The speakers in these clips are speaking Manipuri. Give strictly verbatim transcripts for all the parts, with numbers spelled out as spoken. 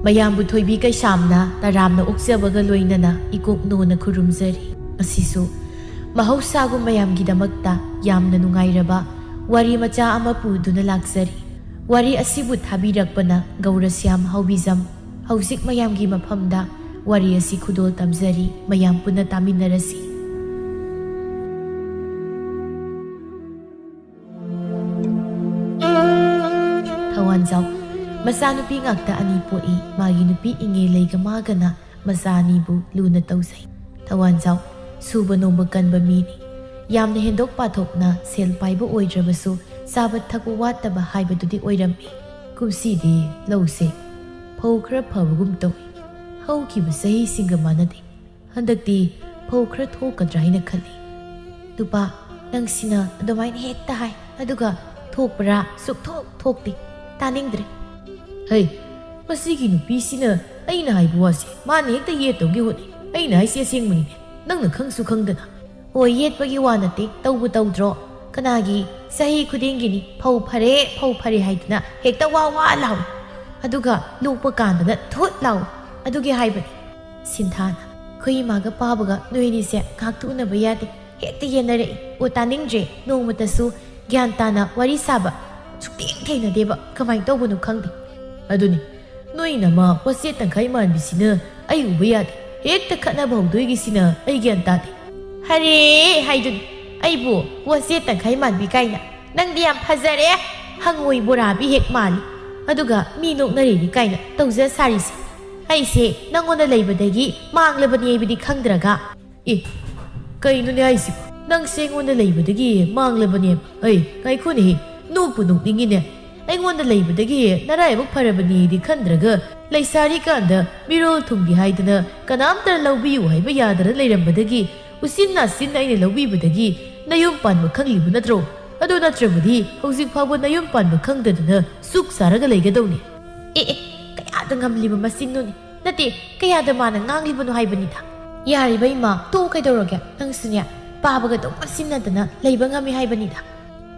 ꯃꯌꯥꯝꯕꯨ ꯊꯣꯏꯕꯤ ꯀꯩꯁꯥꯝꯅ ꯇꯔꯥꯝꯅ ꯑꯣꯛꯆꯕꯒ ꯂꯣꯏꯅꯅ ꯏꯀꯣꯛ ꯅꯣꯟꯅ ꯈꯨꯔꯨꯝꯖꯔꯤ꯫ ꯉꯁꯤꯁꯨ ꯃꯍꯧꯁꯥꯒꯨꯝ ꯃꯌꯥꯝꯒꯤꯗꯃꯛꯇ ꯌꯥꯝꯅ ꯅꯨꯡꯉꯥꯏꯔꯕ ꯋꯥꯔꯤ ꯃꯆꯥ ꯑꯃ ꯄꯨꯗꯨꯅ ꯂꯥꯛꯆꯔꯤ꯫ ꯋꯥꯔꯤ ꯑꯁꯤꯕꯨ ꯊꯥꯕꯤꯔꯛꯄꯅ ꯒꯧꯔꯁ꯭ꯌꯥꯝ ꯍꯥꯎꯕꯤꯖꯝ꯫ ꯍꯧꯖꯤꯛ ꯃꯌꯥꯝꯒꯤ ꯃꯐꯝꯗ ꯋꯥꯔꯤ ꯑꯁꯤ ꯈꯨꯗꯣꯜ ꯇꯝꯖꯔꯤ, ꯃꯌꯥꯝ ꯄꯨꯟꯅ ꯇꯥꯃꯤꯟꯅꯔꯁꯤ꯫ ꯊꯋꯥꯟꯖꯥꯎ꯫ ꯃꯆꯥꯅꯨꯄꯤ ꯉꯥꯛꯇ ꯑꯅꯤ ꯄꯣꯛꯏ꯫ ꯃꯥꯒꯤ ꯅꯨꯄꯤ ꯏꯉꯦ ꯂꯩꯒ ꯃꯥꯒꯅ ꯃꯆꯥ ꯑꯅꯤꯕꯨ ꯂꯨꯅ ꯇꯧꯖꯩ꯫ ꯊꯋꯥꯟꯖꯥꯎ ꯁꯨꯕ ꯅꯣꯝꯕ ꯀꯟꯕ ꯃꯤꯅꯤ꯫ ꯌꯥꯝꯅ ꯍꯦꯟꯗꯣꯛ ꯄꯥꯊꯣꯛꯅ ꯁꯦꯜ ꯄꯥꯏꯕ ꯑꯣꯏꯗ꯭ꯔꯕꯁꯨ ꯆꯥꯕ ꯊꯛꯄ ꯋꯥꯠꯇꯕ ꯍꯥꯏꯕꯗꯨꯗꯤ ꯑꯣꯏꯔꯝꯃꯤ꯫ ꯀꯨꯝꯁꯤꯗꯤ ꯂꯧꯁꯦ ꯐꯧ ꯈꯔ ꯐꯕꯒꯨꯝ ꯇꯧꯏ꯫ ꯍꯧꯈꯤꯕ ꯆꯍꯤꯁꯤꯡꯒ ꯃꯥꯟꯅꯗꯦ꯫ ꯍꯟꯗꯛꯇꯤ ꯐꯧ ꯈꯔ ꯊꯣꯛꯀꯗ꯭ꯔꯥ ꯍꯥꯏꯅ ꯈꯜꯂꯤ꯫ ꯅꯨꯄꯥ, ꯅꯪꯁꯤꯅ ꯑꯗꯨꯃꯥꯏꯅ ꯍꯦꯛꯇ ꯍꯥꯏ, ꯑꯗꯨꯒ ꯊꯣꯛꯄ꯭ꯔꯥ? ꯁꯨꯛꯊꯣꯛ ꯊꯣꯛꯇꯦ꯫ ꯇꯥꯅꯤꯡꯗ꯭ꯔꯦ꯫ ꯍꯩ, ꯃꯁꯤꯒꯤ ꯅꯨꯄꯤꯁꯤꯅ ꯑꯩꯅ ꯍꯥꯏꯕ ꯋꯥꯁꯦ ꯃꯥꯅ ꯍꯦꯛꯇ ꯌꯦꯠꯇꯧꯒꯤ ꯍꯣꯠꯅꯩ꯫ ꯑꯩꯅ ꯍꯥꯏꯁꯦ ꯑꯁꯦꯡꯕꯅꯤꯅꯦ, ꯅꯪꯅ ꯈꯪꯁꯨ ꯈꯪꯗꯅ꯫ ꯍꯣꯏ, ꯌꯦꯠꯄꯒꯤ ꯋꯥ ꯅꯠꯇꯦ, ꯇꯧꯕꯨ ꯇꯧꯗ꯭ꯔꯣ? ꯀꯅꯥꯒꯤ ꯆꯍꯤ ꯈꯨꯗꯤꯡꯒꯤꯅꯤ ꯐꯧ ꯐꯔꯦ, ꯐꯧ ꯐꯔꯦ ꯍꯥꯏꯗꯅ ꯍꯦꯛꯇ ꯋꯥ ꯋꯥ ꯂꯥꯎꯏ, ꯑꯗꯨꯒ ꯂꯣꯛꯄ ꯀꯥꯟꯗꯅ ꯊꯨꯠ ꯂꯥꯎꯏ꯫ ꯑꯗꯨꯒꯤ ꯍꯥꯏꯕꯅꯤ꯫ ꯁꯤꯟꯊꯥꯅ, ꯑꯩꯈꯣꯏ ꯏꯃꯥꯒ ꯄꯥꯕꯒ ꯅꯣꯏ ꯑꯅꯤꯁꯦ ꯉꯥꯏꯍꯥꯛꯇ ꯎꯅꯕ ꯌꯥꯗꯦ꯫ ꯍꯦꯛꯇ ꯌꯦꯟꯅꯔꯛꯏ꯫ ꯑꯣ, ꯇꯥꯅꯤꯡꯗ꯭ꯔꯦ꯫ ꯅꯣꯡꯃꯇꯁꯨ ꯒ꯭ꯌꯥꯟ ꯇꯥꯅ ꯋꯥꯔꯤ ꯁꯥꯕ ꯁꯨꯛꯊꯦꯡ ꯊꯦꯡꯅꯗꯦꯕ꯫ ꯀꯃꯥꯏꯅ ꯇꯧꯕꯅꯣ ꯈꯪꯗꯦ꯫ ꯑꯗꯨꯅꯤ, ꯅꯣꯏ ꯅꯃꯥ ꯋꯥꯆꯦꯠ ꯇꯪꯈꯥꯏ ꯃꯥꯟꯕꯤꯁꯤꯅ ꯑꯩ ꯎꯕ ꯌꯥꯗꯦ꯫ ꯍꯦꯛꯇ ꯈꯠꯅꯕ ꯍꯧꯗꯣꯏꯒꯤꯁꯤꯅ ꯑꯩ ꯒ꯭ꯌꯥꯟ ꯇꯥꯗꯦ꯫ ꯍꯔꯦ ꯍꯥꯏꯗꯨꯅꯤ, ꯑꯩꯕꯨ ꯋꯥꯆꯦꯠ ꯇꯪꯈꯥꯏ ꯃꯥꯟꯕꯤ ꯀꯥꯏꯅ꯫ ꯅꯪꯗꯤ ꯌꯥꯝ ꯐꯖꯔꯦ, ꯍꯪꯉꯣꯏ ꯕꯣꯔꯥꯕꯤ ꯍꯦꯛ ꯃꯥꯜꯂꯤ꯫ ꯑꯗꯨꯒ ꯃꯤ ꯅꯣꯛꯅꯔꯤꯅꯤ ꯀꯥꯏꯅ ꯇꯧꯖ ꯁꯥꯔꯤꯁꯦ꯫ ꯑꯩꯁꯦ ꯅꯪꯉꯣꯟꯗ ꯂꯩꯕꯗꯒꯤ ꯃꯥꯡꯂꯕꯅꯤ ꯍꯥꯏꯕꯗꯤ ꯈꯪꯗ꯭ꯔꯒ꯫ ꯑꯦ, ꯀꯩꯅꯣꯅꯦ ꯍꯥꯏꯁꯤꯕꯣ? ꯅꯪꯁꯦ ꯑꯩꯉꯣꯟꯗ ꯂꯩꯕꯗꯒꯤ ꯃꯥꯡꯂꯕꯅꯦ? ꯑꯩ, ꯉꯥꯏꯈꯣꯅꯦꯍꯦ, ꯅꯣꯛꯄꯨ ꯅꯣꯛꯅꯤꯡꯉꯤꯅꯦ꯫ ꯑꯩꯉꯣꯟꯗ ꯂꯩꯕꯗꯒꯤ ꯅꯔꯥꯏꯕꯛ ꯐꯔꯕꯅꯦꯗꯤ ꯈꯟꯗ꯭ꯔꯒ, ꯂꯩꯁꯥꯔꯤꯀꯥꯟꯗ ꯃꯤꯔꯣꯜ ꯊꯨꯡꯒꯦ ꯍꯥꯏꯗꯅ ꯀꯅꯥꯝꯇ ꯂꯧꯕꯤꯌꯨ ꯍꯥꯏꯕ ꯌꯥꯗꯅ ꯂꯩꯔꯝꯕꯗꯒꯤ, ꯎꯆꯤꯟ ꯅꯥꯆꯤꯟ ꯑꯩꯅ ꯂꯧꯕꯤꯕꯗꯒꯤ ꯅꯌꯨꯝ ꯄꯥꯟꯕ ꯈꯪꯂꯤꯕ ꯅꯠꯇ꯭ꯔꯣ? ꯑꯗꯨ ꯅꯠꯇ꯭ꯔꯕꯗꯤ ꯍꯧꯖꯤꯛ ꯐꯥꯎꯕ ꯅꯌꯨꯝ ꯄꯥꯟꯕ ꯈꯪꯗꯗꯅ ꯆꯨꯛ ꯆꯥꯔꯒ ꯂꯩꯒꯗꯧꯅꯤ꯫ ꯑꯦ, ꯑꯦ, ꯀꯌꯥꯗ ꯉꯝꯂꯤꯕ ꯃꯆꯤꯟꯅꯣꯅꯦ? ꯅꯠꯇꯦ, ꯀꯌꯥꯗ ꯃꯥꯅ ꯉꯥꯡꯂꯤꯕꯅꯣ ꯍꯥꯏꯕꯅꯤꯗ꯫ ꯌꯥꯔꯤꯕ ꯏꯃꯥ, ꯇꯣꯛꯑꯣ, ꯀꯩꯗꯧꯔꯒꯦ? ꯅꯪꯁꯨꯅꯦ, ꯄꯥꯕꯒ ꯑꯗꯨꯝ ꯉꯥꯎꯁꯤꯟꯅꯗꯅ ꯂꯩꯕ ꯉꯝꯃꯤ ꯍꯥꯏꯕꯅꯤꯗ꯫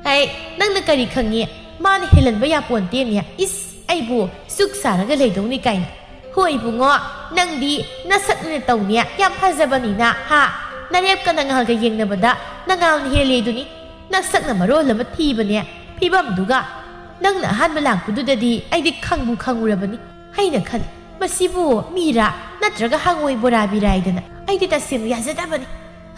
ꯍꯩ, ꯅꯪꯅ ꯀꯔꯤ ꯈꯪꯉꯤ? ꯃꯥꯅ ꯍꯦꯜꯍꯟꯕ ꯌꯥꯄꯣꯟꯇꯦꯅꯦ꯫ ꯏꯁ, ꯑꯩꯕꯨ ꯆꯨꯛ ꯁꯥꯔꯒ ꯂꯩꯗꯧꯅꯤ ꯀꯥꯏꯅ꯫ ꯍꯣꯏ ꯏꯕꯨꯡꯉꯣ, ꯅꯪꯗꯤ ꯅꯁꯛ ꯅꯇꯧꯅꯦ ꯌꯥꯝ ꯐꯖꯕꯅꯤꯅ, ꯍꯥ? ꯅꯔꯦꯞꯀ ꯅꯉꯥꯜꯒ ꯌꯦꯡꯅꯕꯗ ꯅꯉꯥꯜꯅ ꯍꯦꯜꯂꯦꯗꯨꯅꯤ꯫ ꯅꯁꯛꯅ ꯃꯔꯣꯜ ꯑꯃ ꯊꯤꯕꯅꯦ, ꯐꯤꯕꯝꯗꯨꯒ꯫ ꯅꯪꯅ ꯑꯍꯥꯟꯕ ꯂꯥꯛꯄꯗꯨꯗꯗꯤ ꯑꯩꯗꯤ ꯈꯪꯕꯨ ꯈꯪꯉꯨꯔꯕꯅꯤ꯫ ꯑꯩꯅ ꯈꯜꯂꯤ, "ꯃꯁꯤꯕꯨ ꯃꯤꯔꯥ ꯅꯠꯇ꯭ꯔꯒ ꯍꯪꯉꯣꯏ ꯕꯣꯔꯥ ꯕꯤꯔꯥꯏꯗꯅ?" ꯑꯩꯗꯤ ꯇꯁꯦꯡꯅ ꯌꯥꯖꯗꯕꯅꯤ꯫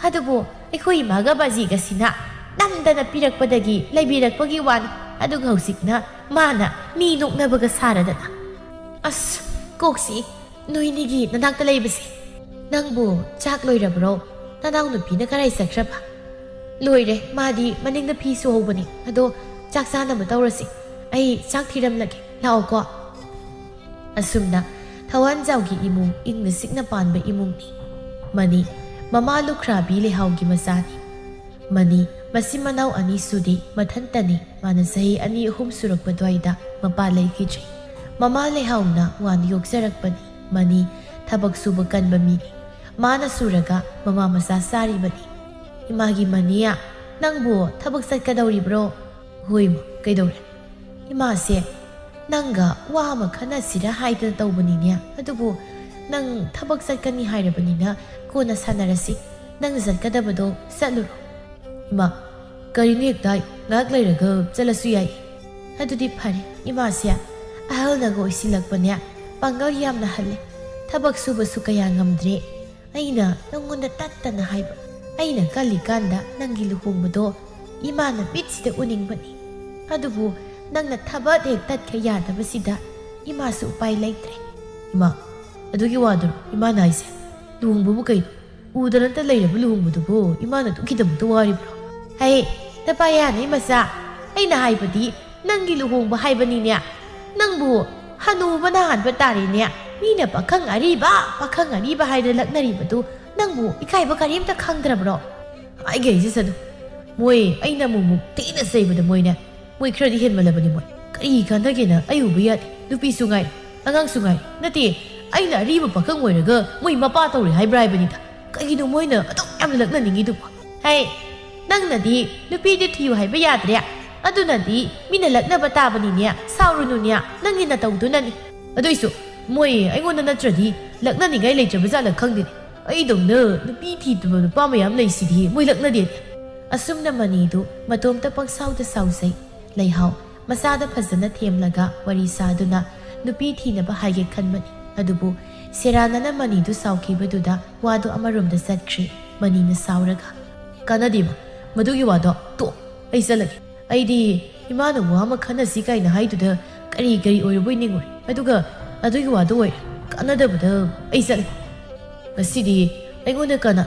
ꯑꯗꯨꯕꯨ ꯑꯩꯈꯣꯏ ꯏꯃꯥꯒ ꯕꯥꯖꯤꯒꯁꯤꯅ ꯅꯝꯗꯅ ꯄꯤꯔꯛꯄꯗꯒꯤ ꯂꯩꯕꯤꯔꯛꯄꯒꯤ ꯋꯥꯅꯤ꯫ ꯑꯗꯨꯒ ꯍꯧꯖꯤꯛꯅ ꯃꯥꯅ ꯃꯤ ꯅꯣꯛꯅꯕꯒ ꯁꯥꯔꯗꯅ꯫ ꯑꯁ, ꯀꯣꯛꯁꯤ ꯅꯣꯏꯅꯤꯒꯤ ꯅꯅꯥꯛꯇ ꯂꯩꯕꯁꯦ꯫ ꯅꯪꯕꯨ ꯆꯥꯛ ꯂꯣꯏꯔꯕ꯭ꯔꯣ? ꯅꯅꯥꯎꯅꯨꯄꯤꯅ ꯀꯔꯥꯏ ꯆꯠꯈ꯭ꯔꯕ? ꯂꯣꯏꯔꯦ, ꯃꯥꯗꯤ ꯃꯅꯤꯡꯗ ꯐꯤ ꯁꯨꯍꯧꯕꯅꯤ꯫ ꯑꯗꯣ ꯆꯥꯛ ꯆꯥꯅꯕ ꯇꯧꯔꯁꯤ꯫ ꯑꯩ ꯆꯥꯛ ꯊꯤꯔꯝꯂꯒꯦ, ꯂꯥꯛꯑꯣꯀꯣ꯫ ꯑꯁꯨꯝꯅ ꯊꯋꯥꯟꯖꯥꯎꯒꯤ ꯏꯃꯨꯡ ꯏꯪꯅ ꯆꯤꯛꯅ ꯄꯥꯟꯕ ꯏꯃꯨꯡꯅꯤ꯫ ꯃꯅꯤ, ꯃꯃꯥ ꯂꯨꯈ꯭ꯔꯥꯕꯤ ꯂꯩꯍꯥꯎꯒꯤ ꯃꯆꯥꯅꯤ꯫ ꯃꯅꯤ ꯃꯆꯤꯟ ꯃꯅꯥꯎ ꯑꯅꯤ ꯁꯨꯗꯦ, ꯃꯊꯟꯇꯅꯤ꯫ ꯃꯥꯅ ꯆꯍꯤ ꯑꯅꯤ ꯑꯍꯨꯝ ꯁꯨꯔꯛꯄ ꯑꯗꯨꯋꯥꯏꯗ ꯃꯄꯥ ꯂꯩꯈꯤꯗ꯭ꯔꯦ꯫ ꯃꯃꯥ ꯂꯩꯍꯥꯎꯅ ꯋꯥꯅ ꯌꯣꯛꯆꯔꯛꯄꯅꯤ꯫ ꯃꯅꯤ ꯊꯕꯛ ꯁꯨꯕ ꯀꯟꯕ ꯃꯤꯅꯤ꯫ ꯃꯥꯅ ꯁꯨꯔꯒ ꯃꯃꯥ ꯃꯆꯥ ꯆꯥꯔꯤꯕꯅꯤ꯫ ꯏꯃꯥꯒꯤ ꯃꯅꯤꯌꯥ, ꯅꯪꯕꯨ ꯊꯕꯛ ꯆꯠꯀꯗꯧꯔꯤꯕ꯭ꯔꯣ? ꯍꯣꯏ ꯏꯃꯥ, ꯀꯩꯗꯧꯔꯦ? ꯏꯃꯥꯁꯦ, ꯅꯪꯒ ꯋꯥ ꯑꯃ ꯈꯟꯅꯁꯤꯔ ꯍꯥꯏꯗꯅ ꯇꯧꯕꯅꯤꯅꯦ꯫ ꯑꯗꯨꯕꯨ ꯅꯪ ꯊꯕꯛ ꯆꯠꯀꯅꯤ ꯍꯥꯏꯔꯕꯅꯤꯅ ꯀꯣꯟꯅ ꯁꯥꯟꯅꯔꯁꯤ꯫ ꯅꯪ ꯆꯠꯀꯗꯕꯗꯣ ꯆꯠꯂꯨꯔꯣ꯫ ꯏꯃꯥ, ꯀꯔꯤꯅꯣ ꯍꯦꯛꯇ? ꯉꯥꯏꯍꯥꯛ ꯂꯩꯔꯒ ꯆꯠꯂꯁꯨ ꯌꯥꯏ꯫ ꯑꯗꯨꯗꯤ ꯐꯔꯦ꯫ ꯏꯃꯥꯁꯦ ꯑꯍꯜꯅꯒ ꯑꯣꯏꯁꯤꯜꯂꯛꯄꯅꯦ ꯄꯥꯡꯒꯜ ꯌꯥꯝꯅ ꯍꯜꯂꯦ꯫ ꯊꯕꯛ ꯁꯨꯕꯁꯨ ꯀꯌꯥ ꯉꯝꯗ꯭ꯔꯦ꯫ ꯑꯩꯅ ꯅꯪꯉꯣꯟꯗ ꯇꯠꯇꯅ ꯍꯥꯏꯕ, ꯑꯩꯅ ꯀꯜꯂꯤꯀꯥꯟꯗ ꯅꯪꯒꯤ ꯂꯨꯍꯣꯡꯕꯗꯣ ꯏꯃꯥꯅ ꯃꯤꯠꯁꯤꯗ ꯎꯅꯤꯡꯕꯅꯤ꯫ ꯑꯗꯨꯕꯨ ꯅꯪꯅ ꯊꯕꯛ ꯍꯦꯛ ꯇꯠꯈ꯭ꯔ ꯌꯥꯗꯕꯁꯤꯗ ꯏꯃꯥꯁꯨ ꯎꯄꯥꯏ ꯂꯩꯇ꯭ꯔꯦ꯫ ꯏꯃꯥ, ꯑꯗꯨꯒꯤ ꯋꯥꯗꯨꯔꯣ ꯏꯃꯥꯅ ꯍꯥꯏꯁꯦ? ꯂꯨꯍꯣꯡꯕꯕꯨ ꯀꯩꯅꯣ? ꯎꯗ ꯅꯠꯇ ꯂꯩꯔꯕ ꯂꯨꯍꯣꯡꯕꯗꯨꯕꯨ ꯏꯃꯥꯅ ꯑꯗꯨꯒꯤꯗꯃꯛꯇ ꯋꯥꯔꯤꯕ꯭ꯔꯣ? ꯍꯩ, ꯅꯄꯥ ꯌꯥꯅꯤ ꯃꯆꯥ, ꯑꯩꯅ ꯍꯥꯏꯕꯗꯤ ꯅꯪꯒꯤ ꯂꯨꯍꯣꯡꯕ ꯍꯥꯏꯕꯅꯤꯅꯦ꯫ ꯅꯪꯕꯨ ꯍꯅꯨꯕꯅ ꯍꯥꯟꯕ ꯇꯥꯔꯦꯅꯦ꯫ ꯃꯤꯅ ꯄꯥꯈꯪ ꯑꯔꯤꯕ, ꯄꯥꯈꯪ ꯑꯔꯤꯕ ꯍꯥꯏꯗꯅ ꯂꯛꯅꯔꯤꯕꯗꯨ ꯅꯪꯕꯨ ꯏꯀꯥꯏꯕ ꯀꯔꯤꯝꯇ ꯈꯪꯗ꯭ꯔꯕ꯭ꯔꯣ? ꯍꯥꯏꯒꯦ ꯍꯥꯏꯖꯁꯅꯨ꯫ ꯃꯣꯏ ꯑꯩꯅ ꯑꯃꯨꯛ ꯑꯃꯨꯛ ꯊꯤꯅ ꯆꯩꯕꯗ ꯃꯣꯏꯅꯦ, ꯃꯣꯏ ꯈꯔꯗꯤ ꯍꯦꯟꯃꯜꯂꯕꯅꯤ ꯃꯣꯏ꯫ ꯀꯔꯤ ꯀꯥꯟꯅꯒꯦꯅ ꯑꯩ ꯎꯕ ꯌꯥꯗꯦ꯫ ꯅꯨꯄꯤꯁꯨ ꯉꯥꯏ, ꯑꯉꯥꯡꯁꯨ ꯉꯥꯏ꯫ ꯅꯠꯇꯦ, ꯑꯩꯅ ꯑꯔꯤꯕ ꯄꯥꯈꯪ ꯑꯣꯏꯔꯒ ꯃꯣꯏ ꯃꯄꯥ ꯇꯧꯔꯦ ꯍꯥꯏꯕ꯭ꯔꯥ ꯍꯥꯏꯕꯅꯤꯗ꯫ ꯀꯩꯒꯤꯅꯣ ꯃꯣꯏꯅ ꯑꯗꯨꯛ ꯌꯥꯝꯅ ꯂꯛꯅꯅꯤꯡꯉꯤꯗꯨꯕꯣ? ꯍꯩ, ꯅꯪꯅꯗꯤ ꯅꯨꯄꯤꯗꯤ ꯊꯤꯌꯨ ꯍꯥꯏꯕ ꯌꯥꯗ꯭ꯔꯦ꯫ ꯑꯗꯨꯅꯗꯤ ꯃꯤꯅ ꯂꯛꯅꯕ ꯇꯥꯕꯅꯤꯅꯦ꯫ ꯁꯥꯎꯔꯨꯅꯨꯅꯦ, ꯅꯪꯒꯤ ꯅꯇꯧꯗꯨꯅꯅꯤ꯫ ꯑꯗꯨꯏꯁꯨ ꯃꯣꯏ ꯑꯩꯉꯣꯟꯗ ꯅꯠꯇ꯭ꯔꯗꯤ ꯂꯛꯅꯅꯤꯡꯉꯥꯏ ꯂꯩꯇ꯭ꯔꯕ ꯖꯥꯠꯂ ꯈꯪꯗꯦ꯫ ꯑꯩꯗꯧꯅ ꯅꯨꯄꯤ ꯊꯤꯗꯕ ꯅꯨꯄꯥ ꯃꯌꯥꯝ ꯂꯩꯁꯤꯗꯤ ꯃꯣꯏ ꯂꯛꯅꯗꯦ꯫ ꯑꯁꯨꯝꯅ ꯃꯅꯤꯗꯨ ꯃꯇꯣꯝꯇ ꯄꯪꯁꯥꯎꯗ ꯁꯥꯎꯖꯩ꯫ ꯂꯩꯍꯥꯎ ꯃꯆꯥꯗ ꯐꯖꯅ ꯊꯦꯝꯂꯒ ꯋꯥꯔꯤ ꯁꯥꯗꯨꯅ ꯅꯨꯄꯤ ꯊꯤꯅꯕ ꯍꯥꯏꯒꯦ ꯈꯟꯕꯅꯤ꯫ ꯑꯗꯨꯕꯨ ꯁꯦꯔꯥꯟꯅꯅ ꯃꯅꯤꯗꯨ ꯁꯥꯎꯈꯤꯕꯗꯨꯗ ꯋꯥꯗꯨ ꯑꯃꯔꯣꯝꯗ ꯆꯠꯈ꯭ꯔꯦ꯫ ꯃꯅꯤꯅ ꯁꯥꯎꯔꯒ, "ꯀꯥꯟꯅꯗꯦꯕ, ꯃꯗꯨꯒꯤ ꯋꯥꯗꯣ ꯇꯣꯛ, ꯑꯩ ꯆꯠꯂꯒꯦ꯫ ꯑꯩꯗꯤ ꯏꯃꯥꯅ ꯋꯥ ꯑꯃ ꯈꯟꯅꯁꯤ ꯀꯥꯏꯅ ꯍꯥꯏꯗꯨꯗ ꯀꯔꯤ ꯀꯔꯤ ꯑꯣꯏꯔꯨꯕꯣꯏ ꯅꯤꯡꯉꯨꯔꯦ꯫ ꯑꯗꯨꯒ ꯑꯗꯨꯒꯤ ꯋꯥꯗꯣ ꯑꯣꯏꯔꯦ꯫ ꯀꯥꯟꯅꯗꯕꯗ ꯑꯩ ꯆꯠꯂꯦ꯫ ꯉꯁꯤꯗꯤ ꯑꯩꯉꯣꯟꯗ ꯀꯅꯥ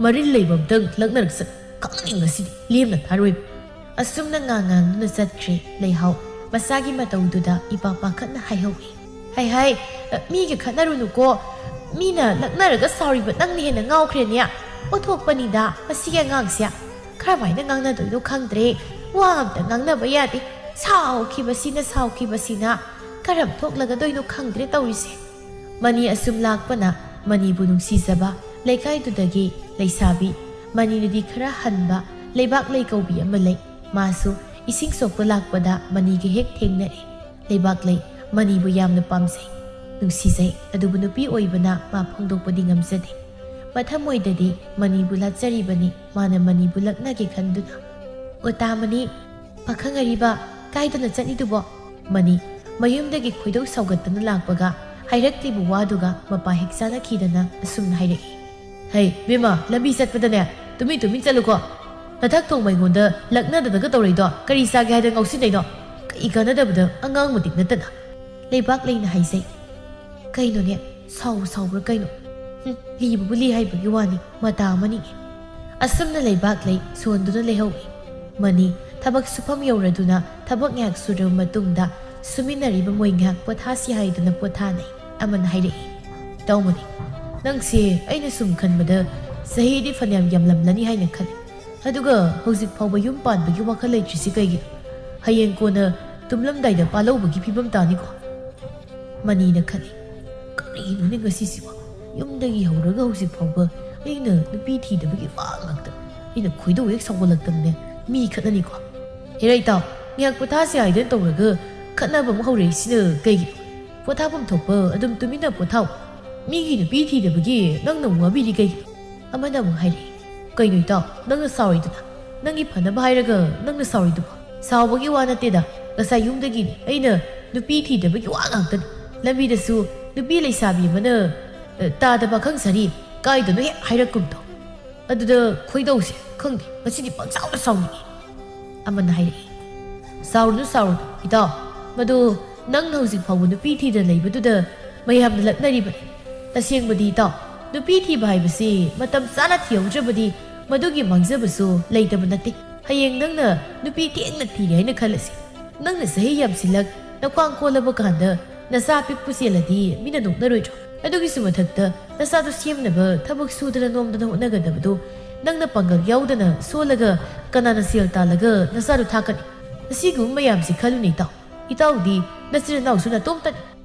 ꯃꯔꯤꯜ ꯂꯩꯕ ꯑꯝꯇꯪ ꯂꯛꯅꯔꯛꯁ-, ꯀꯥꯟꯅꯅꯤ ꯉꯁꯤꯗꯤ ꯂꯦꯝꯅ ꯊꯥꯔꯣꯏꯕ꯫" ꯑꯁꯨꯝꯅ ꯉꯥꯡ ꯉꯥꯡꯗꯨꯅ ꯆꯠꯈ꯭ꯔꯦ꯫ ꯂꯩꯍꯥꯎ ꯃꯆꯥꯒꯤ ꯃꯇꯧꯗꯨꯗ ꯏꯄꯥ ꯄꯥꯈꯠꯅ ꯍꯥꯏꯍꯧꯏ꯫ "ꯍꯥꯏ ꯍꯥꯏ, ꯃꯤꯒ ꯈꯠꯅꯔꯨꯅꯨꯀꯣ꯫ ꯃꯤꯅ ꯂꯛꯅꯔꯒ ꯁꯥꯎꯔꯤꯕ ꯅꯪꯅ ꯍꯦꯟꯅ ꯉꯥꯎꯈ꯭ꯔꯦꯅꯦ꯫ ꯑꯣꯟꯊꯣꯛꯄꯅꯤꯗ ꯃꯁꯤꯒꯤ ꯑꯉꯥꯡꯁꯦ꯫ ꯀꯔꯝꯍꯥꯏꯅ ꯉꯥꯡꯅꯗꯣꯏꯅꯣ ꯈꯪꯗ꯭ꯔꯦ꯫ ꯋꯥ ꯑꯝꯇ ꯉꯥꯡꯅꯕ ꯌꯥꯗꯦ꯫ ꯁꯥꯎꯈꯤꯕꯁꯤꯅ ꯁꯥꯎꯈꯤꯕꯁꯤꯅ ꯀꯔꯝ ꯊꯣꯛꯂꯒꯗꯣꯏꯅꯣ ꯈꯪꯗ꯭ꯔꯦ ꯇꯧꯔꯤꯁꯦ꯫" ꯃꯅꯤ ꯑꯁꯨꯝ ꯂꯥꯛꯄꯅ ꯃꯅꯤꯕꯨ ꯅꯨꯡꯁꯤꯖꯕ ꯂꯩꯀꯥꯏꯗꯨꯗꯒꯤ ꯂꯩꯁꯥꯕꯤ, ꯃꯅꯤꯅꯗꯤ ꯈꯔ ꯍꯟꯕ, ꯂꯩꯕꯥꯛ ꯂꯩ ꯀꯧꯕꯤ ꯑꯃ ꯂꯩ꯫ ꯃꯥꯁꯨ ꯏꯁꯤꯡ ꯁꯣꯛꯄ ꯂꯥꯛꯄꯗ ꯃꯅꯤꯒ ꯍꯦꯛ ꯊꯦꯡꯅꯔꯦ꯫ ꯂꯩꯕꯥꯛꯂꯩ ꯃꯅꯤꯕꯨ ꯌꯥꯝꯅ ꯄꯥꯝꯖꯩ, ꯅꯨꯡꯁꯤꯖꯩ꯫ ꯑꯗꯨꯕꯨ ꯅꯨꯄꯤ ꯑꯣꯏꯕꯅ ꯃꯥ ꯐꯣꯡꯗꯣꯛꯄꯗꯤ ꯉꯝꯖꯗꯦ꯫ ꯃꯊꯃꯣꯏꯗꯗꯤ ꯃꯅꯤꯕꯨ ꯂꯥꯠꯆꯔꯤꯕꯅꯤ, ꯃꯥꯅ ꯃꯅꯤꯕꯨ ꯂꯛꯅꯒꯦ ꯈꯟꯗꯨꯅ꯫ "ꯑꯣ ꯇꯥ ꯃꯅꯤ, ꯄꯥꯈꯪ ꯑꯔꯤꯕ, ꯀꯥꯏꯗꯅ ꯆꯠꯂꯤꯗꯨꯕꯣ?" ꯃꯅꯤ ꯃꯌꯨꯝꯗꯒꯤ ꯈꯣꯏꯗꯧ ꯁꯥꯎꯒꯠꯇꯅ ꯂꯥꯛꯄꯒ ꯍꯥꯏꯔꯛꯂꯤꯕ ꯋꯥꯗꯨꯒ ꯃꯄꯥ ꯍꯦꯛ ꯆꯥꯅꯈꯤꯗꯅ ꯑꯁꯨꯝꯅ ꯍꯥꯏꯔꯛꯏ꯫ "ꯍꯩ ꯕꯦꯝꯃ, ꯂꯝꯕꯤ ꯆꯠꯄꯗꯅꯦ ꯇꯨꯃꯤꯟ ꯇꯨꯃꯤꯟ ꯆꯠꯂꯨꯀꯣ꯫ ꯅꯊꯛ ꯊꯣꯡꯕ ꯑꯩꯉꯣꯟꯗ ꯂꯛꯅꯗꯅꯒ ꯇꯧꯔꯛꯏꯗꯣ ꯀꯔꯤ ꯆꯥꯒꯦ ꯍꯥꯏꯗꯅ ꯉꯥꯎꯁꯤꯟꯅꯩꯅꯣ? ꯀꯩ ꯀꯥꯟꯅꯗꯕꯗ ꯑꯉꯥꯡ ꯃꯇꯤꯛ ꯅꯠꯇꯅ꯫" ꯂꯩꯕꯥꯛꯂꯩꯅ ꯍꯥꯏꯖꯩ꯫ "ꯀꯩꯅꯣꯅꯦ, ꯁꯥꯎꯕꯨ ꯁꯥꯎꯕ꯭ꯔꯥ ꯀꯩꯅꯣ? ꯍꯨꯝ, ꯂꯤꯕꯕꯨ ꯂꯤ ꯍꯥꯏꯕꯒꯤ ꯋꯥꯅꯤ, ꯃꯇꯥ ꯑꯃꯅꯤꯅꯦ꯫" ꯑꯁꯨꯝꯅ ꯂꯩꯕꯥꯛꯂꯩ ꯁꯣꯟꯗꯨꯅ ꯂꯩꯍꯧꯏ꯫ ꯃꯅꯤ ꯊꯕꯛ ꯁꯨꯐꯝ ꯌꯧꯔꯗꯨꯅ ꯊꯕꯛ ꯉꯥꯏꯍꯥꯛ ꯁꯨꯔꯕ ꯃꯇꯨꯡꯗ ꯁꯨꯃꯤꯟꯅꯔꯤꯕ ꯃꯣꯏ ꯉꯥꯏꯍꯥꯛ ꯄꯣꯊꯥꯁꯤ ꯍꯥꯏꯗꯨꯅ ꯄꯣꯊꯥꯅꯩ꯫ ꯑꯃꯅ ꯍꯥꯏꯔꯛꯏ, "ꯏꯇꯥꯎ ꯃꯅꯤ, ꯅꯪꯁꯦ ꯑꯩꯅ ꯁꯨꯝ ꯈꯟꯕꯗ ꯆꯍꯤꯗꯤ ꯐꯅꯌꯥꯝ ꯌꯥꯝꯂꯝꯂꯅꯤ ꯍꯥꯏꯅ ꯈꯜꯂꯤ꯫ ꯑꯗꯨꯒ ꯍꯧꯖꯤꯛ ꯐꯥꯎꯕ ꯌꯨꯝ ꯄꯥꯟꯕꯒꯤ ꯋꯥꯈꯜ ꯂꯩꯇ꯭ꯔꯤꯁꯤ ꯀꯩꯒꯤꯅꯣ? ꯍꯌꯦꯡ ꯀꯣꯟꯅ ꯇꯨꯝꯂꯝꯗꯥꯏꯗ ꯄꯥꯜꯍꯧꯕꯒꯤ ꯐꯤꯕꯝ ꯇꯥꯅꯤꯀꯣ?" ꯃꯅꯤꯅ ꯈꯜꯂꯤ, "ꯀꯔꯤꯅꯣꯅꯦ ꯉꯁꯤꯁꯤꯕꯣ? ꯌꯨꯝꯗꯒꯤ ꯍꯧꯔꯒ ꯍꯧꯖꯤꯛ ꯐꯥꯎꯕ ꯑꯩꯅ ꯅꯨꯄꯤ ꯊꯤꯗꯕꯒꯤ ꯋꯥ ꯉꯥꯛꯇ꯫ ꯑꯩꯅ ꯈꯣꯏꯗꯧ ꯍꯦꯛ ꯁꯥꯎꯒꯠꯂꯛꯇꯅꯅꯦ ꯃꯤ ꯈꯠꯅꯅꯤꯀꯣ꯫ ꯍꯦꯔꯥ ꯏꯇꯥꯎ, ꯉꯥꯏꯍꯥꯛ ꯄꯣꯊꯥꯁꯦ ꯍꯥꯏꯗꯅ ꯇꯧꯔꯒ ꯈꯠꯅꯕ ꯑꯃꯨꯛ ꯍꯧꯔꯛꯏꯁꯤꯅ ꯀꯩꯒꯤꯅꯣ? ꯄꯣꯊꯥꯐꯝ ꯊꯣꯛꯄ ꯑꯗꯨꯝ ꯇꯨꯃꯤꯟꯅ ꯄꯣꯊꯥꯎ꯫ ꯃꯤꯒꯤ ꯅꯨꯄꯤ ꯊꯤꯗꯕꯒꯤ ꯅꯪꯅ ꯑꯃꯨꯛ ꯋꯥꯕꯤꯔꯤ ꯀꯩꯒꯤꯅꯣ? ꯑꯃꯅ ꯑꯃꯨꯛ ꯍꯥꯏꯔꯛꯏ, "ꯀꯩꯅꯣ ꯏꯇꯥꯎ, ꯅꯪꯅ ꯁꯥꯎꯔꯤꯗꯨꯅ? ꯅꯪꯒꯤ ꯐꯅꯕ ꯍꯥꯏꯔꯒ ꯅꯪꯅ ꯁꯥꯎꯔꯤꯗꯨꯕꯣ?" "ꯁꯥꯎꯕꯒꯤ ꯋꯥ ꯅꯠꯇꯦꯗ, ꯉꯁꯥꯏ ꯌꯨꯝꯗꯒꯤꯅꯤ ꯑꯩꯅ ꯅꯨꯄꯤ ꯊꯤꯗꯕꯒꯤ ꯋꯥ ꯉꯥꯛꯇꯅꯤ꯫ ꯂꯝꯕꯤꯗꯁꯨ ꯅꯨꯄꯤ ꯂꯩꯁꯥꯕꯤ ꯑꯃꯅ, ꯑ, ꯇꯥꯗ ꯄꯥꯈꯪ ꯁꯥꯔꯤ ꯀꯥꯏꯗꯅꯣ ꯍꯦꯛ ꯍꯥꯏꯔꯛꯀꯨꯝ ꯇꯧ꯫ ꯑꯗꯨꯗ ꯈꯣꯏꯗꯧꯁꯦ ꯈꯪꯗꯦ, ꯉꯁꯤꯗꯤ ꯄꯪꯁꯥꯎꯗ ꯁꯥꯎꯅꯤꯡꯉꯤ꯫" ꯑꯃꯅ ꯍꯥꯏꯔꯛꯏ, "ꯁꯥꯎꯔꯨꯅꯨ, ꯁꯥꯎꯔꯨꯅꯨ ꯏꯇꯥꯎ, ꯃꯗꯨ ꯅꯪꯅ ꯍꯧꯖꯤꯛ ꯐꯥꯎꯕ ꯅꯨꯄꯤ ꯊꯤꯗꯅ ꯂꯩꯕꯗꯨꯗ ꯃꯌꯥꯝꯅ ꯂꯛꯅꯔꯤꯕꯅꯤ꯫ ꯇꯁꯦꯡꯕꯗꯤ ꯏꯇꯥꯎ, ꯅꯨꯄꯤ ꯊꯤꯕ ꯍꯥꯏꯕꯁꯤ ꯃꯇꯝ ꯆꯥꯅ ꯊꯤꯍꯧꯗ꯭ꯔꯕꯗꯤ ꯃꯗꯨꯒꯤ ꯃꯥꯡꯖꯕꯁꯨ ꯂꯩꯇꯕ ꯅꯠꯇꯦ꯫ ꯍꯌꯦꯡ ꯅꯪꯅ ꯅꯨꯄꯤ ꯊꯦꯡꯅ ꯊꯤꯔꯦ ꯍꯥꯏꯅ ꯈꯜꯂꯁꯤ꯫ ꯅꯪꯅ ꯆꯍꯤ ꯌꯥꯝꯁꯤꯜꯂꯛ, ꯅꯈ꯭ꯋꯥꯡ ꯀꯣꯜꯂꯕ ꯀꯥꯟꯗ ꯅꯆꯥ ꯄꯤꯛꯄ ꯆꯦꯜꯂꯗꯤ ꯃꯤꯅ ꯅꯣꯛꯅꯔꯣꯏꯗ꯭ꯔꯣ? ꯑꯗꯨꯒꯤꯁꯨ ꯃꯊꯛꯇ ꯅꯆꯥꯗꯨ ꯁꯦꯝꯅꯕ ꯊꯕꯛ ꯁꯨꯗꯅ ꯅꯣꯝꯗꯅ ꯍꯣꯠꯅꯒꯗꯕꯗꯨ ꯅꯪꯅ ꯄꯥꯡꯒꯜ ꯌꯥꯎꯗꯅ ꯁꯣꯜꯂꯒ ꯀꯅꯥꯅ ꯁꯦꯜ ꯇꯥꯜꯂꯒ ꯅꯆꯥꯗꯨ ꯊꯥꯛꯀꯅꯤ? ꯑꯁꯤꯒꯨꯝꯕ ꯃꯌꯥꯝꯁꯤ ꯈꯜꯂꯨꯅꯦ ꯏꯇꯥꯎ꯫ ꯏꯇꯥꯎꯗꯤ ꯅꯆꯤꯟ ꯅꯅꯥꯎꯁꯨ ꯅꯇꯣꯝꯇꯅꯤ꯫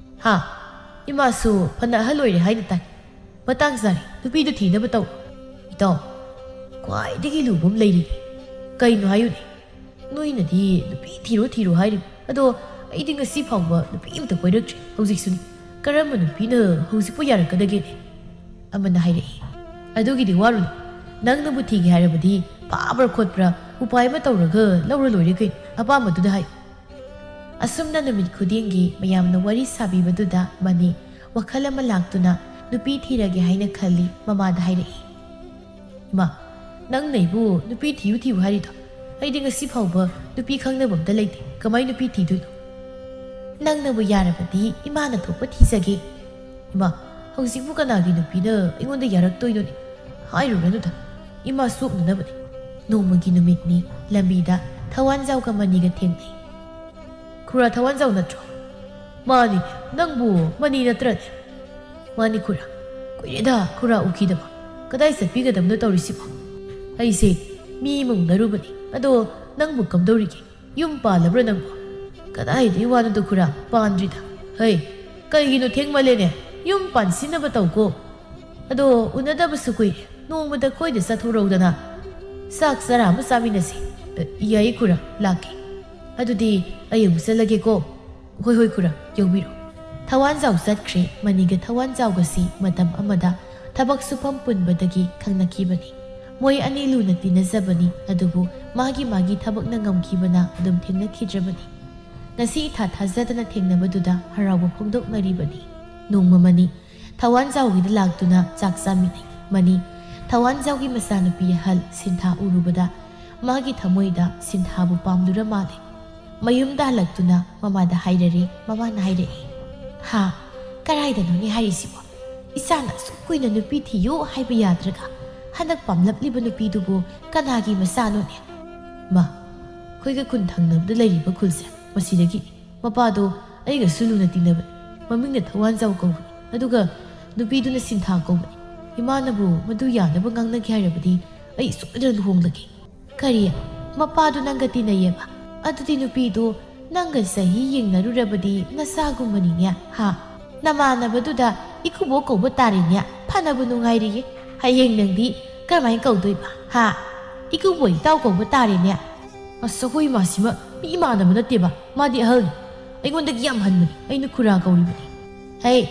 ꯍꯥ? ꯏꯃꯥꯁꯨ ꯐꯅ ꯑꯍꯜ ꯑꯣꯏꯔꯦ ꯍꯥꯏꯅ ꯇꯥꯏ꯫ ꯃꯇꯥꯡ ꯆꯥꯔꯦ, ꯅꯨꯄꯤꯗꯨ ꯊꯤꯅꯕ ꯇꯧ꯫ ꯏꯇꯥꯎ, ꯈ꯭ꯋꯥꯏꯗꯒꯤ ꯂꯨꯕ ꯑꯃ ꯂꯩꯔꯤ꯫ ꯀꯩꯅꯣ ꯍꯥꯏꯌꯨꯅꯦ? ꯅꯣꯏꯅꯗꯤ ꯅꯨꯄꯤ ꯊꯤꯔꯣ ꯊꯤꯔꯣ ꯍꯥꯏꯔꯤꯕ, ꯑꯗꯣ ꯑꯩꯗꯤ ꯉꯁꯤ ꯐꯥꯎꯕ ꯅꯨꯄꯤ ꯑꯃꯇ ꯀꯣꯏꯔꯛꯇ꯭ꯔꯤ꯫ ꯍꯧꯖꯤꯛꯁꯨꯅꯤ, ꯀꯔꯝꯕ ꯅꯨꯄꯤꯅ ꯍꯧꯖꯤꯛꯄꯨ ꯌꯥꯔꯛꯀꯗꯒꯦꯅꯦ?" ꯑꯃꯅ ꯍꯥꯏꯔꯛꯏ꯫ "ꯑꯗꯨꯒꯤꯗꯤ ꯋꯥꯔꯨꯅꯨ, ꯅꯪꯅꯕꯨ ꯊꯤꯒꯦ ꯍꯥꯏꯔꯕꯗꯤ ꯐꯥꯕ꯭ꯔꯥ ꯈꯣꯠꯄ꯭ꯔꯥ ꯎꯄꯥꯏ ꯑꯃ ꯇꯧꯔꯒ ꯂꯧꯔ ꯂꯣꯏꯔꯦ ꯀꯩꯅꯣ, ꯑꯄꯥꯝꯕꯗꯨꯗ ꯍꯥꯏꯌꯨ꯫" ꯑꯁꯨꯝꯅ ꯅꯨꯃꯤꯠ ꯈꯨꯗꯤꯡꯒꯤ ꯃꯌꯥꯝꯅ ꯋꯥꯔꯤ ꯁꯥꯕꯤꯕꯗꯨꯗ ꯃꯅꯤ ꯋꯥꯈꯜ ꯑꯃ ꯂꯥꯛꯇꯨꯅ ꯅꯨꯄꯤ ꯊꯤꯔꯒꯦ ꯍꯥꯏꯅ ꯈꯜꯂꯤ꯫ ꯃꯃꯥꯗ ꯍꯥꯏꯔꯛꯏ, "ꯏꯃꯥ, ꯅꯪꯅ ꯑꯩꯕꯨ ꯅꯨꯄꯤ ꯊꯤꯌꯨ ꯊꯤꯌꯨ ꯍꯥꯏꯔꯤꯗꯣ? ꯑꯩꯗꯤ ꯉꯁꯤ ꯐꯥꯎꯕ ꯅꯨꯄꯤ ꯈꯪꯅꯕ ꯑꯝꯇ ꯂꯩꯇꯦ꯫ ꯀꯃꯥꯏ ꯅꯨꯄꯤ ꯊꯤꯗꯣꯏꯅꯣ?" "ꯅꯪꯅꯕꯨ ꯌꯥꯔꯕꯗꯤ ꯏꯃꯥꯅ ꯊꯣꯛꯄ ꯊꯤꯖꯒꯦ꯫" "ꯏꯃꯥ, ꯍꯧꯖꯤꯛꯄꯨ ꯀꯅꯥꯒꯤ ꯅꯨꯄꯤꯅ ꯑꯩꯉꯣꯟꯗ ꯌꯥꯔꯛꯇꯣꯏꯅꯣꯅꯦ? ꯍꯥꯏꯔꯨꯔꯅꯨꯗ, ꯏꯃꯥ ꯁꯣꯛꯅꯅꯕꯅꯤ꯫" ꯅꯣꯡꯃꯒꯤ ꯅꯨꯃꯤꯠꯅꯤ, ꯂꯝꯕꯤꯗ ꯊꯋꯥꯟꯖꯥꯎꯒ ꯃꯅꯤꯒ ꯊꯦꯡꯅꯩ꯫ "ꯈꯨꯔꯥ ꯊꯋꯥꯟꯖꯥꯎ ꯅꯠꯇ꯭ꯔꯣ?" "ꯃꯥꯅꯤ, ꯅꯪꯕꯨ ꯃꯅꯤ ꯅꯠꯇ꯭ꯔꯅꯦ?" "ꯃꯥꯅꯤ ꯈꯨꯔꯥ, ꯀꯨꯏꯔꯦꯗ ꯈꯨꯔꯥ ꯎꯈꯤꯗꯕ꯫ ꯀꯗꯥꯏ ꯆꯠꯄꯤꯒꯗꯕꯅꯣ ꯇꯧꯔꯤꯁꯤꯕꯣ?" "ꯑꯩꯁꯦ ꯃꯤ ꯑꯃ ꯎꯅꯔꯨꯕꯅꯤ, ꯑꯗꯣ ꯅꯪꯕꯨ ꯀꯝꯗꯧꯔꯤꯒꯦ? ꯌꯨꯝ ꯄꯥꯜꯂꯕ꯭ꯔꯥ ꯅꯪꯕꯣ?" "ꯀꯗꯥꯏꯗꯒꯤ ꯋꯥꯅꯣꯗ ꯈꯨꯔꯥ, ꯄꯥꯟꯗ꯭ꯔꯤꯗ꯫" "ꯍꯩ, ꯀꯩꯒꯤꯅꯣ ꯊꯦꯡꯃꯜꯂꯦꯅꯦ? ꯌꯨꯝ ꯄꯥꯟꯁꯤꯟꯅꯕ ꯇꯧꯀꯣ꯫ ꯑꯗꯣ ꯎꯅꯗꯕꯁꯨ ꯀꯨꯏꯔꯦ, ꯅꯣꯡꯃꯗ ꯀꯣꯏꯗ ꯆꯠꯊꯣꯔꯛꯎꯗꯅ꯫ ꯆꯥꯛ ꯆꯔꯥ ꯑꯃ ꯆꯥꯃꯤꯟꯅꯁꯤ꯫" "ꯑ, ꯌꯥꯏꯌꯦ ꯈꯨꯔꯥ, ꯂꯥꯛꯀꯦ꯫ ꯑꯗꯨꯗꯤ ꯑꯩ ꯑꯃꯨꯛ ꯆꯠꯂꯒꯦꯀꯣ꯫" "ꯍꯣꯏ ꯍꯣꯏ ꯈꯨꯔꯥ, ꯌꯧꯕꯤꯔꯣ꯫" ꯊꯋꯥꯟꯖꯥꯎ ꯆꯠꯈ꯭ꯔꯦ꯫ ꯃꯅꯤꯒ ꯊꯋꯥꯟꯖꯥꯎꯒꯁꯤ ꯃꯇꯝ ꯑꯃꯗ ꯊꯕꯛ ꯁꯨꯐꯝ ꯄꯨꯟꯕꯗꯒꯤ ꯈꯪꯅꯈꯤꯕꯅꯤ꯫ ꯃꯣꯏ ꯑꯅꯤ ꯂꯨꯅ ꯇꯤꯟꯅꯖꯕꯅꯤ, ꯑꯗꯨꯕꯨ ꯃꯥꯒꯤ ꯃꯥꯒꯤ ꯊꯕꯛꯅ ꯉꯝꯈꯤꯕꯅ ꯑꯗꯨꯝ ꯊꯦꯡꯅꯈꯤꯗ꯭ꯔꯕꯅꯤ꯫ ꯉꯁꯤ ꯏꯊꯥ ꯊꯥꯖꯗꯅ ꯊꯦꯡꯅꯕꯗꯨꯗ ꯍꯔꯥꯎꯕ ꯐꯣꯡꯗꯣꯛꯅꯔꯤꯕꯅꯤ꯫ ꯅꯣꯡꯃ ꯃꯅꯤ ꯊꯋꯥꯟꯖꯥꯎꯒꯤꯗ ꯂꯥꯛꯇꯨꯅ ꯆꯥꯛ ꯆꯥꯃꯤꯟꯅꯩ꯫ ꯃꯅꯤ ꯊꯋꯥꯟꯖꯥꯎꯒꯤ ꯃꯆꯥꯅꯨꯄꯤ ꯑꯍꯜ ꯁꯤꯟꯊꯥ ꯎꯔꯨꯕꯗ ꯃꯥꯒꯤ ꯊꯃꯣꯏꯗ ꯁꯤꯟꯊꯥꯕꯨ ꯄꯥꯝꯂꯨꯔ ꯃꯥꯜꯂꯦ꯫ ꯃꯌꯨꯝꯗ ꯍꯜꯂꯛꯇꯨꯅ ꯃꯃꯥꯗ ꯍꯥꯏꯔꯔꯦ꯫ ꯃꯃꯥꯅ ꯍꯥꯏꯔꯛꯏ, "ꯍꯥ? ꯀꯔꯥꯏꯗꯅꯣꯅꯦ ꯍꯥꯏꯔꯤꯁꯤꯕꯣ? ꯏꯆꯥꯅ ꯑꯁꯨꯛ ꯀꯨꯏꯅ ꯅꯨꯄꯤ ꯊꯤꯌꯨ ꯍꯥꯏꯕ ꯌꯥꯗ꯭ꯔꯒ ꯍꯟꯗꯛ ꯄꯥꯝꯂꯛꯂꯤꯕ ꯅꯨꯄꯤꯗꯨꯕꯨ ꯀꯅꯥꯒꯤ ꯃꯆꯥꯅꯣꯅꯦ?" "ꯃꯥ, ꯑꯩꯈꯣꯏꯒ ꯈꯨꯟ ꯊꯪꯅꯕꯗ ꯂꯩꯔꯤꯕ ꯈꯨꯜꯁꯦ, ꯃꯁꯤꯗꯒꯤ꯫ ꯃꯄꯥꯗꯣ ꯑꯩꯒꯁꯨ ꯂꯨꯅ ꯇꯤꯟꯅꯕꯅꯤ꯫ ꯃꯃꯤꯡꯅ ꯊꯋꯥꯟꯖꯥꯎ ꯀꯧꯕꯅꯤ, ꯑꯗꯨꯒ ꯅꯨꯄꯤꯗꯨꯅ ꯁꯤꯟꯊꯥ ꯀꯧꯕꯅꯤ꯫ ꯏꯃꯥꯅꯕꯨ ꯃꯗꯨ ꯌꯥꯅꯕ ꯉꯥꯡꯅꯒꯦ ꯍꯥꯏꯔꯕꯗꯤ ꯑꯩ ꯁꯣꯏꯗꯅ ꯂꯨꯍꯣꯡꯂꯒꯦ꯫" "ꯀꯔꯤ? ꯃꯄꯥꯗꯨ ꯅꯪꯒ ꯇꯤꯟꯅꯩꯌꯦꯕ? ꯑꯗꯨꯗꯤ ꯅꯨꯄꯤꯗꯨ ꯅꯪꯒ ꯆꯍꯤ ꯌꯦꯡꯅꯔꯨꯔꯕꯗꯤ ꯅꯆꯥꯒꯨꯝꯕꯅꯤꯅꯦ, ꯍꯥ? ꯅꯃꯥꯟꯅꯕꯗꯨꯗ ꯏꯀꯨꯕꯣꯛ ꯀꯧꯕ ꯇꯥꯔꯦꯅꯦ꯫ ꯐꯅꯕꯨ ꯅꯨꯡꯉꯥꯏꯔꯤꯌꯦ꯫ ꯍꯌꯦꯡ ꯅꯪꯗꯤ ꯀꯔꯝꯍꯥꯏꯅ ꯀꯧꯗꯣꯏꯕ, ꯍꯥ? ꯏꯀꯨꯕꯣꯛ ꯏꯇꯥꯎ ꯀꯧꯕ ꯇꯥꯔꯦꯅꯦ꯫" "ꯑꯁ, ꯑꯩꯈꯣꯏ ꯏꯃꯥꯁꯤꯃ ꯃꯤ ꯏꯃꯥꯟꯅꯕ ꯅꯠꯇꯦꯕ꯫ ꯃꯥꯗꯤ ꯑꯍꯜꯅꯤ꯫ ꯑꯩꯉꯣꯟꯗꯒꯤ ꯌꯥꯝ ꯍꯟꯕꯅꯤ꯫ ꯑꯩꯅ ꯈꯨꯔꯥ ꯀꯧꯔꯤꯕꯅꯤ꯫" "ꯍꯩ,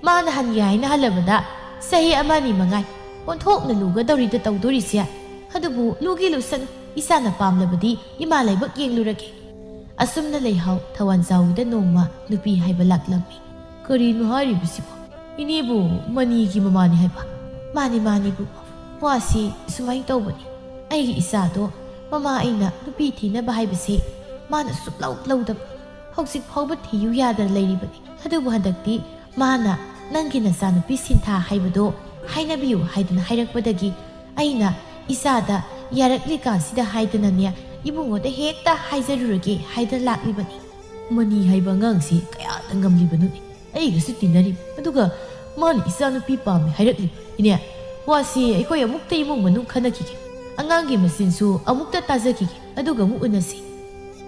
ꯃꯥꯅ ꯍꯟꯒꯦ ꯍꯥꯏꯅ ꯍꯜꯂꯕꯗ ꯆꯍꯤ ꯑꯃ ꯑꯅꯤ ꯃꯉꯥꯏ꯫ ꯑꯣꯟꯊꯣꯛꯅ ꯂꯨꯒꯗꯧꯔꯤꯗ ꯇꯧꯗꯣꯔꯤꯁꯦ꯫ ꯑꯗꯨꯕꯨ ꯂꯨꯒꯦ ꯂꯨꯁꯅꯨ, ꯏꯆꯥꯅ ꯄꯥꯝꯂꯕꯗꯤ ꯏꯃꯥ ꯂꯥꯏꯕꯛ ꯌꯦꯡꯂꯨꯔꯒꯦ꯫" ꯑꯁꯨꯝꯅ ꯂꯩꯍꯥꯎ ꯊꯋꯥꯟꯖꯥꯎꯒꯤꯗ ꯅꯣꯡꯃ ꯅꯨꯄꯤ ꯍꯥꯏꯕ ꯂꯥꯛꯂꯝꯃꯤ꯫ "ꯀꯔꯤꯅꯣ ꯍꯥꯏꯔꯤꯕꯁꯤꯕꯣ? ꯏꯅꯦꯕꯨ ꯃꯅꯤꯒꯤ ꯃꯃꯥꯅꯤ ꯍꯥꯏꯕ?" "ꯃꯥꯅꯤ, ꯃꯥꯅꯤ ꯕꯨꯡꯉꯣ꯫ ꯋꯥꯁꯤ ꯁꯨꯃꯥꯏꯅ ꯇꯧꯕꯅꯤ꯫ ꯑꯩꯒꯤ ꯏꯆꯥꯗꯣ ꯃꯃꯥ ꯑꯩꯅ ꯅꯨꯄꯤ ꯊꯤꯅꯕ ꯍꯥꯏꯕꯁꯦ ꯃꯥꯅ ꯁꯨꯛꯂꯧ ꯂꯧꯗꯕ꯫ ꯍꯧꯖꯤꯛ ꯐꯥꯎꯕ ꯊꯤꯌꯨ ꯌꯥꯗꯅ ꯂꯩꯔꯤꯕꯅꯤ꯫ ꯑꯗꯨꯕꯨ ꯍꯟꯗꯛꯇꯤ ꯃꯥꯅ ꯅꯪꯒꯤ ꯅꯆꯥꯅꯨꯄꯤ ꯁꯤꯟꯊꯥ ꯍꯥꯏꯕꯗꯣ ꯍꯥꯏꯅꯕꯤꯌꯨ ꯍꯥꯏꯗꯨꯅ ꯍꯥꯏꯔꯛꯄꯗꯒꯤ ꯑꯩꯅ ꯏꯆꯥꯗ ꯌꯥꯔꯛꯂꯤꯀꯥꯟꯁꯤꯗ ꯍꯥꯏꯗꯅꯅꯦ ꯏꯕꯨꯡꯉꯣꯗ ꯍꯦꯛꯇ ꯍꯥꯏꯖꯔꯨꯔꯒꯦ ꯍꯥꯏꯗꯅ ꯂꯥꯛꯂꯤꯕꯅꯤ꯫" "ꯃꯅꯤ ꯍꯥꯏꯕ ꯑꯉꯥꯡꯁꯤ ꯀꯌꯥꯗ ꯉꯝꯂꯤꯕꯅꯣꯅꯦ? ꯑꯩꯒꯁꯨ ꯇꯤꯟꯅꯔꯤꯕ, ꯑꯗꯨꯒ ꯃꯥꯅ ꯏꯆꯥꯅꯨꯄꯤ ꯄꯥꯝꯃꯤ ꯍꯥꯏꯔꯛꯂꯤꯕ꯫ ꯏꯅꯦ, ꯋꯥꯁꯤ ꯑꯩꯈꯣꯏ ꯑꯃꯨꯛꯇ ꯏꯃꯨꯡ ꯃꯅꯨꯡ ꯈꯟꯅꯈꯤꯒꯦ꯫ ꯑꯉꯥꯡꯒꯤ ꯃꯆꯤꯟꯁꯨ ꯑꯃꯨꯛꯇ ꯇꯥꯖꯈꯤꯒꯦ, ꯑꯗꯨꯒ ꯑꯃꯨꯛ ꯎꯅꯁꯤ꯫"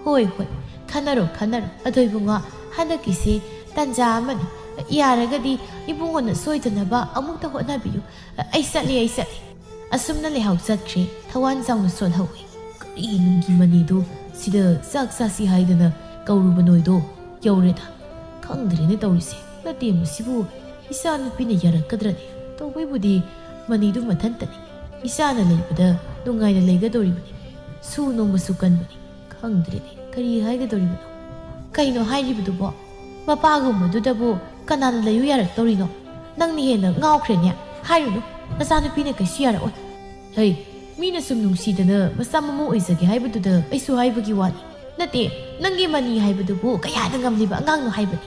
"ꯍꯣꯏ, ꯍꯣꯏ, ꯈꯟꯅꯔꯣ, ꯈꯟꯅꯔꯣ꯫ ꯑꯗꯣ ꯏꯕꯨꯡꯉꯣ, ꯍꯟꯗꯛꯀꯤꯁꯤ ꯇꯟꯖꯥ ꯑꯃꯅꯤ꯫ ꯌꯥꯔꯒꯗꯤ ꯏꯕꯨꯡꯉꯣꯅ ꯁꯣꯏꯗꯅꯕ ꯑꯃꯨꯛꯇ ꯍꯣꯠꯅꯕꯤꯌꯨ꯫ ꯑꯩ ꯆꯠꯂꯤ, ꯑꯩ ꯆꯠꯂꯤ꯫" ꯑꯁꯨꯝꯅ ꯂꯩꯍꯥꯎ ꯆꯠꯈ꯭ꯔꯦ꯫ ꯊꯋꯥꯟꯖꯥꯎꯅ ꯁꯣꯜꯍꯧꯏ꯫ "ꯀꯔꯤ ꯅꯨꯡꯒꯤ ꯃꯅꯤꯗꯣ ꯁꯤꯗ ꯆꯥꯛ ꯆꯥꯁꯤ ꯍꯥꯏꯗꯅ ꯀꯧꯔꯨꯕ ꯅꯣꯏꯗꯣ ꯌꯧꯔꯦꯗ꯫ ꯈꯪꯗ꯭ꯔꯦꯅꯦ ꯇꯧꯔꯤꯁꯦ꯫ ꯅꯠꯇꯦ, ꯃꯁꯤꯕꯨ ꯏꯆꯥ ꯅꯨꯄꯤꯅ ꯌꯥꯔꯛꯀꯗ꯭ꯔꯅꯦ? ꯇꯧꯕꯩꯕꯨꯗꯤ ꯃꯅꯤꯗꯨ ꯃꯊꯟꯇꯅꯤ꯫ ꯏꯆꯥꯅ ꯂꯩꯕꯗ ꯅꯨꯡꯉꯥꯏꯅ ꯂꯩꯒꯗꯧꯔꯤꯕꯅꯤ꯫ ꯁꯨ ꯅꯣꯝꯕꯁꯨ ꯀꯟꯕꯅꯤ꯫ ꯈꯪꯗ꯭ꯔꯦꯅꯦ, ꯀꯔꯤ ꯍꯥꯏꯒꯗꯧꯔꯤꯕꯅꯣ? ꯀꯩꯅꯣ ꯍꯥꯏꯔꯤꯕꯗꯨꯕꯣ? ꯃꯄꯥꯒꯨꯝꯕꯗꯨꯗꯕꯨ ꯀꯅꯥꯅ ꯂꯩꯌꯨ ꯌꯥꯔꯛꯇꯧꯔꯤꯅꯣ? ꯅꯪꯅ ꯍꯦꯟꯅ ꯉꯥꯎꯈ꯭ꯔꯦꯅꯦ꯫ ꯍꯥꯏꯔꯨꯅꯨ, ꯅꯆꯥꯅꯨꯄꯤꯅ ꯀꯩꯁꯨ ꯌꯥꯔꯛꯑꯣꯏ꯫ ꯍꯩ, ꯃꯤꯅ ꯁꯨꯝ ꯅꯨꯡꯁꯤꯗꯅ ꯃꯆꯥ ꯃꯃꯧ ꯑꯣꯏꯖꯒꯦ ꯍꯥꯏꯕꯗꯨꯗ ꯑꯩꯁꯨ ꯍꯥꯏꯕꯒꯤ ꯋꯥꯅꯤ꯫ ꯅꯠꯇꯦ, ꯅꯪꯒꯤ ꯃꯅꯤ ꯍꯥꯏꯕꯗꯨꯕꯨ ꯀꯌꯥꯗ ꯉꯝꯂꯤꯕ ꯑꯉꯥꯡꯅꯣ ꯍꯥꯏꯕꯅꯤ꯫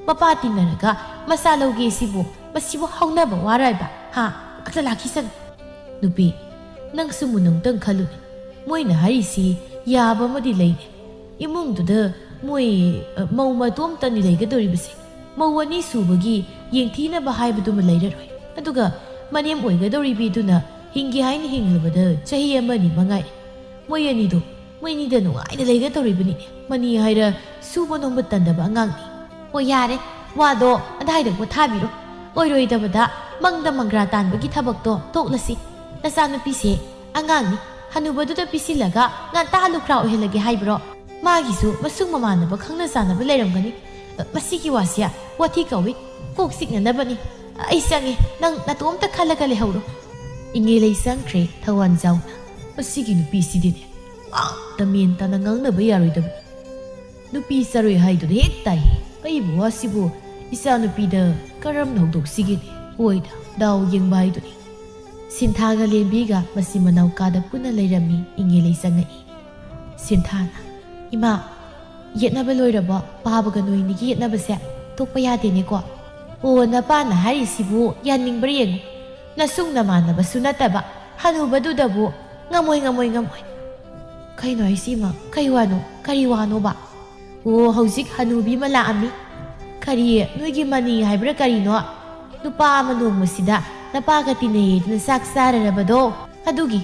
ꯃꯄꯥ ꯇꯤꯟꯅꯔꯒ ꯃꯆꯥ ꯂꯧꯒꯦ ꯁꯤꯕꯨ, ꯃꯁꯤꯕꯨ ꯍꯧꯅꯕ ꯋꯥꯔ ꯍꯥꯏꯕ? ꯍꯥ? ꯑꯝꯇ ꯂꯥꯛꯈꯤꯁꯅꯨ꯫ ꯅꯨꯄꯤ, ꯅꯪꯁꯨ ꯃꯨꯟꯅ ꯑꯃꯨꯛꯇꯪ ꯈꯜꯂꯨꯅꯦ꯫ ꯃꯣꯏꯅ ꯍꯥꯏꯔꯤꯁꯤ ꯌꯥꯕ ꯑꯃꯗꯤ ꯂꯩꯅꯦ꯫ ꯏꯃꯨꯡꯗꯨꯗ ꯃꯣꯏ, ꯑ, ꯃꯧ ꯃꯇꯣꯝꯇꯅꯤ ꯂꯩꯒꯗꯧꯔꯤꯕꯁꯦ꯫ ꯃꯧ ꯑꯅꯤ ꯁꯨꯕꯒꯤ ꯌꯦꯡꯊꯤꯅꯕ ꯍꯥꯏꯕꯗꯨꯃ ꯂꯩꯔꯔꯣꯏ꯫ ꯑꯗꯨꯒ ꯃꯅꯦꯝ ꯑꯣꯏꯒꯗꯧꯔꯤꯕꯤꯗꯨꯅ ꯍꯤꯡꯒꯦ ꯍꯥꯏꯅ ꯍꯤꯡꯂꯕꯗ ꯆꯍꯤ ꯑꯃꯅꯤ ꯃꯉꯥꯏ꯫ ꯃꯣꯏ ꯑꯅꯤꯗꯣ, ꯃꯣꯏ ꯑꯅꯤꯗ ꯅꯨꯡꯉꯥꯏꯅ ꯂꯩꯒꯗꯧꯔꯤꯕꯅꯤꯅꯦ꯫ ꯃꯅꯤ ꯍꯥꯏꯔ ꯁꯨꯕ ꯅꯣꯝꯕ ꯇꯟꯗꯕ ꯑꯉꯥꯡꯅꯤ꯫ ꯑꯣ, ꯌꯥꯔꯦ, ꯋꯥꯗꯣ ꯑꯗꯥꯏꯗ ꯄꯣꯊꯥꯕꯤꯔꯣ꯫ ꯑꯣꯏꯔꯣꯏꯗꯕꯗ ꯃꯪꯗ ꯃꯪꯒ꯭ꯔꯥ ꯇꯥꯟꯕꯒꯤ ꯊꯕꯛꯇꯣ ꯇꯣꯛꯂꯁꯤ꯫ ꯅꯆꯥꯅꯨꯄꯤꯁꯦ ꯑꯉꯥꯡꯅꯤ, ꯍꯅꯨꯕꯗꯨꯗ ꯄꯤꯁꯤꯜꯂꯒ ꯉꯟꯇꯥ ꯂꯨꯈ꯭ꯔꯥ ꯑꯣꯏꯍꯜꯂꯒꯦ ꯍꯥꯏꯕ꯭ꯔꯣ? ꯃꯥꯒꯤꯁꯨ ꯃꯁꯨꯡ ꯃꯃꯥꯟꯅꯕ ꯈꯪꯅ ꯆꯥꯟꯅꯕ ꯂꯩꯔꯝꯒꯅꯤ꯫ ꯑ, ꯃꯁꯤꯒꯤ ꯋꯥꯁꯦ ꯋꯥꯊꯤ ꯀꯧꯏ, ꯀꯣꯛ ꯆꯤꯛꯅꯅꯕꯅꯤ꯫ ꯑꯩ ꯆꯪꯉꯦ, ꯅꯪ ꯅꯇꯣꯝꯇ ꯈꯜꯂꯒ ꯂꯩꯍꯧꯔꯣ꯫ ꯏꯉꯦꯂꯩ ꯆꯪꯈ꯭ꯔꯦ ꯊꯋꯥꯟꯖꯥꯎꯅ꯫ ꯃꯁꯤꯒꯤ ꯅꯨꯄꯤꯁꯤꯗꯤꯅꯦ, ꯑꯝꯇ ꯃꯦꯟ ꯇꯥꯅ ꯉꯥꯡꯅꯕ ꯌꯥꯔꯣꯏꯗꯕꯅꯤ꯫ ꯅꯨꯄꯤ ꯆꯔꯣꯏ ꯍꯥꯏꯗꯨꯅ ꯍꯦꯛ ꯇꯥꯏ꯫ ꯑꯩꯕꯨ ꯋꯥꯁꯤꯕꯨ ꯏꯆꯥꯅꯨꯄꯤꯗ ꯀꯔꯝꯅ ꯍꯧꯗꯣꯛꯁꯤꯒꯦꯅꯦ? ꯍꯣꯏꯗ, ꯗꯥꯎ ꯌꯦꯡꯕ ꯍꯥꯏꯗꯨꯅꯤ꯫ ꯁꯤꯟꯊꯥꯒ ꯂꯦꯝꯕꯤꯒ ꯃꯆꯤꯟ ꯃꯅꯥꯎ ꯀꯥꯗ ꯄꯨꯟꯅ ꯂꯩꯔꯝꯃꯤ꯫ ꯏꯉꯦꯂꯩ ꯆꯪꯉꯛꯏ꯫ ꯁꯤꯟꯊꯥꯅ, "ꯏꯃꯥ, ꯌꯦꯠꯅꯕ ꯂꯣꯏꯔꯕꯣ? ꯄꯥꯕꯒ ꯅꯣꯏꯅꯤꯒꯤ ꯌꯦꯠꯅꯕꯁꯦ ꯇꯣꯛꯄ ꯌꯥꯗꯦꯅꯦꯀꯣ?" "ꯑꯣ, ꯅꯄꯥꯅ ꯍꯥꯏꯔꯤꯁꯤꯕꯨ ꯌꯥꯅꯤꯡꯕ꯭ꯔꯥ ꯌꯦꯡꯉꯨ꯫ ꯅꯁꯨꯡ ꯅꯃꯥꯟꯅꯕꯁꯨ ꯅꯠꯇꯕ ꯍꯅꯨꯕꯗꯨꯗꯕꯨ ꯉꯝꯃꯣꯏ, ꯉꯝꯃꯣꯏ, ꯉꯝꯃꯣꯏ꯫" "ꯀꯩꯅꯣ ꯍꯥꯏꯁꯤ ꯏꯃꯥ? ꯀꯩ ꯋꯥꯅꯣ? ꯀꯔꯤ ꯋꯥꯅꯣꯕ?" "ꯑꯣ, ꯍꯧꯖꯤꯛ ꯍꯅꯨꯕꯤ ꯑꯃ ꯂꯥꯛꯑꯝꯃꯤ꯫ ꯀꯔꯤ, ꯅꯣꯏꯒꯤ ꯃꯅꯤ ꯍꯥꯏꯕ꯭ꯔꯥ ꯀꯔꯤꯅꯣ? ꯅꯨꯄꯥ ꯑꯃ ꯅꯣꯡꯃꯁꯤꯗ ꯅꯄꯥꯒ ꯇꯤꯟꯅꯩꯌꯦꯗꯅ ꯆꯥꯛ ꯆꯥꯔꯔꯕꯗꯣ, ꯑꯗꯨꯒꯤ,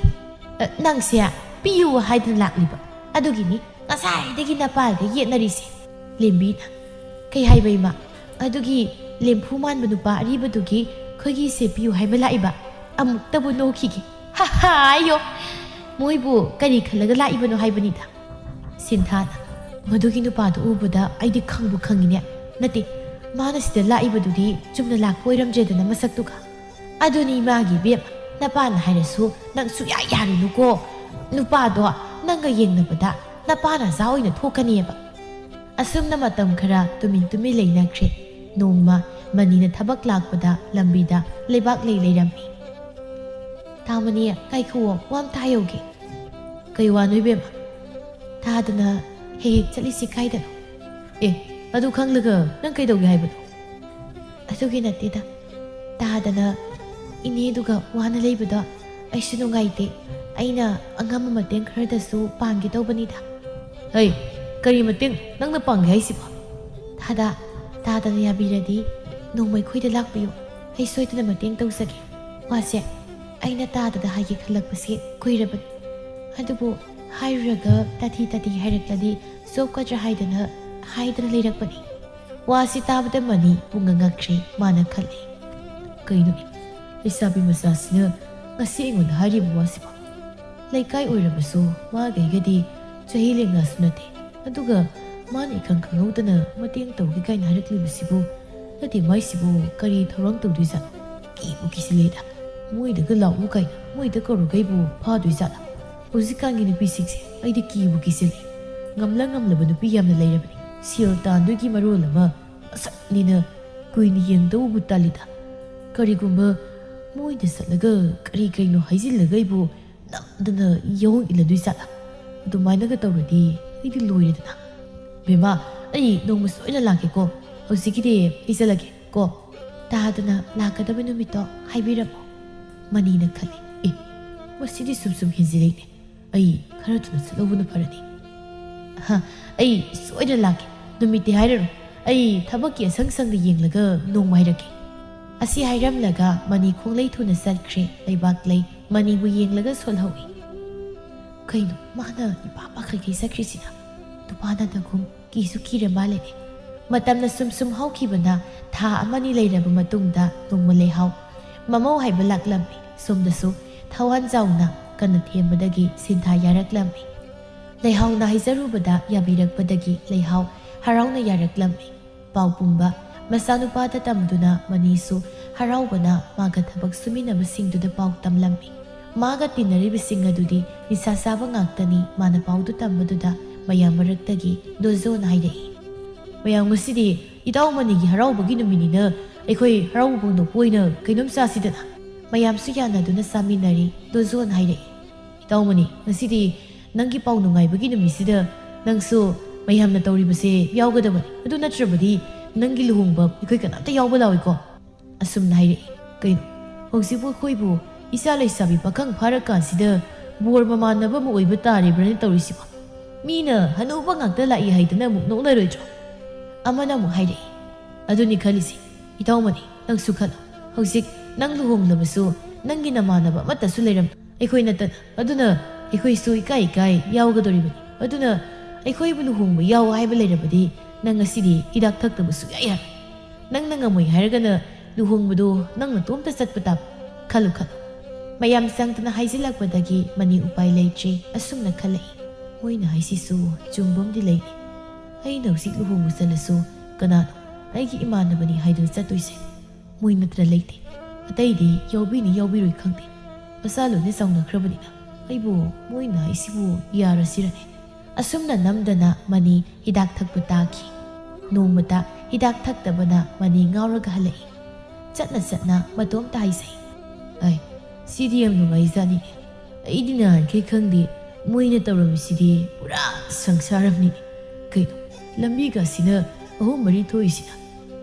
ꯑ, ꯅꯪꯁꯦ ꯄꯤꯌꯨ ꯍꯥꯏꯗꯅ ꯂꯥꯛꯂꯤꯕ꯫ ꯑꯗꯨꯒꯤꯅꯤ ꯉꯁꯥꯏꯗꯒꯤ ꯅꯄꯥꯒ ꯌꯦꯠꯅꯔꯤꯁꯦ꯫" ꯂꯦꯝꯕꯤꯅ, "ꯀꯩ ꯍꯥꯏꯕ ꯏꯃꯥ? ꯑꯗꯨꯒꯤ ꯂꯦꯝꯐꯨ ꯃꯥꯟꯕ ꯅꯨꯄꯥ ꯑꯔꯤꯕꯗꯨꯒꯤ ꯑꯩꯈꯣꯏꯒꯤꯁꯦ ꯄꯤꯌꯨ ꯍꯥꯏꯕ ꯂꯥꯛꯏꯕ? ꯑꯃꯨꯛꯇꯕꯨ ꯅꯣꯛꯈꯤꯒꯦ꯫ ꯍꯥ ꯍꯥ, ꯑꯌꯣ! ꯃꯣꯏꯕꯨ ꯀꯔꯤ ꯈꯜꯂꯒ ꯂꯥꯛꯏꯕꯅꯣ ꯍꯥꯏꯕꯅꯤꯗ꯫" ꯁꯤꯟꯊꯥꯅ, "ꯃꯗꯨꯒꯤ ꯅꯨꯄꯥꯗꯨ ꯎꯕꯗ ꯑꯩꯗꯤ ꯈꯪꯕꯨ ꯈꯪꯉꯤꯅꯦ꯫ ꯅꯠꯇꯦ, ꯃꯥꯅ ꯁꯤꯗ ꯂꯥꯛꯏꯕꯗꯨꯗꯤ ꯆꯨꯝꯅ ꯂꯥꯛꯄ ꯑꯣꯏꯔꯝꯗ꯭ꯔꯦꯗꯅ ꯃꯁꯛꯇꯨꯒ꯫ ꯑꯗꯨꯅꯤ ꯃꯥꯒꯤ ꯏꯕꯦꯝ, ꯅꯄꯥꯅ ꯍꯥꯏꯔꯁꯨ ꯅꯪ ꯁꯨꯌꯥ ꯌꯥꯔꯨꯅꯨꯀꯣ꯫ ꯅꯨꯄꯥꯗꯣ ꯅꯪꯒ ꯌꯦꯡꯅꯕꯗ ꯅꯄꯥꯅ ꯑꯣꯖꯥ ꯑꯣꯏꯅ ꯊꯣꯛꯀꯅꯦꯕ꯫ ꯑꯁꯨꯝꯅ ꯃꯇꯝ ꯈꯔ ꯇꯨꯃꯤꯟ ꯇꯨꯃꯤꯟ ꯂꯩꯅꯈ꯭ꯔꯦ꯫ ꯅꯣꯡꯃ ꯃꯅꯤꯅ ꯊꯕꯛ ꯂꯥꯛꯄꯗ ꯂꯝꯕꯤꯗ ꯂꯩꯕꯥꯛ ꯂꯩ ꯂꯩꯔꯝꯃꯤ꯫ "ꯇꯥꯃꯅꯤ, ꯉꯥꯏꯈꯨꯑꯣ, ꯋꯥ ꯑꯝꯇ ꯍꯥꯏꯍꯧꯒꯦ꯫" "ꯀꯩ ꯋꯥꯅꯣ ꯏꯕꯦꯝꯃ?" "ꯇꯥꯗꯅ ꯍꯦꯛ ꯍꯦꯛ ꯆꯠꯂꯤꯁꯤ ꯀꯥꯏꯗꯅꯣ?" "ꯑꯦ, ꯑꯗꯨ ꯈꯪꯂꯒ ꯅꯪ ꯀꯩꯗꯧꯒꯦ ꯍꯥꯏꯕꯅꯣ?" "ꯑꯗꯨꯒꯤ ꯅꯠꯇꯦꯗ, ꯇꯥꯗꯅ ꯏꯅꯦꯗꯨꯒ ꯋꯥꯅ ꯂꯩꯕꯗꯣ ꯑꯩꯁꯨ ꯅꯨꯡꯉꯥꯏꯇꯦ꯫ ꯑꯩꯅ ꯑꯉꯝꯕ ꯃꯇꯦꯡ ꯈꯔꯗꯁꯨ ꯄꯥꯡꯒꯦ ꯇꯧꯕꯅꯤꯗ꯫" "ꯍꯩ, ꯀꯔꯤ ꯃꯇꯦꯡ ꯅꯪꯅ ꯄꯥꯡꯒꯦ ꯍꯥꯏꯁꯤꯕꯣ?" "ꯇꯥꯗ, ꯇꯥꯗꯅ ꯌꯥꯕꯤꯔꯗꯤ ꯅꯣꯡꯃ ꯑꯩꯈꯣꯏꯗ ꯂꯥꯛꯄꯤꯌꯨ꯫ ꯑꯩ ꯁꯣꯏꯗꯅ ꯃꯇꯦꯡ ꯇꯧꯖꯒꯦ꯫ ꯋꯥꯁꯦ ꯑꯩꯅ ꯇꯥꯗꯗ ꯍꯥꯏꯒꯦ ꯈꯜꯂꯛꯄꯁꯦ ꯀꯨꯏꯔꯕꯅꯤ꯫ ꯑꯗꯨꯕꯨ ꯍꯥꯏꯔꯨꯔꯒ ꯇꯥꯊꯤ ꯇꯥꯊꯤ ꯍꯥꯏꯔꯛꯂꯗꯤ ꯆꯣꯞꯀꯗ꯭ꯔꯥ ꯍꯥꯏꯗꯅ ꯍꯥꯏꯗꯅ ꯂꯩꯔꯛꯄꯅꯤ꯫" ꯋꯥꯁꯤ ꯇꯥꯕꯗ ꯃꯅꯤ ꯄꯨꯡꯉ ꯉꯛꯈ꯭ꯔꯦ꯫ ꯃꯥꯅ ꯈꯜꯂꯤ, "ꯀꯩꯅꯣꯅꯦ, ꯂꯩꯁꯥꯕꯤ ꯃꯆꯥꯁꯤꯅ ꯉꯁꯤ ꯑꯩꯉꯣꯟꯗ ꯍꯥꯏꯔꯤꯕ ꯋꯥꯁꯤꯕꯣ? ꯂꯩꯀꯥꯏ ꯑꯣꯏꯔꯕꯁꯨ ꯃꯥꯒꯩꯒꯗꯤ ꯆꯍꯤ ꯂꯦꯡꯒꯥꯁꯨ ꯅꯠꯇꯦ꯫ ꯑꯗꯨꯒ ꯃꯥꯅ ꯏꯈꯪ ꯈꯪꯍꯧꯗꯅ ꯃꯇꯦꯡ ꯇꯧꯒꯦ ꯀꯥꯏꯅ ꯍꯥꯏꯔꯛꯂꯤꯕꯁꯤꯕꯨ? ꯅꯠꯇꯦ, ꯃꯥꯏꯁꯤꯕꯨ ꯀꯔꯤ ꯊꯧꯔꯥꯡ ꯇꯧꯗꯣꯏꯖꯥꯠꯅꯣ? ꯀꯤꯕꯨ ꯀꯤꯁꯤꯜꯂꯦꯗ꯫ ꯃꯣꯏꯗꯒ ꯂꯥꯛꯎ ꯀꯥꯏꯅ ꯃꯣꯏꯗ ꯀꯧꯔꯒ ꯑꯩꯕꯨ ꯐꯥꯗꯣꯏꯖꯥꯠꯂꯥ? ꯍꯧꯖꯤꯛꯀꯥꯟꯒꯤ ꯅꯨꯄꯤꯁꯤꯡꯁꯦ ꯑꯩꯗꯤ ꯀꯤꯕꯨ ꯀꯤꯁꯤꯜꯂꯦ꯫ ꯉꯝꯂ ꯉꯝꯂꯕ ꯅꯨꯄꯤ ꯌꯥꯝꯅ ꯂꯩꯔꯕꯅꯤ꯫ ꯁꯦꯜ ꯇꯥꯟꯗꯣꯏꯒꯤ ꯃꯔꯣꯜ ꯑꯃ, ꯃꯁꯛꯅꯤꯅ ꯀꯨꯏꯅ ꯌꯦꯡꯗꯧꯕꯨ ꯇꯜꯂꯤꯗ꯫ ꯀꯔꯤꯒꯨꯝꯕ ꯃꯣꯏꯗ ꯆꯠꯂꯒ ꯀꯔꯤ ꯀꯔꯤꯅꯣ ꯍꯥꯏꯖꯤꯜꯂꯒ ꯑꯩꯕꯨ ꯅꯝꯗꯅ ꯌꯥꯑꯣꯡ ꯏꯜꯂꯗꯣꯏ ꯖꯥꯠꯂꯥ? ꯑꯗꯨꯃꯥꯏꯅꯒ ꯇꯧꯔꯗꯤ ꯑꯩꯗꯤ ꯂꯣꯏꯔꯦꯗꯅ꯫ ꯕꯦꯝꯃ, ꯑꯩ ꯅꯣꯡꯃ ꯁꯣꯏꯅ ꯂꯥꯛꯀꯦꯀꯣ꯫ ꯍꯧꯖꯤꯛꯀꯤꯗꯤ ꯑꯩ ꯆꯠꯂꯒꯦ ꯀꯣ꯫ ꯇꯥꯗꯅ ꯂꯥꯛꯀꯗꯕ ꯅꯨꯃꯤꯠꯇꯣ ꯍꯥꯏꯕꯤꯔꯝꯃꯣ꯫ ꯃꯅꯤꯅ ꯈꯜꯂꯤ, "ꯑꯦ, ꯃꯁꯤꯗꯤ ꯁꯨꯝ ꯁꯨꯝ ꯍꯦꯟꯖꯤꯜꯂꯛꯏꯅꯦ꯫ ꯑꯩ ꯈꯔ ꯊꯨꯅ ꯆꯠꯍꯧꯕꯅ ꯐꯔꯅꯤ꯫" "ꯍ, ꯑꯩ ꯁꯣꯏꯗꯅ ꯂꯥꯛꯀꯦ꯫ ꯅꯨꯃꯤꯠꯇꯤ ꯍꯥꯏꯔꯔꯣꯏ꯫ ꯑꯩ ꯊꯕꯛꯀꯤ ꯑꯁꯪ ꯁꯪꯗ ꯌꯦꯡꯂꯒ ꯅꯣꯡꯃ ꯍꯥꯏꯔꯛꯀꯦ꯫" ꯑꯁꯤ ꯍꯥꯏꯔꯝꯂꯒ ꯃꯅꯤ ꯈꯣꯡꯂꯩ ꯊꯨꯅ ꯆꯠꯈ꯭ꯔꯦ꯫ ꯂꯩꯕꯥꯛꯂꯩ ꯃꯅꯤꯕꯨ ꯌꯦꯡꯂꯒ ꯁꯣꯜꯍꯧꯏ꯫ "ꯀꯩꯅꯣ, ꯃꯥꯅ ꯏꯄꯥ ꯄꯥꯈꯠꯈꯩ ꯆꯠꯈ꯭ꯔꯤꯁꯤꯅ? ꯅꯨꯄꯥ ꯅꯠꯇꯒꯨꯝ ꯀꯤꯁꯨ ꯀꯤꯔ ꯃꯥꯜꯂꯦꯅꯦ꯫" ꯃꯇꯝꯅ ꯁꯨꯝ ꯁꯨꯝ ꯍꯧꯈꯤꯕꯅ ꯊꯥ ꯑꯃꯅꯤ ꯂꯩꯔꯕ ꯃꯇꯨꯡꯗ ꯅꯣꯡꯃ ꯂꯩꯍꯥꯎ ꯃꯃꯧ ꯍꯥꯏꯕ ꯂꯥꯛꯂꯝꯃꯤ꯫ ꯁꯣꯝꯗꯁꯨ ꯊꯋꯥꯟꯖꯥꯎꯅ ꯀꯟꯅ ꯊꯦꯝꯕꯗꯒꯤ ꯁꯤꯟꯊꯥ ꯌꯥꯔꯛꯂꯝꯃꯤ꯫ ꯂꯩꯍꯥꯎꯅ ꯍꯥꯏꯖꯔꯨꯕꯗ ꯌꯥꯕꯤꯔꯛꯄꯗꯒꯤ ꯂꯩꯍꯥꯎ ꯍꯔꯥꯎꯅ ꯌꯥꯔꯛꯂꯝꯃꯤ꯫ ꯄꯥꯎ ꯄꯨꯝꯕ ꯃꯆꯥꯅꯨꯄꯥꯗ ꯇꯝꯗꯨꯅ ꯃꯅꯤꯁꯨ ꯍꯔꯥꯎꯕꯅ ꯃꯥꯒ ꯊꯕꯛ ꯁꯨꯃꯤꯟꯅꯕꯁꯤꯡꯗꯨꯗ ꯄꯥꯎ ꯇꯝꯂꯝꯃꯤ꯫ ꯃꯥꯒ ꯇꯤꯟꯅꯔꯤꯕꯁꯤꯡ ꯑꯗꯨꯗꯤ ꯅꯤꯁꯥ ꯆꯥꯕ ꯉꯥꯛꯇꯅꯤ꯫ ꯃꯥꯅ ꯄꯥꯎꯗꯨ ꯇꯝꯕꯗꯨꯗ ꯃꯌꯥꯝ ꯃꯔꯛꯇꯒꯤ ꯗꯣꯖꯣꯅ ꯍꯥꯏꯔꯛꯏ, "ꯃꯌꯥꯝ, ꯉꯁꯤꯗꯤ ꯏꯇꯥꯎ ꯃꯅꯤꯒꯤ ꯍꯔꯥꯎꯕꯒꯤ ꯅꯨꯃꯤꯠꯅꯤꯅ ꯑꯩꯈꯣꯏ ꯍꯔꯥꯎꯕ ꯐꯣꯡꯗꯣꯛꯄ ꯑꯣꯏꯅ ꯀꯩꯅꯣꯝ ꯆꯥꯁꯤꯗꯅ?" ꯃꯌꯥꯝꯁꯨ ꯌꯥꯅꯗꯨꯅ ꯆꯥꯃꯤꯟꯅꯔꯤ꯫ ꯗꯣꯖꯣꯅ ꯍꯥꯏꯔꯛꯏ, "ꯏꯇꯥꯎ ꯃꯅꯤ, ꯉꯁꯤꯗꯤ ꯅꯪꯒꯤ ꯄꯥꯎ ꯅꯨꯡꯉꯥꯏꯕꯒꯤ ꯅꯨꯃꯤꯠꯁꯤꯗ ꯅꯪꯁꯨ ꯃꯌꯥꯝꯅ ꯇꯧꯔꯤꯕꯁꯦ ꯌꯥꯎꯒꯗꯕꯅꯤ꯫ ꯑꯗꯨ ꯅꯠꯇ꯭ꯔꯕꯗꯤ ꯅꯪꯒꯤ ꯂꯨꯍꯣꯡꯕ ꯑꯩꯈꯣꯏ ꯀꯅꯥꯝꯇ ꯌꯥꯎꯕ ꯂꯥꯛꯑꯣꯏꯀꯣ?" ꯑꯁꯨꯝꯅ ꯍꯥꯏꯔꯛꯏ꯫ "ꯀꯩꯅꯣ, ꯍꯧꯖꯤꯛꯄꯨ ꯑꯩꯈꯣꯏꯕꯨ ꯏꯆꯥ ꯂꯩꯁꯥꯕꯤ ꯄꯥꯈꯪ ꯐꯥꯔꯀꯥꯟꯁꯤꯗ ꯕꯣꯔ ꯃꯃꯥꯟꯅꯕ ꯑꯃ ꯑꯣꯏꯕ ꯇꯥꯔꯤꯕ꯭ꯔꯥꯅꯦ ꯇꯧꯔꯤꯁꯤꯕꯣ? ꯃꯤꯅ ꯍꯅꯨꯕ ꯉꯥꯛꯇ ꯂꯥꯛꯏ ꯍꯥꯏꯗꯅ ꯑꯃꯨꯛ ꯅꯣꯛꯅꯔꯣꯏꯗ꯭ꯔꯣ?" ꯑꯃꯅ ꯑꯃꯨꯛ ꯍꯥꯏꯔꯛꯏ, "ꯑꯗꯨꯅꯤ ꯈꯜꯂꯤꯁꯦ꯫ ꯏꯇꯥꯎ ꯃꯅꯤ, ꯅꯪꯁꯨ ꯈꯜꯂꯣ꯫ ꯍꯧꯖꯤꯛ ꯅꯪ ꯂꯨꯍꯣꯡꯂꯕꯁꯨ ꯅꯪꯒꯤ ꯅꯃꯥꯟꯅꯕ ꯑꯃꯠꯇꯁꯨ ꯂꯩꯔꯝ ꯑꯩꯈꯣꯏ ꯅꯠꯇꯅ꯫ ꯑꯗꯨꯅ ꯑꯩꯈꯣꯏꯁꯨ ꯏꯀꯥꯏ ꯏꯀꯥꯏ ꯌꯥꯎꯒꯗꯧꯔꯤꯕꯅꯤ꯫ ꯑꯗꯨꯅ ꯑꯩꯈꯣꯏꯕꯨ ꯂꯨꯍꯣꯡꯕ ꯌꯥꯎ ꯍꯥꯏꯕ ꯂꯩꯔꯕꯗꯤ ꯅꯪ ꯉꯁꯤꯗꯤ ꯍꯤꯗꯥꯛ ꯊꯛꯇꯕ ꯁꯨꯡꯌꯥ ꯌꯥꯔꯣꯏ꯫ ꯅꯪꯅ ꯉꯝꯃꯣꯏ ꯍꯥꯏꯔꯒꯅ ꯂꯨꯍꯣꯡꯕꯗꯣ ꯅꯪ ꯅꯇꯣꯝꯇ ꯆꯠꯄ ꯇꯥꯕ꯫ ꯈꯜꯂꯨ ꯈꯜꯂꯨ꯫" ꯃꯌꯥꯝ ꯆꯪꯗꯅ ꯍꯥꯏꯖꯤꯜꯂꯛꯄꯗꯒꯤ ꯃꯅꯤ ꯎꯄꯥꯏ ꯂꯩꯇ꯭ꯔꯦ꯫ ꯑꯁꯨꯝꯅ ꯈꯜꯂꯛꯏ, "ꯃꯣꯏꯅ ꯍꯥꯏꯁꯤꯁꯨ ꯆꯨꯝꯕꯝꯗꯤ ꯂꯩꯅꯤ꯫ ꯑꯩꯅ ꯍꯧꯖꯤꯛ ꯂꯨꯍꯣꯡꯕ ꯆꯠꯂꯁꯨ ꯀꯅꯥꯅꯣ ꯑꯩꯒꯤ ꯏꯃꯥꯟꯅꯕꯅꯤ ꯍꯥꯏꯗꯨꯅ ꯆꯠꯇꯣꯏꯁꯦ? ꯃꯣꯏ ꯅꯠꯇ꯭ꯔ ꯂꯩꯇꯦ꯫ ꯑꯇꯩꯗꯤ ꯌꯥꯎꯕꯤꯅꯤ ꯌꯥꯎꯕꯤꯔꯣꯏ ꯈꯪꯗꯦ꯫ ꯃꯁꯥ ꯂꯣꯏꯅ ꯆꯥꯎꯅꯈ꯭ꯔꯕꯅꯤꯅ ꯑꯩꯕꯨ ꯃꯣꯏꯅ ꯍꯥꯏꯁꯤꯕꯨ ꯌꯥꯔꯁꯤꯔꯅꯦ?" ꯑꯁꯨꯝꯅ ꯅꯝꯗꯅ ꯃꯅꯤ ꯍꯤꯗꯥꯛ ꯊꯛꯄ ꯇꯥꯈꯤ꯫ ꯅꯣꯡꯃꯇ ꯍꯤꯗꯥꯛ ꯊꯛꯇꯕꯅ ꯃꯅꯤ ꯉꯥꯎꯔꯒ ꯍꯜꯂꯛꯏ꯫ ꯆꯠꯅ ꯆꯠꯅ ꯃꯇꯣꯝꯇ ꯍꯥꯏꯖꯩ, "ꯑꯩ, ꯁꯤꯗꯤ ꯌꯥꯝ ꯅꯨꯡꯉꯥꯏꯖꯥꯠꯅꯤ꯫ ꯑꯩꯗꯤ ꯅꯍꯥꯟꯈꯩ ꯈꯪꯗꯦ ꯃꯣꯏꯅ ꯇꯧꯔꯝꯃꯤꯁꯤꯗꯤ ꯄꯨꯔꯥ ꯁꯪꯁꯥꯔ ꯑꯃꯅꯤ꯫ ꯀꯩꯅꯣ, ꯂꯝꯕꯤꯒꯁꯤꯅ ꯑꯍꯨꯝ ꯃꯔꯤ ꯊꯣꯛꯏꯁꯤꯅ?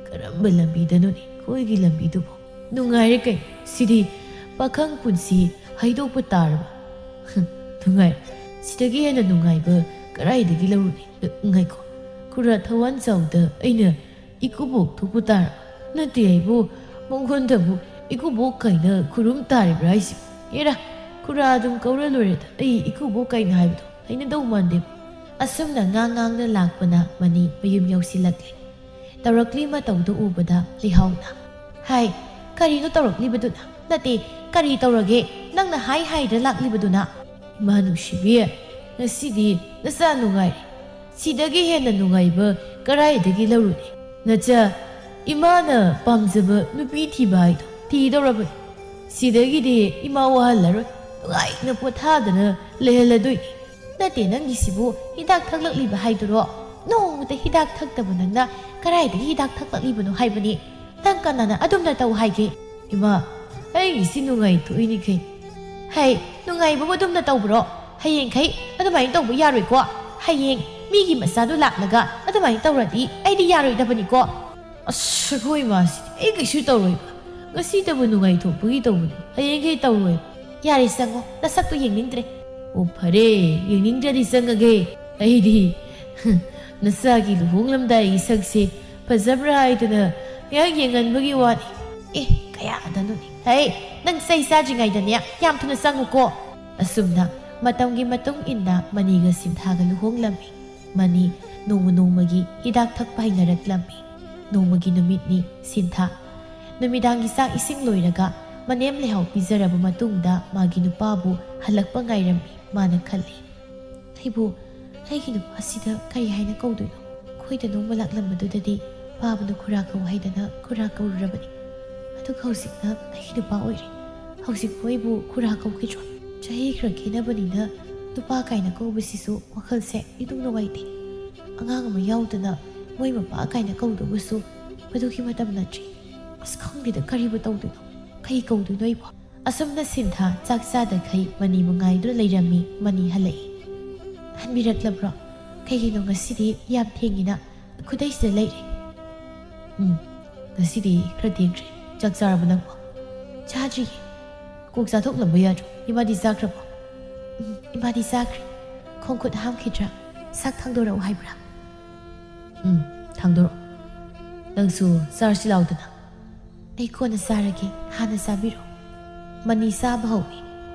ꯀꯔꯝꯕ ꯂꯝꯕꯤꯗꯅꯣꯅꯦ ꯑꯩꯈꯣꯏꯒꯤ ꯂꯝꯕꯤꯗꯨꯕꯣ? ꯅꯨꯡꯉꯥꯏꯔꯦ ꯀꯩꯅꯣ, ꯁꯤꯗꯤ ꯄꯥꯈꯪ ꯄꯨꯟꯁꯤ ꯍꯥꯏꯗꯣꯛꯄ ꯇꯥꯔꯕ? ꯅꯨꯡꯉꯥꯏ꯫ ꯁꯤꯗꯒꯤ ꯍꯦꯟꯅ ꯅꯨꯡꯉꯥꯏꯕ ꯀꯗꯥꯏꯗꯒꯤ ꯂꯧꯔꯨꯅꯤ? ꯉꯥꯏꯈꯣ, ꯈꯨꯔꯥ ꯊꯋꯥꯟꯖꯥꯎꯗ ꯑꯩꯅ ꯏꯀꯨꯕꯣꯛ ꯊꯣꯛꯄ ꯇꯥꯔꯕ? ꯅꯠꯇꯦ ꯑꯩꯕꯨ, ꯃꯉꯣꯟꯗꯕꯨ ꯏꯀꯨꯕꯣꯛ ꯀꯥꯏꯅ ꯈꯨꯔꯨꯝ ꯇꯥꯔꯤꯕ꯭ꯔꯥ ꯍꯥꯏꯁꯤꯕꯨ? ꯑꯦꯔꯥ, ꯈꯨꯔꯥ ꯑꯗꯨꯝ ꯀꯧꯔ ꯂꯣꯏꯔꯦꯗ꯫ ꯑꯩ ꯏꯀꯨꯕꯣꯛ ꯀꯥꯏꯅ ꯍꯥꯏꯕꯗꯣ ꯍꯩꯅꯗꯧ ꯃꯥꯟꯗꯦ꯫" ꯑꯁꯨꯝꯅ ꯉꯥꯡ ꯉꯥꯡꯅ ꯂꯥꯛꯄꯅ ꯃꯅꯤ ꯃꯌꯨꯝ ꯌꯧꯁꯤꯜꯂꯛꯂꯦ꯫ ꯇꯧꯔꯛꯂꯤ ꯃꯇꯧꯗꯨ ꯎꯕꯗ ꯂꯩꯍꯥꯎꯅ, "ꯍꯥꯏ, ꯀꯔꯤꯅꯣ ꯇꯧꯔꯛꯂꯤꯕꯗꯨꯅ? ꯅꯠꯇꯦ, ꯀꯔꯤ ꯇꯧꯔꯒꯦ? ꯅꯪꯅ ꯍꯥꯏ ꯍꯥꯏꯗ ꯂꯥꯛꯂꯤꯕꯗꯨꯅ?" "ꯏꯃꯥ ꯅꯨꯡꯁꯤꯕꯤ, ꯉꯁꯤꯗꯤ ꯅꯆꯥ ꯅꯨꯡꯉꯥꯏꯔꯦ꯫ ꯁꯤꯗꯒꯤ ꯍꯦꯟꯅ ꯅꯨꯡꯉꯥꯏꯕ ꯀꯔꯥꯏꯗꯒꯤ ꯂꯧꯔꯨꯅꯤ? "ꯅꯆꯥ, ꯏꯃꯥꯅ ꯄꯥꯝꯖꯕ ꯅꯨꯄꯤ ꯊꯤꯕ ꯍꯥꯏꯗꯣ ꯊꯤꯗꯧꯔꯕꯅꯤ꯫ ꯁꯤꯗꯒꯤꯗꯤ ꯏꯃꯥ ꯋꯥꯍꯜꯂꯔꯣꯏ꯫ ꯅꯨꯡꯉꯥꯏꯅ ꯄꯣꯊꯥꯗꯅ ꯂꯩꯍꯜꯂꯗꯣꯏꯅꯤ꯫ ꯅꯠꯇꯦ, ꯅꯪꯒꯤꯁꯤꯕꯨ ꯍꯤꯗꯥꯛ ꯊꯛꯂꯛꯂꯤꯕ ꯍꯥꯏꯗꯨꯔꯣ? ꯅꯣꯡꯃꯇ ꯍꯤꯗꯥꯛ ꯊꯛꯇꯕ ꯅꯪꯅ ꯀꯗꯥꯏꯗꯒꯤ ꯍꯤꯗꯥꯛ ꯊꯛꯂꯛꯂꯤꯕꯅꯣ ꯍꯥꯏꯕꯅꯤ? ꯅꯪ ꯀꯅꯥꯅ ꯑꯗꯨꯝꯅ ꯇꯧ ꯍꯥꯏꯒꯦ?" "ꯏꯃꯥ, ꯑꯩꯒꯤꯁꯤ ꯅꯨꯡꯉꯥꯏꯊꯣꯛꯏꯅꯤ ꯀꯩꯅꯣ꯫" "ꯍꯩ, ꯅꯨꯡꯉꯥꯏꯕꯕꯨ ꯑꯗꯨꯝꯅ ꯇꯧꯕ꯭ꯔꯣ? ꯍꯌꯦꯡꯈꯩ ꯑꯗꯨꯃꯥꯏꯅ ꯇꯧꯕ ꯌꯥꯔꯣꯏꯀꯣ꯫ ꯍꯌꯦꯡ ꯃꯤꯒꯤ ꯃꯆꯥꯗꯨ ꯂꯥꯛꯂꯒ ꯑꯗꯨꯃꯥꯏꯅ ꯇꯧꯔꯗꯤ ꯑꯩꯗꯤ ꯌꯥꯔꯣꯏꯗꯕꯅꯤꯀꯣ꯫" "ꯑꯁ, ꯑꯩꯈꯣꯏ ꯏꯃꯥꯁꯤꯗꯤ ꯑꯩ ꯀꯩꯁꯨ ꯇꯧꯔꯣꯏꯕ꯫ ꯉꯁꯤꯇꯕꯨ ꯅꯨꯡꯉꯥꯏꯊꯣꯛꯄꯒꯤ ꯇꯧꯕꯅꯤ, ꯍꯌꯦꯡꯈꯩ ꯇꯧꯔꯣꯏꯕ꯫" "ꯌꯥꯔꯦ, ꯆꯪꯉꯣ, ꯅꯁꯛꯇꯨ ꯌꯦꯡꯅꯤꯡꯗ꯭ꯔꯦ꯫" "ꯑꯣ, ꯐꯔꯦ, ꯌꯦꯡꯅꯤꯡꯗ꯭ꯔꯗꯤ ꯆꯪꯉꯒꯦ꯫ ꯑꯩꯗꯤ ꯅꯆꯥꯒꯤ ꯂꯨꯍꯣꯡꯂꯝꯗꯥꯏꯒꯤ ꯁꯛꯁꯦ ꯐꯖꯕ꯭ꯔꯥ ꯍꯥꯏꯗꯅ ꯉꯥꯏꯍꯥꯛ ꯌꯦꯡꯍꯟꯕꯒꯤ ꯋꯥꯅꯤ꯫ ꯑꯦ, ꯀꯌꯥꯗꯅꯣꯅꯦ꯫ ꯍꯩ, ꯅꯪ ꯆꯩ ꯆꯥꯗ꯭ꯔꯤꯉꯩꯗꯅꯦ ꯌꯥꯝ ꯊꯨꯅ ꯆꯪꯉꯨꯀꯣ꯫" ꯑꯁꯨꯝꯅ ꯃꯇꯝꯒꯤ ꯃꯇꯨꯡ ꯏꯟꯅ ꯃꯅꯤꯒ ꯁꯤꯟꯊꯥꯒ ꯂꯨꯍꯣꯡꯂꯝꯃꯤ꯫ ꯃꯅꯤ ꯅꯣꯡꯃ ꯅꯣꯡꯃꯒꯤ ꯍꯤꯗꯥꯛ ꯊꯛꯄ ꯍꯩꯅꯔꯛꯂꯝꯃꯤ꯫ ꯅꯣꯡꯃꯒꯤ ꯅꯨꯃꯤꯠꯅꯤ꯫ ꯁꯤꯟꯊꯥ ꯅꯨꯃꯤꯗꯥꯡꯒꯤ ꯆꯥꯛ ꯏꯁꯤꯡ ꯂꯣꯏꯔꯒ ꯃꯅꯦꯝ ꯂꯩꯍꯥꯎ ꯄꯤꯖꯔꯕ ꯃꯇꯨꯡꯗ ꯃꯥꯒꯤ ꯅꯨꯄꯥꯕꯨ ꯍꯜꯂꯛꯄ ꯉꯥꯏꯔꯝꯃꯤ꯫ ꯃꯥꯅ ꯈꯜꯂꯤ, "ꯑꯩꯕꯨ ꯑꯩꯒꯤ ꯅꯨꯄꯥꯁꯤꯗ ꯀꯔꯤ ꯍꯥꯏꯅ ꯀꯧꯗꯣꯏꯅꯣ? ꯑꯩꯈꯣꯏꯗ ꯅꯣꯡꯃ ꯂꯥꯛꯂꯝꯕꯗꯨꯗꯗꯤ ꯄꯥꯕꯅ ꯈꯨꯔꯥ ꯀꯧ ꯍꯥꯏꯗꯅ ꯈꯨꯔꯥ ꯀꯧꯔꯨꯔꯕꯅꯤ꯫ ꯑꯗꯨꯒ ꯍꯧꯖꯤꯛꯅ ꯑꯩꯒꯤ ꯅꯨꯄꯥ ꯑꯣꯏꯔꯦ꯫ ꯍꯧꯖꯤꯛꯄꯨ ꯑꯩꯕꯨ ꯈꯨꯔꯥ ꯀꯧꯈꯤꯗ꯭ꯔꯣ? ꯆꯍꯤ ꯈꯔ ꯈꯦꯠꯅꯕꯅꯤꯅ ꯅꯨꯄꯥ ꯀꯥꯏꯅ ꯀꯧꯕꯁꯤꯁꯨ ꯋꯥꯈꯜꯁꯦ ꯏꯅꯨꯡ ꯅꯨꯡꯉꯥꯏꯇꯦ꯫ ꯑꯉꯥꯡ ꯑꯃ ꯌꯥꯎꯗꯅ ꯃꯣꯏ ꯃꯄꯥ ꯀꯥꯏꯅ ꯀꯧꯗꯧꯕꯁꯨ ꯃꯗꯨꯒꯤ ꯃꯇꯝ ꯅꯠꯇ꯭ꯔꯤ꯫ ꯑꯁ, ꯈꯪꯗꯦꯗ, ꯀꯔꯤꯕꯨ ꯇꯧꯗꯣꯏꯅꯣ? ꯀꯩ ꯀꯧꯗꯣꯏꯅꯣ ꯑꯩꯕꯣ?" ꯑꯁꯨꯝꯅ ꯁꯤꯟꯊꯥ ꯆꯥꯛ ꯆꯥꯗꯈꯩ ꯃꯅꯤꯕꯨ ꯉꯥꯏꯗꯨꯅ ꯂꯩꯔꯝꯃꯤ꯫ ꯃꯅꯤ ꯍꯜꯂꯛꯏ꯫ "ꯍꯟꯕꯤꯔꯛꯂꯕ꯭ꯔꯣ? ꯀꯩꯒꯤꯅꯣ ꯉꯁꯤꯗꯤ ꯌꯥꯝ ꯊꯦꯡꯉꯤꯅ? ꯈꯨꯗꯩꯁꯤꯗ ꯂꯩꯔꯦ꯫" "ꯎꯝ, ꯉꯁꯤꯗꯤ ꯈꯔ ꯊꯦꯡꯈ꯭ꯔꯦ꯫ ꯆꯥꯛ ꯆꯥꯔꯕ ꯅꯪꯕꯣ?" "ꯆꯥꯗ꯭ꯔꯤꯌꯦ꯫" "ꯀꯣꯛ ꯆꯥꯊꯣꯛꯂꯝꯕ ꯌꯥꯗ꯭ꯔꯣ? ꯏꯃꯥꯗꯤ ꯆꯥꯈ꯭ꯔꯕꯣ?" "ꯎꯝ, ꯏꯃꯥꯗꯤ ꯆꯥꯈ꯭ꯔꯦ꯫ ꯈꯣꯡ ꯈꯨꯠ ꯍꯥꯝꯈꯤꯗ꯭ꯔꯥ? ꯆꯥꯛ ꯊꯥꯡꯗꯣꯔꯛꯎ ꯍꯥꯏꯕ꯭ꯔꯥ?" "ꯎꯝ, ꯊꯥꯡꯗꯣꯔꯛꯑꯣ꯫ ꯅꯪꯁꯨ ꯆꯥꯔꯁꯤ ꯂꯥꯎꯗꯅ꯫" "ꯑꯩ ꯀꯣꯟꯅ ꯆꯥꯔꯒꯦ, ꯍꯥꯟꯅ ꯆꯥꯕꯤꯔꯣ꯫" ꯃꯅꯤ ꯆꯥꯕ ꯍꯧꯏ꯫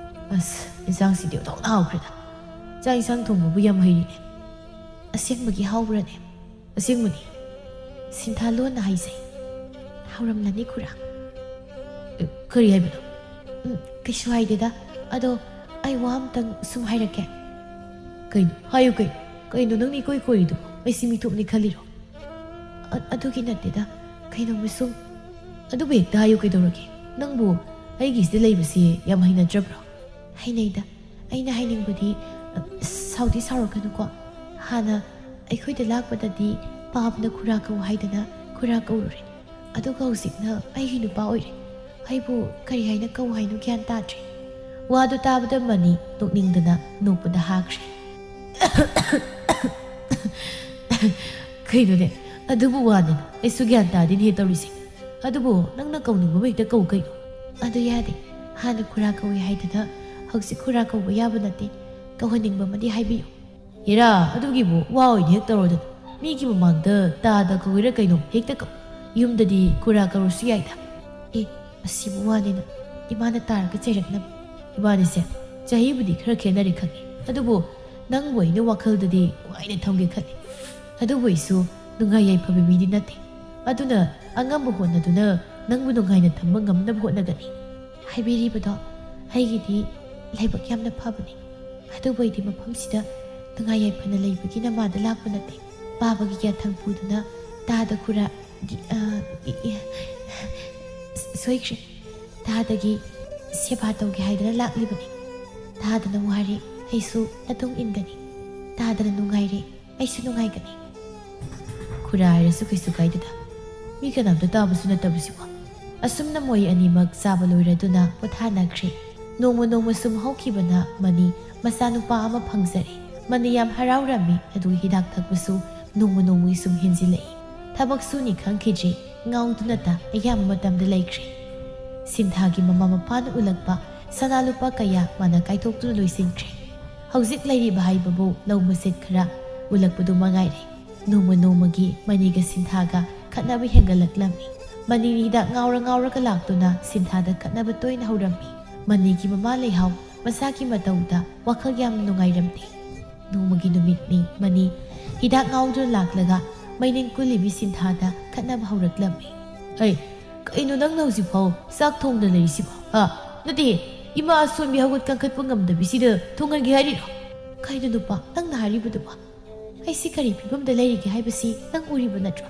"ꯑꯁ, ꯏꯟꯁꯥꯡꯁꯤꯗꯤ ꯑꯣꯟꯊꯣꯛꯅ ꯍꯥꯎꯈ꯭ꯔꯦꯗ꯫ ꯆꯥꯛ ꯏꯟꯁꯥꯡ ꯊꯣꯡꯕꯕꯨ ꯌꯥꯝ ꯍꯩꯔꯤꯅꯦ꯫" "ꯑꯁꯦꯡꯕꯒꯤ ꯍꯥꯎꯕ꯭ꯔꯅꯦ?" "ꯑꯁꯦꯡꯕꯅꯤ꯫" ꯁꯤꯟꯊꯥ ꯂꯣꯟꯅ ꯍꯥꯏꯖꯩ꯫ "ꯍꯥꯎꯔꯝꯂꯅꯤ ꯈꯨꯔꯥ꯫" "ꯑꯦ, ꯀꯔꯤ ꯍꯥꯏꯕꯅꯣ?" "ꯎꯝ, ꯀꯩꯁꯨ ꯍꯥꯏꯗꯦꯗ꯫ ꯑꯗꯣ ꯑꯩ ꯋꯥ ꯑꯝꯇꯪ ꯁꯨꯝ ꯍꯥꯏꯔꯛꯀꯦ꯫" "ꯀꯩꯅꯣ? ꯍꯥꯏꯌꯨ ꯀꯩꯅꯣ꯫ ꯀꯩꯅꯣ ꯅꯪꯅ ꯏꯀꯣꯏ ꯀꯣꯏꯔꯤꯗꯨꯕꯣ? ꯑꯩꯁꯤ ꯃꯤꯊꯣꯞꯅꯤ ꯈꯜꯂꯤꯔꯣ?" "ꯑ-, ꯑꯗꯨꯒꯤ ꯅꯠꯇꯦꯗ, ꯀꯩꯅꯣꯝꯃ ꯁꯨꯝ"꯫ "ꯑꯗꯨꯕꯨ ꯍꯦꯛꯇ ꯍꯥꯏꯌꯨ ꯀꯩꯗꯧꯔꯒꯦ? ꯅꯪꯕꯨ ꯑꯩꯒꯤꯁꯤꯗ ꯂꯩꯕꯁꯤ ꯌꯥꯝ ꯍꯩꯅꯗ꯭ꯔꯕ꯭ꯔꯣ?" "ꯍꯩꯅꯩꯗ꯫ ꯑꯩꯅ ꯍꯥꯏꯅꯤꯡꯕꯗꯤ, ꯑ, ꯁꯥꯎꯗꯤ ꯁꯥꯎꯔꯛꯀꯅꯨꯀꯣ꯫ ꯍꯥꯟꯅ ꯑꯩꯈꯣꯏꯗ ꯂꯥꯛꯄꯗꯗꯤ ꯄꯥꯕꯅ ꯈꯨꯔꯥ ꯀꯧ ꯍꯥꯏꯗꯅ ꯈꯨꯔꯥ ꯀꯧꯔꯨꯔꯦ꯫ ꯑꯗꯨꯒ ꯍꯧꯖꯤꯛꯅ ꯑꯩꯒꯤ ꯅꯨꯄꯥ ꯑꯣꯏꯔꯦ꯫ ꯑꯩꯕꯨ ꯀꯔꯤ ꯍꯥꯏꯅ ꯀꯧ ꯍꯥꯏꯅꯣ ꯒ꯭ꯌꯥꯟ ꯇꯥꯗ꯭ꯔꯦ"꯫ ꯋꯥꯗꯨ ꯇꯥꯕꯗ ꯃꯅꯤ ꯅꯣꯛꯅꯤꯡꯗꯅ ꯅꯣꯛꯄꯗ ꯍꯥꯈ꯭ꯔꯦ꯫ "ꯀꯩꯅꯣꯅꯦ, ꯑꯗꯨꯕꯨ ꯋꯥꯅꯤꯅ ꯑꯩꯁꯨ ꯒ꯭ꯌꯥꯟ ꯇꯥꯗꯦꯅꯦ ꯇꯧꯔꯤꯁꯦ꯫ ꯑꯗꯨꯕꯨ ꯅꯪꯅ ꯀꯧꯅꯤꯡꯕ ꯑꯃ ꯍꯦꯛꯇ ꯀꯧ ꯀꯩꯅꯣ?" "ꯑꯗꯨ ꯌꯥꯗꯦ꯫ ꯍꯥꯟꯅ ꯈꯨꯔꯥ ꯀꯧꯏ ꯍꯥꯏꯗꯅ ꯍꯧꯖꯤꯛ ꯈꯨꯔꯥ ꯀꯧꯕ ꯌꯥꯕ ꯅꯠꯇꯦ꯫ ꯀꯧꯍꯟꯅꯤꯡꯕ ꯑꯃꯗꯤ ꯍꯥꯏꯕꯤꯌꯨ"꯫ "ꯏꯔꯥ, ꯑꯗꯨꯒꯤꯕꯨ ꯋꯥ ꯑꯣꯏꯅ ꯍꯦꯛ ꯇꯧꯔꯗꯅ꯫ ꯃꯤꯒꯤ ꯃꯃꯥꯡꯗ ꯇꯥꯗ ꯀꯧꯏꯔ ꯀꯩꯅꯣ ꯍꯦꯛꯇ ꯀꯧ꯫ ꯌꯨꯝꯗꯗꯤ ꯈꯨꯔꯥ ꯀꯧꯔꯁꯨ ꯌꯥꯏꯗ"꯫ "ꯑꯦ, ꯑꯁꯤꯕꯨ ꯋꯥꯅꯤꯅ ꯏꯃꯥꯅ ꯇꯥꯔꯒ ꯆꯩꯔꯛꯅꯕ"꯫ "ꯏꯕꯥꯅꯤꯁꯦ ꯆꯍꯤꯕꯨꯗꯤ ꯈꯔ ꯈꯦꯠꯅꯔꯦ ꯈꯪꯉꯤ, ꯑꯗꯨꯕꯨ ꯅꯪꯕꯨ ꯑꯩꯅ ꯋꯥꯈꯜꯗꯗꯤ ꯅꯨꯡꯉꯥꯏꯅ ꯊꯝꯒꯦ ꯈꯜꯂꯤ꯫ ꯑꯗꯨꯕꯨ ꯑꯩꯁꯨ ꯅꯨꯡꯉꯥꯏ ꯌꯥꯏꯐꯕ ꯃꯤꯗꯤ ꯅꯠꯇꯦ꯫ ꯑꯗꯨꯅ ꯑꯉꯝꯕ ꯍꯣꯠꯅꯗꯨꯅ ꯅꯪꯕꯨ ꯅꯨꯡꯉꯥꯏꯅ ꯊꯝꯕ ꯉꯝꯅꯕ ꯍꯣꯠꯅꯒꯅꯤ"꯫ "ꯍꯥꯏꯕꯤꯔꯤꯕꯗꯣ ꯑꯩꯒꯤꯗꯤ ꯂꯥꯏꯕꯛ ꯌꯥꯝꯅ ꯐꯕꯅꯤ꯫ ꯑꯗꯨꯕꯨ ꯑꯩꯗꯤ ꯃꯐꯝꯁꯤꯗ ꯅꯨꯡꯉꯥꯏ ꯌꯥꯏꯐꯅ ꯂꯩꯕꯒꯤ ꯅꯃꯥꯗ ꯂꯥꯛꯄ ꯅꯠꯇꯦ꯫ ꯄꯥꯕꯒꯤ ꯌꯥꯊꯪ ꯄꯨꯗꯨꯅ ꯇꯥꯗ ꯈꯨꯔꯥ, ꯒꯤ-, ꯑ, ꯒꯤ-, ꯏ-, ꯁꯣꯏꯈ꯭ꯔꯦ꯫ ꯇꯥꯗꯒꯤ ꯁꯦꯕꯥ ꯇꯧꯒꯦ ꯍꯥꯏꯗꯅ ꯂꯥꯛꯂꯤꯕꯅꯤ꯫ ꯇꯥꯗꯅ ꯋꯥꯔꯦ, ꯑꯩꯁꯨ ꯅꯇꯨꯡ ꯏꯟꯒꯅꯤ꯫ ꯇꯥꯗꯅ ꯅꯨꯡꯉꯥꯏꯔꯦ, ꯑꯩꯁꯨ ꯅꯨꯡꯉꯥꯏꯒꯅꯤ"꯫ ꯈꯨꯔꯥ ꯍꯥꯏꯔꯁꯨ ꯀꯩꯁꯨ ꯀꯥꯏꯗꯦꯗ꯫ ꯃꯤ ꯀꯅꯥꯝꯇ ꯇꯥꯕꯁꯨ ꯅꯠꯇꯕꯁꯤꯕꯨ꯫ ꯑꯁꯨꯝꯅ ꯃꯣꯏ ꯑꯅꯤꯃꯛ ꯆꯥꯕ ꯂꯣꯏꯔꯗꯨꯅ ꯄꯣꯊꯥꯅꯈ꯭ꯔꯦ꯫ ꯅꯣꯡꯃ ꯅꯣꯡꯃ ꯁꯨꯝ ꯍꯧꯈꯤꯕꯅ ꯃꯅꯤ ꯃꯆꯥꯅꯨꯄꯥ ꯑꯃ ꯐꯪꯖꯔꯦ꯫ ꯃꯅꯤ ꯌꯥꯝ ꯍꯔꯥꯎꯔꯝꯃꯤ, ꯑꯗꯨ ꯍꯤꯗꯥꯛ ꯊꯛꯄꯁꯨ ꯅꯣꯡꯃ ꯅꯣꯡꯃꯒꯤ ꯁꯨꯝ ꯍꯦꯟꯖꯤꯜꯂꯛꯏ꯫ ꯊꯕꯛ ꯁꯨꯅꯤ ꯈꯪꯈꯤꯗ꯭ꯔꯦ, ꯉꯥꯎꯗꯨꯅꯇ ꯑꯌꯥꯝꯕ ꯃꯇꯝꯗ ꯂꯩꯈ꯭ꯔꯦ꯫ ꯁꯤꯟꯊꯥꯒꯤ ꯃꯃꯥ ꯃꯄꯥꯅ ꯎꯂꯛꯄ ꯁꯅꯥ ꯂꯨꯄꯥ ꯀꯌꯥ ꯃꯥꯅ ꯀꯥꯏꯊꯣꯛꯇꯨꯅ ꯂꯣꯏꯁꯤꯟꯈ꯭ꯔꯦ꯫ ꯍꯧꯖꯤꯛ ꯂꯩꯔꯤꯕ ꯍꯥꯏꯕꯕꯨ ꯂꯧ ꯃꯆꯦꯠ ꯈꯔ ꯎꯂꯛꯄꯗꯨ ꯃꯉꯥꯏꯔꯦ꯫ ꯅꯣꯡꯃ ꯅꯣꯡꯃꯒꯤ ꯃꯅꯤꯒ ꯁꯤꯟꯊꯥꯒ ꯈꯠꯅꯕ ꯍꯦꯟꯒꯠꯂꯛꯂꯝꯃꯤ꯫ ꯃꯅꯤꯅ ꯍꯤꯗꯥꯛ ꯉꯥꯎꯔ ꯉꯥꯎꯔꯒ ꯂꯥꯛꯇꯨꯅ ꯁꯤꯟꯊꯥꯗ ꯈꯠꯅꯕ ꯇꯣꯏꯅ ꯍꯧꯔꯝꯃꯤ꯫ ꯃꯅꯤꯒꯤ ꯃꯃꯥ ꯂꯩꯍꯥꯎ ꯃꯆꯥꯒꯤ ꯃꯇꯧꯗ ꯋꯥꯈꯜ ꯌꯥꯝꯅ ꯅꯨꯡꯉꯥꯏꯔꯝꯗꯦ꯫ ꯅꯣꯡꯃꯒꯤ ꯅꯨꯃꯤꯠꯅꯤ ꯃꯅꯤ ꯍꯤꯗꯥꯛ ꯉꯥꯎꯗꯨꯅ ꯂꯥꯛꯂꯒ ꯃꯩꯅꯤꯡ ꯀꯨꯜꯂꯤꯕꯤ ꯁꯤꯟꯊꯥꯗ ꯈꯠꯅꯕ ꯍꯧꯔꯛꯂꯝꯃꯤ꯫ "ꯑꯩ, ꯀꯩꯅꯣ ꯅꯪꯅ ꯍꯧꯖꯤꯛꯐꯥꯎ ꯆꯥꯛ ꯊꯣꯡꯗ ꯂꯩꯔꯤꯁꯤꯕꯣ? ꯍꯥ? ꯅꯠꯇꯦ, ꯏꯃꯥ ꯑꯁꯣꯟꯕꯤ ꯍꯧꯒꯠ ꯀꯥꯡꯈꯠꯄ ꯉꯝꯗꯕꯤꯁꯤꯗ ꯊꯣꯡꯍꯟꯒꯦ ꯍꯥꯏꯔꯤꯔꯣ?" "ꯀꯩꯅꯣ ꯅꯨꯄꯥ, ꯅꯪꯅ ꯍꯥꯏꯔꯤꯕꯗꯨꯕꯣ? ꯑꯩꯁꯤ ꯀꯔꯤ ꯐꯤꯕꯝꯗ ꯂꯩꯔꯤꯒꯦ ꯍꯥꯏꯕꯁꯤ ꯅꯪ ꯎꯔꯤꯕ ꯅꯠꯇ꯭ꯔꯣ?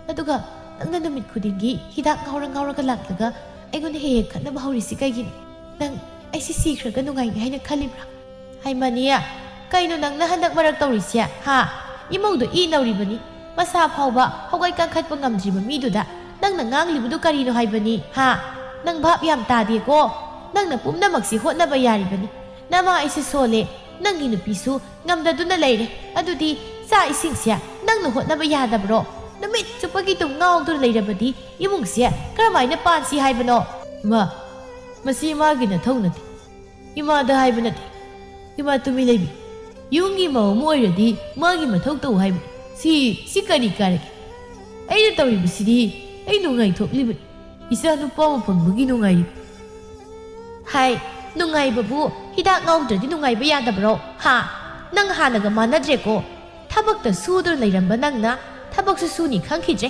ꯑꯗꯨꯒ ꯅꯪꯅ ꯅꯨꯃꯤꯠ ꯈꯨꯗꯤꯡꯒꯤ ꯍꯤꯗꯥꯛ ꯉꯥꯎꯔ ꯉꯥꯎꯔꯒ ꯂꯥꯛꯂꯒ ꯑꯩꯉꯣꯟꯗ ꯍꯦꯛ ꯍꯦꯛ ꯈꯠꯅꯕ ꯍꯧꯔꯤꯁꯤ ꯀꯩꯒꯤꯅꯣ? ꯅꯪ ꯑꯩꯁꯤ ꯁꯤꯈ꯭ꯔꯒ ꯅꯨꯡꯉꯥꯏꯅꯤ ꯍꯥꯏꯅ ꯈꯜꯂꯤꯕ꯭ꯔꯥ? ꯍꯥꯏ ꯃꯅꯤꯌꯥ, ꯀꯩꯅꯣ ꯅꯪꯅ ꯍꯟꯗꯛ ꯃꯔꯛ ꯇꯧꯔꯤꯁꯦ? ꯍꯥ? ꯏꯃꯧꯗꯣ ꯏ ꯅꯧꯔꯤꯕꯅꯤ꯫ ꯃꯁꯥ ꯐꯥꯎꯕ ꯍꯧꯒꯠ ꯀꯥꯡꯈꯠꯄ ꯉꯝꯗ꯭ꯔꯤꯕ ꯃꯤꯗꯨꯗ ꯅꯪꯅ ꯉꯥꯡꯂꯤꯕꯗꯨ ꯀꯔꯤꯅꯣ ꯍꯥꯏꯕꯅꯤ? ꯍꯥ? ꯅꯪ ꯚꯥꯞ ꯌꯥꯝ ꯇꯥꯗꯦꯀꯣ꯫ ꯅꯪꯅ ꯄꯨꯝꯅꯃꯛꯁꯤ ꯍꯣꯠꯅꯕ ꯌꯥꯔꯤꯕꯅꯤ꯫ ꯅꯃꯥ ꯑꯩꯁꯦ ꯁꯣꯜꯂꯦ꯫ ꯅꯪꯒꯤ ꯅꯨꯄꯤꯁꯨ ꯉꯝꯗꯗꯨꯅ ꯂꯩꯔꯦ꯫ ꯑꯗꯨꯗꯤ ꯆꯥꯛ ꯏꯁꯤꯡꯁꯦ ꯅꯪꯅ ꯍꯣꯠꯅꯕ ꯌꯥꯗꯕ꯭ꯔꯣ? ꯅꯨꯃꯤꯠ ꯆꯨꯞꯄꯒꯤ ꯑꯗꯨꯝ ꯉꯥꯎꯗꯨꯅ ꯂꯩꯔꯕꯗꯤ ꯏꯃꯨꯡꯁꯦ ꯀꯔꯝꯍꯥꯏꯅ ꯄꯥꯟꯁꯤ ꯍꯥꯏꯕꯅꯣ? ꯏꯃꯥ, ꯃꯁꯤ ꯏꯃꯥꯒꯤ ꯅꯊꯧ ꯅꯠꯇꯦ꯫ ꯏꯃꯥꯗ ꯍꯥꯏꯕ ꯅꯠꯇꯦ꯫ ꯏꯃꯥ ꯇꯨꯃꯤ ꯂꯩꯕꯤ꯫ ꯌꯨꯝꯒꯤ ꯃꯧ ꯑꯃ ꯑꯣꯏꯔꯗꯤ ꯃꯥꯒꯤ ꯃꯊꯧ ꯇꯧ ꯍꯥꯏꯕꯅꯤ꯫ ꯁꯤ, ꯁꯤ ꯀꯔꯤ ꯀꯥꯔꯒꯦ? ꯑꯩꯅ ꯇꯧꯔꯤꯕꯁꯤꯗꯤ ꯑꯩ ꯅꯨꯡꯉꯥꯏꯊꯣꯛꯂꯤꯕꯅꯤ꯫ ꯏꯆꯥ ꯅꯨꯄꯥ ꯑꯃ ꯐꯪꯕꯒꯤ ꯅꯨꯡꯉꯥꯏꯔꯤꯕꯅꯤ꯫ ꯍꯥꯏ, ꯅꯨꯡꯉꯥꯏꯕꯕꯨ ꯍꯤꯗꯥꯛ ꯉꯥꯎꯗ꯭ꯔꯗꯤ ꯅꯨꯡꯉꯥꯏꯕ ꯌꯥꯗꯕ꯭ꯔꯣ? ꯍꯥ? ꯅꯪ ꯍꯥꯟꯅꯒ ꯃꯥꯟꯅꯗ꯭ꯔꯦꯀꯣ꯫ ꯊꯕꯛꯇ ꯁꯨꯗꯨꯅ ꯂꯩꯔꯝꯕ ꯅꯪꯅ ꯊꯕꯛꯁꯨ ꯁꯨꯅꯤ ꯈꯪꯈꯤꯗ꯭ꯔꯦ꯫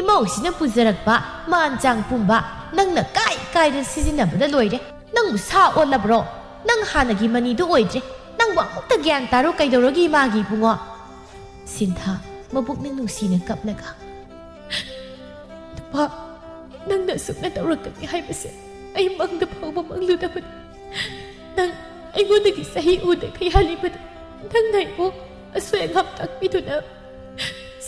ꯏꯃꯧꯁꯤꯅ ꯄꯨꯖꯔꯛꯄ ꯃꯥꯟ ꯆꯥꯡ ꯄꯨꯝꯕ ꯅꯪꯅ ꯀꯥꯏ ꯀꯥꯏꯗ ꯁꯤꯖꯤꯟꯅꯕꯗ ꯂꯣꯏꯔꯦ꯫ ꯅꯪꯕꯨ ꯁꯥ ꯑꯣꯜꯂꯕ꯭ꯔꯣ? ꯅꯪ ꯍꯥꯟꯅꯒꯤ ꯃꯅꯤꯗꯨ ꯑꯣꯏꯗ꯭ꯔꯦ꯫ ꯅꯪꯕꯨ ꯑꯃꯨꯛꯇ ꯒ꯭ꯌꯥꯟ ꯇꯥꯔꯣ꯫ ꯀꯩꯗꯧꯔꯒꯦ ꯏꯃꯥꯒꯤ ꯏꯕꯨꯡꯉꯣ? ꯁꯤꯟꯊꯥ ꯃꯕꯨꯛꯅꯤꯡ ꯅꯨꯡꯁꯤꯅ ꯀꯞꯂꯒ, ꯅꯨꯄꯥ, ꯅꯪꯅ ꯑꯁꯨꯛꯅ ꯇꯧꯔꯛꯀꯅꯤ ꯍꯥꯏꯕꯁꯦ ꯑꯩ ꯃꯪꯗ ꯐꯥꯎꯕ ꯃꯪꯂꯨꯗꯕꯅꯤ꯫ ꯅꯪ ꯑꯩꯉꯣꯟꯗꯒꯤ ꯆꯍꯤ ꯎꯗ ꯈꯩꯍꯜꯂꯤꯕꯗꯨ, ꯅꯪꯅ ꯑꯩꯕꯨ ꯑꯁꯣꯏ ꯑꯉꯥꯝ ꯇꯥꯛꯄꯤꯗꯨꯅ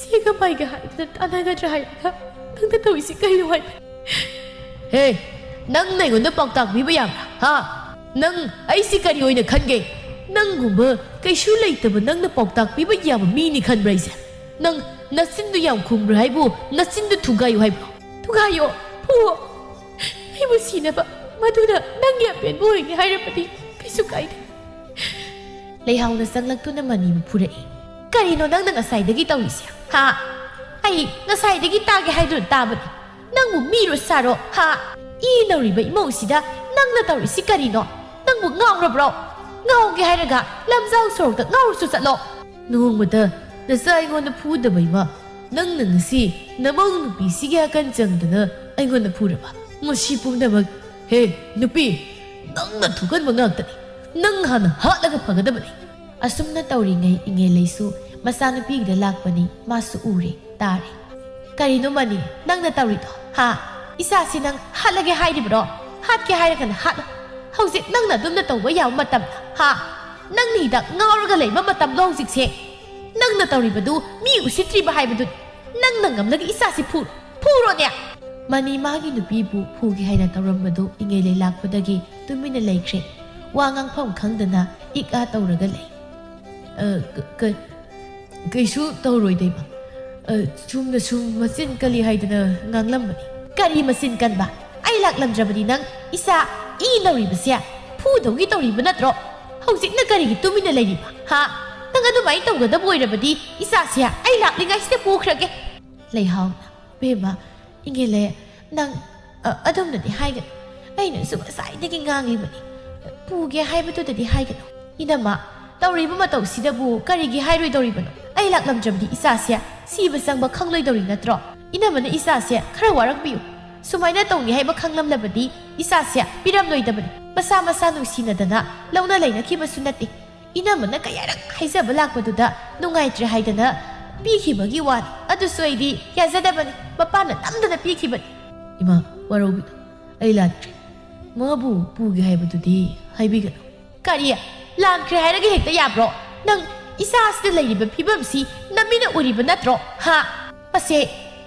ꯁꯤꯒ ꯃꯥꯏꯒ ꯍꯥꯏꯗꯨꯅ ꯇꯥꯟꯅꯒꯗ꯭ꯔꯥ ꯍꯥꯏꯔꯒ ꯅꯪꯅ ꯇꯧꯔꯤꯁꯤ ꯀꯩꯅꯣ ꯍꯥꯏꯕ? ꯍꯦ, ꯅꯪꯅ ꯑꯩꯉꯣꯟꯗ ꯄꯥꯎꯇꯥꯛ ꯄꯤꯕ ꯌꯥꯕ꯭ꯔꯥ? ꯍꯥ? ꯅꯪ ꯑꯩꯁꯤ ꯀꯔꯤ ꯑꯣꯏꯅ ꯈꯟꯒꯦ? ꯅꯪꯒꯨꯝꯕ ꯀꯩꯁꯨ ꯂꯩꯇꯕ ꯅꯪꯅ ꯄꯥꯎꯇꯥꯛ ꯄꯤꯕ ꯌꯥꯕ ꯃꯤꯅꯤ ꯈꯟꯕ꯭ꯔꯥ ꯑꯩꯁꯦ? ꯅꯪ ꯅꯆꯤꯟꯗꯨ ꯌꯥꯝ ꯈꯨꯝꯕ꯭ꯔꯥ ꯍꯥꯏꯕꯨ ꯅꯆꯤꯟꯗꯨ ꯊꯨꯒꯥꯏꯌꯨ ꯍꯥꯏꯕ꯭ꯔꯣ? ꯊꯨꯒꯥꯏꯌꯣ, ꯐꯨꯋꯣ꯫ ꯑꯩꯕꯨ ꯁꯤꯅꯕ, ꯃꯗꯨꯅ ꯅꯪꯒꯤ ꯑꯄꯦꯟꯕ ꯑꯣꯏꯅꯤ ꯍꯥꯏꯔꯕꯗꯤ ꯀꯩꯁꯨ ꯀꯥꯏꯗꯦ꯫ ꯂꯩꯍꯥꯎꯅ ꯆꯪꯂꯛꯇꯨꯅ ꯃꯅꯤꯕꯨ ꯐꯨꯔꯛꯏ꯫ ꯀꯔꯤꯅꯣ ꯅꯪꯅ ꯉꯁꯥꯏꯗꯒꯤ ꯇꯧꯔꯤꯁꯦ? ꯍꯥ? ꯑꯩ ꯉꯁꯥꯏꯗꯒꯤ ꯇꯥꯒꯦ ꯍꯥꯏꯗꯨꯅ ꯇꯥꯕꯅꯤ꯫ ꯅꯪꯕꯨ ꯃꯤꯔꯣ ꯁꯥꯔꯣ? ꯍꯥ? ꯏ ꯅꯧꯔꯤꯕ ꯏꯃꯧꯁꯤꯗ ꯅꯪꯅ ꯇꯧꯔꯤꯁꯤ ꯀꯔꯤꯅꯣ? ꯅꯪꯕꯨ ꯉꯥꯎꯔꯕ꯭ꯔꯣ? ꯉꯥꯎꯒꯦ ꯍꯥꯏꯔꯒ ꯂꯝꯖꯥꯎ ꯁꯣꯔꯣꯛꯇ ꯉꯥꯎꯔꯁꯨ ꯆꯠꯂꯣ꯫ ꯅꯣꯡꯃꯇ ꯅꯆꯥ ꯑꯩꯉꯣꯟꯗ ꯐꯨꯗꯕ ꯏꯃꯥ, ꯅꯪꯅ ꯉꯁꯤ ꯅꯃꯧ ꯅꯨꯄꯤꯁꯤꯒꯤ ꯑꯀꯟ ꯆꯪꯗꯅ ꯑꯩꯉꯣꯟꯗ ꯐꯨꯔꯕ? ꯃꯁꯤ ꯄꯨꯝꯅꯃꯛ, ꯍꯦ ꯅꯨꯄꯤ, ꯅꯪꯅ ꯊꯣꯛꯍꯟꯕ ꯉꯥꯛꯇꯅꯤ꯫ ꯅꯪ ꯍꯥꯟꯅ ꯍꯥꯠꯂꯒ ꯐꯒꯗꯕꯅꯤ꯫ ꯑꯁꯨꯝꯅ ꯇꯧꯔꯤꯉꯩ ꯏꯉꯦꯂꯩꯁꯨ ꯃꯆꯥꯅꯨꯄꯤꯒꯤꯗ ꯂꯥꯛꯄꯅꯤ꯫ ꯃꯥꯁꯨ ꯎꯔꯦ, ꯇꯥꯔꯦ꯫ ꯀꯔꯤꯅꯣ ꯃꯅꯤ ꯅꯪꯅ ꯇꯧꯔꯤꯗꯣ? ꯍꯥ? ꯏꯆꯥꯁꯤ ꯅꯪ ꯍꯥꯠꯂꯒꯦ ꯍꯥꯏꯔꯤꯕ꯭ꯔꯣ? ꯍꯥꯠꯀꯦ ꯍꯥꯏꯔꯒꯅ ꯍꯥꯠꯂꯣ꯫ ꯍꯧꯖꯤꯛ ꯅꯪꯅ ꯑꯗꯨꯝꯅ ꯇꯧꯕ ꯌꯥꯕ ꯃꯇꯝ? ꯍꯥ? ꯅꯪꯅ ꯍꯤꯗꯥꯛ ꯉꯥꯎꯔꯒ ꯂꯩꯕ ꯃꯇꯝꯗꯣ ꯍꯧꯖꯤꯛꯁꯦ? ꯅꯪꯅ ꯇꯧꯔꯤꯕꯗꯨ ꯃꯤ ꯎꯁꯤꯠꯇ꯭ꯔꯤꯕ ꯍꯥꯏꯕꯗꯨ? ꯅꯪꯅ ꯉꯝꯂꯒ ꯏꯆꯥꯁꯤ ꯐꯨꯔꯣ꯫ ꯐꯨꯔꯣꯅꯦ꯫ ꯃꯅꯤ ꯃꯥꯒꯤ ꯅꯨꯄꯤꯕꯨ ꯐꯨꯒꯦ ꯍꯥꯏꯅ ꯇꯧꯔꯝꯕꯗꯨ ꯏꯉꯩ ꯂꯩ ꯂꯥꯛꯄꯗꯒꯤ ꯇꯨꯃꯤꯟꯅ ꯂꯩꯈ꯭ꯔꯦ꯫ ꯋꯥ ꯉꯥꯡꯐꯝ ꯈꯪꯗꯅ ꯏꯛ ꯑꯥ ꯇꯧꯔꯒ ꯂꯩ꯫ "ꯑ, ꯀ-, ꯀ-, ꯀꯩꯁꯨ ꯇꯧꯔꯣꯏꯗ, ꯏꯃꯥ꯫ ꯑ, ꯆꯨꯝꯅ ꯁꯨꯝ ꯃꯆꯤꯟ ꯀꯜꯂꯤ ꯍꯥꯏꯗꯅ ꯉꯥꯡꯂꯝꯕꯅꯤ꯫" "ꯀꯔꯤ ꯃꯆꯤꯟ ꯀꯟꯕ? ꯑꯩ ꯂꯥꯛꯂꯝꯗ꯭ꯔꯕꯗꯤ ꯅꯪ ꯏꯆꯥ ꯏ ꯅꯧꯔꯤꯕꯁꯦ ꯐꯨꯗꯧꯒꯤ ꯇꯧꯔꯤꯕ ꯅꯠꯇ꯭ꯔꯣ? ꯍꯧꯖꯤꯛꯅ ꯀꯔꯤꯒꯤ ꯇꯨꯃꯤꯟꯅ ꯂꯩꯔꯤꯕ? ꯍꯥ? ꯅꯪ ꯑꯗꯨꯃꯥꯏꯅ ꯇꯧꯒꯗꯕ ꯑꯣꯏꯔꯕꯗꯤ ꯏꯆꯥꯁꯦ ꯑꯩ ꯂꯥꯛꯂꯤꯉꯩꯁꯤꯗ ꯄꯨꯈ꯭ꯔꯒꯦ꯫" ꯂꯩꯍꯥꯎꯅ, "ꯕꯦꯝꯃ, ꯏꯉꯦꯂꯦ, ꯅꯪ, ꯑ, ꯑꯗꯨꯝꯅꯗꯤ ꯍꯥꯏꯒꯅꯨ꯫ ꯑꯩꯅꯁꯨ ꯉꯁꯥꯏꯗꯒꯤ ꯉꯥꯡꯂꯤꯕꯅꯤ꯫ ꯄꯨꯒꯦ ꯍꯥꯏꯕꯗꯨꯗꯗꯤ ꯍꯥꯏꯒꯅꯨ꯫" "ꯏꯅꯝꯃ, ꯇꯧꯔꯤꯕ ꯃꯇꯧꯁꯤꯗꯕꯨ ꯀꯔꯤꯒꯤ ꯍꯥꯏꯔꯣꯏꯗꯧꯔꯤꯕꯅꯣ? ꯑꯩ ꯂꯥꯛꯂꯝꯗ꯭ꯔꯕꯗꯤ ꯏꯆꯥꯁꯦ ꯁꯤꯕ ꯆꯪꯕ ꯈꯪꯂꯣꯏꯗꯧꯔꯤ ꯅꯠꯇ꯭ꯔꯣ? ꯏꯅꯝꯃꯅ ꯏꯆꯥꯁꯦ ꯈꯔ ꯋꯥꯔꯛꯄꯤꯌꯨ꯫ ꯁꯨꯃꯥꯏꯅ ꯇꯧꯅꯤ ꯍꯥꯏꯕ ꯈꯪꯂꯝꯂꯕꯗꯤ ꯏꯆꯥꯁꯦ ꯄꯤꯔꯝꯂꯣꯏꯗꯕꯅꯤ꯫ ꯃꯁꯥ ꯃꯁꯥ ꯅꯨꯡꯁꯤꯅꯗꯅ ꯂꯧꯅ ꯂꯩꯅꯈꯤꯕꯁꯨ ꯅꯠꯇꯦ꯫" ꯏꯅꯝꯃꯅ ꯀꯌꯥꯔꯛ ꯍꯥꯏꯖꯕ ꯂꯥꯛꯄꯗꯨꯗ ꯅꯨꯡꯉꯥꯏꯇ꯭ꯔꯦ ꯍꯥꯏꯗꯅ ꯄꯤꯈꯤꯕꯒꯤ ꯋꯥꯅꯤ꯫ ꯑꯗꯨꯁꯨ ꯑꯩꯗꯤ ꯌꯥꯖꯗꯕꯅꯤ꯫ ꯃꯄꯥꯅ ꯅꯝꯗꯅ ꯄꯤꯈꯤꯕꯅꯤ꯫ "ꯏꯃꯥ, ꯋꯥꯔꯧꯕꯤꯅꯨ꯫ ꯑꯩ ꯂꯥꯟꯈ꯭ꯔꯦ꯫ ꯃꯥꯕꯨ ꯄꯨꯒꯦ ꯍꯥꯏꯕꯗꯨꯗꯤ ꯍꯥꯏꯕꯤꯒꯅꯨ꯫" "ꯀꯔꯤ? ꯂꯥꯟꯈ꯭ꯔꯦ ꯍꯥꯏꯔꯒ ꯍꯦꯛꯇ ꯌꯥꯕ꯭ꯔꯣ? ꯅꯪ ꯏꯆꯥꯁꯤꯗ ꯂꯩꯔꯤꯕ ꯐꯤꯕꯝꯁꯤ ꯅꯃꯤꯠꯅ ꯎꯔꯤꯕ ꯅꯠꯇ꯭ꯔꯣ? ꯍꯥ? ꯃꯁꯦ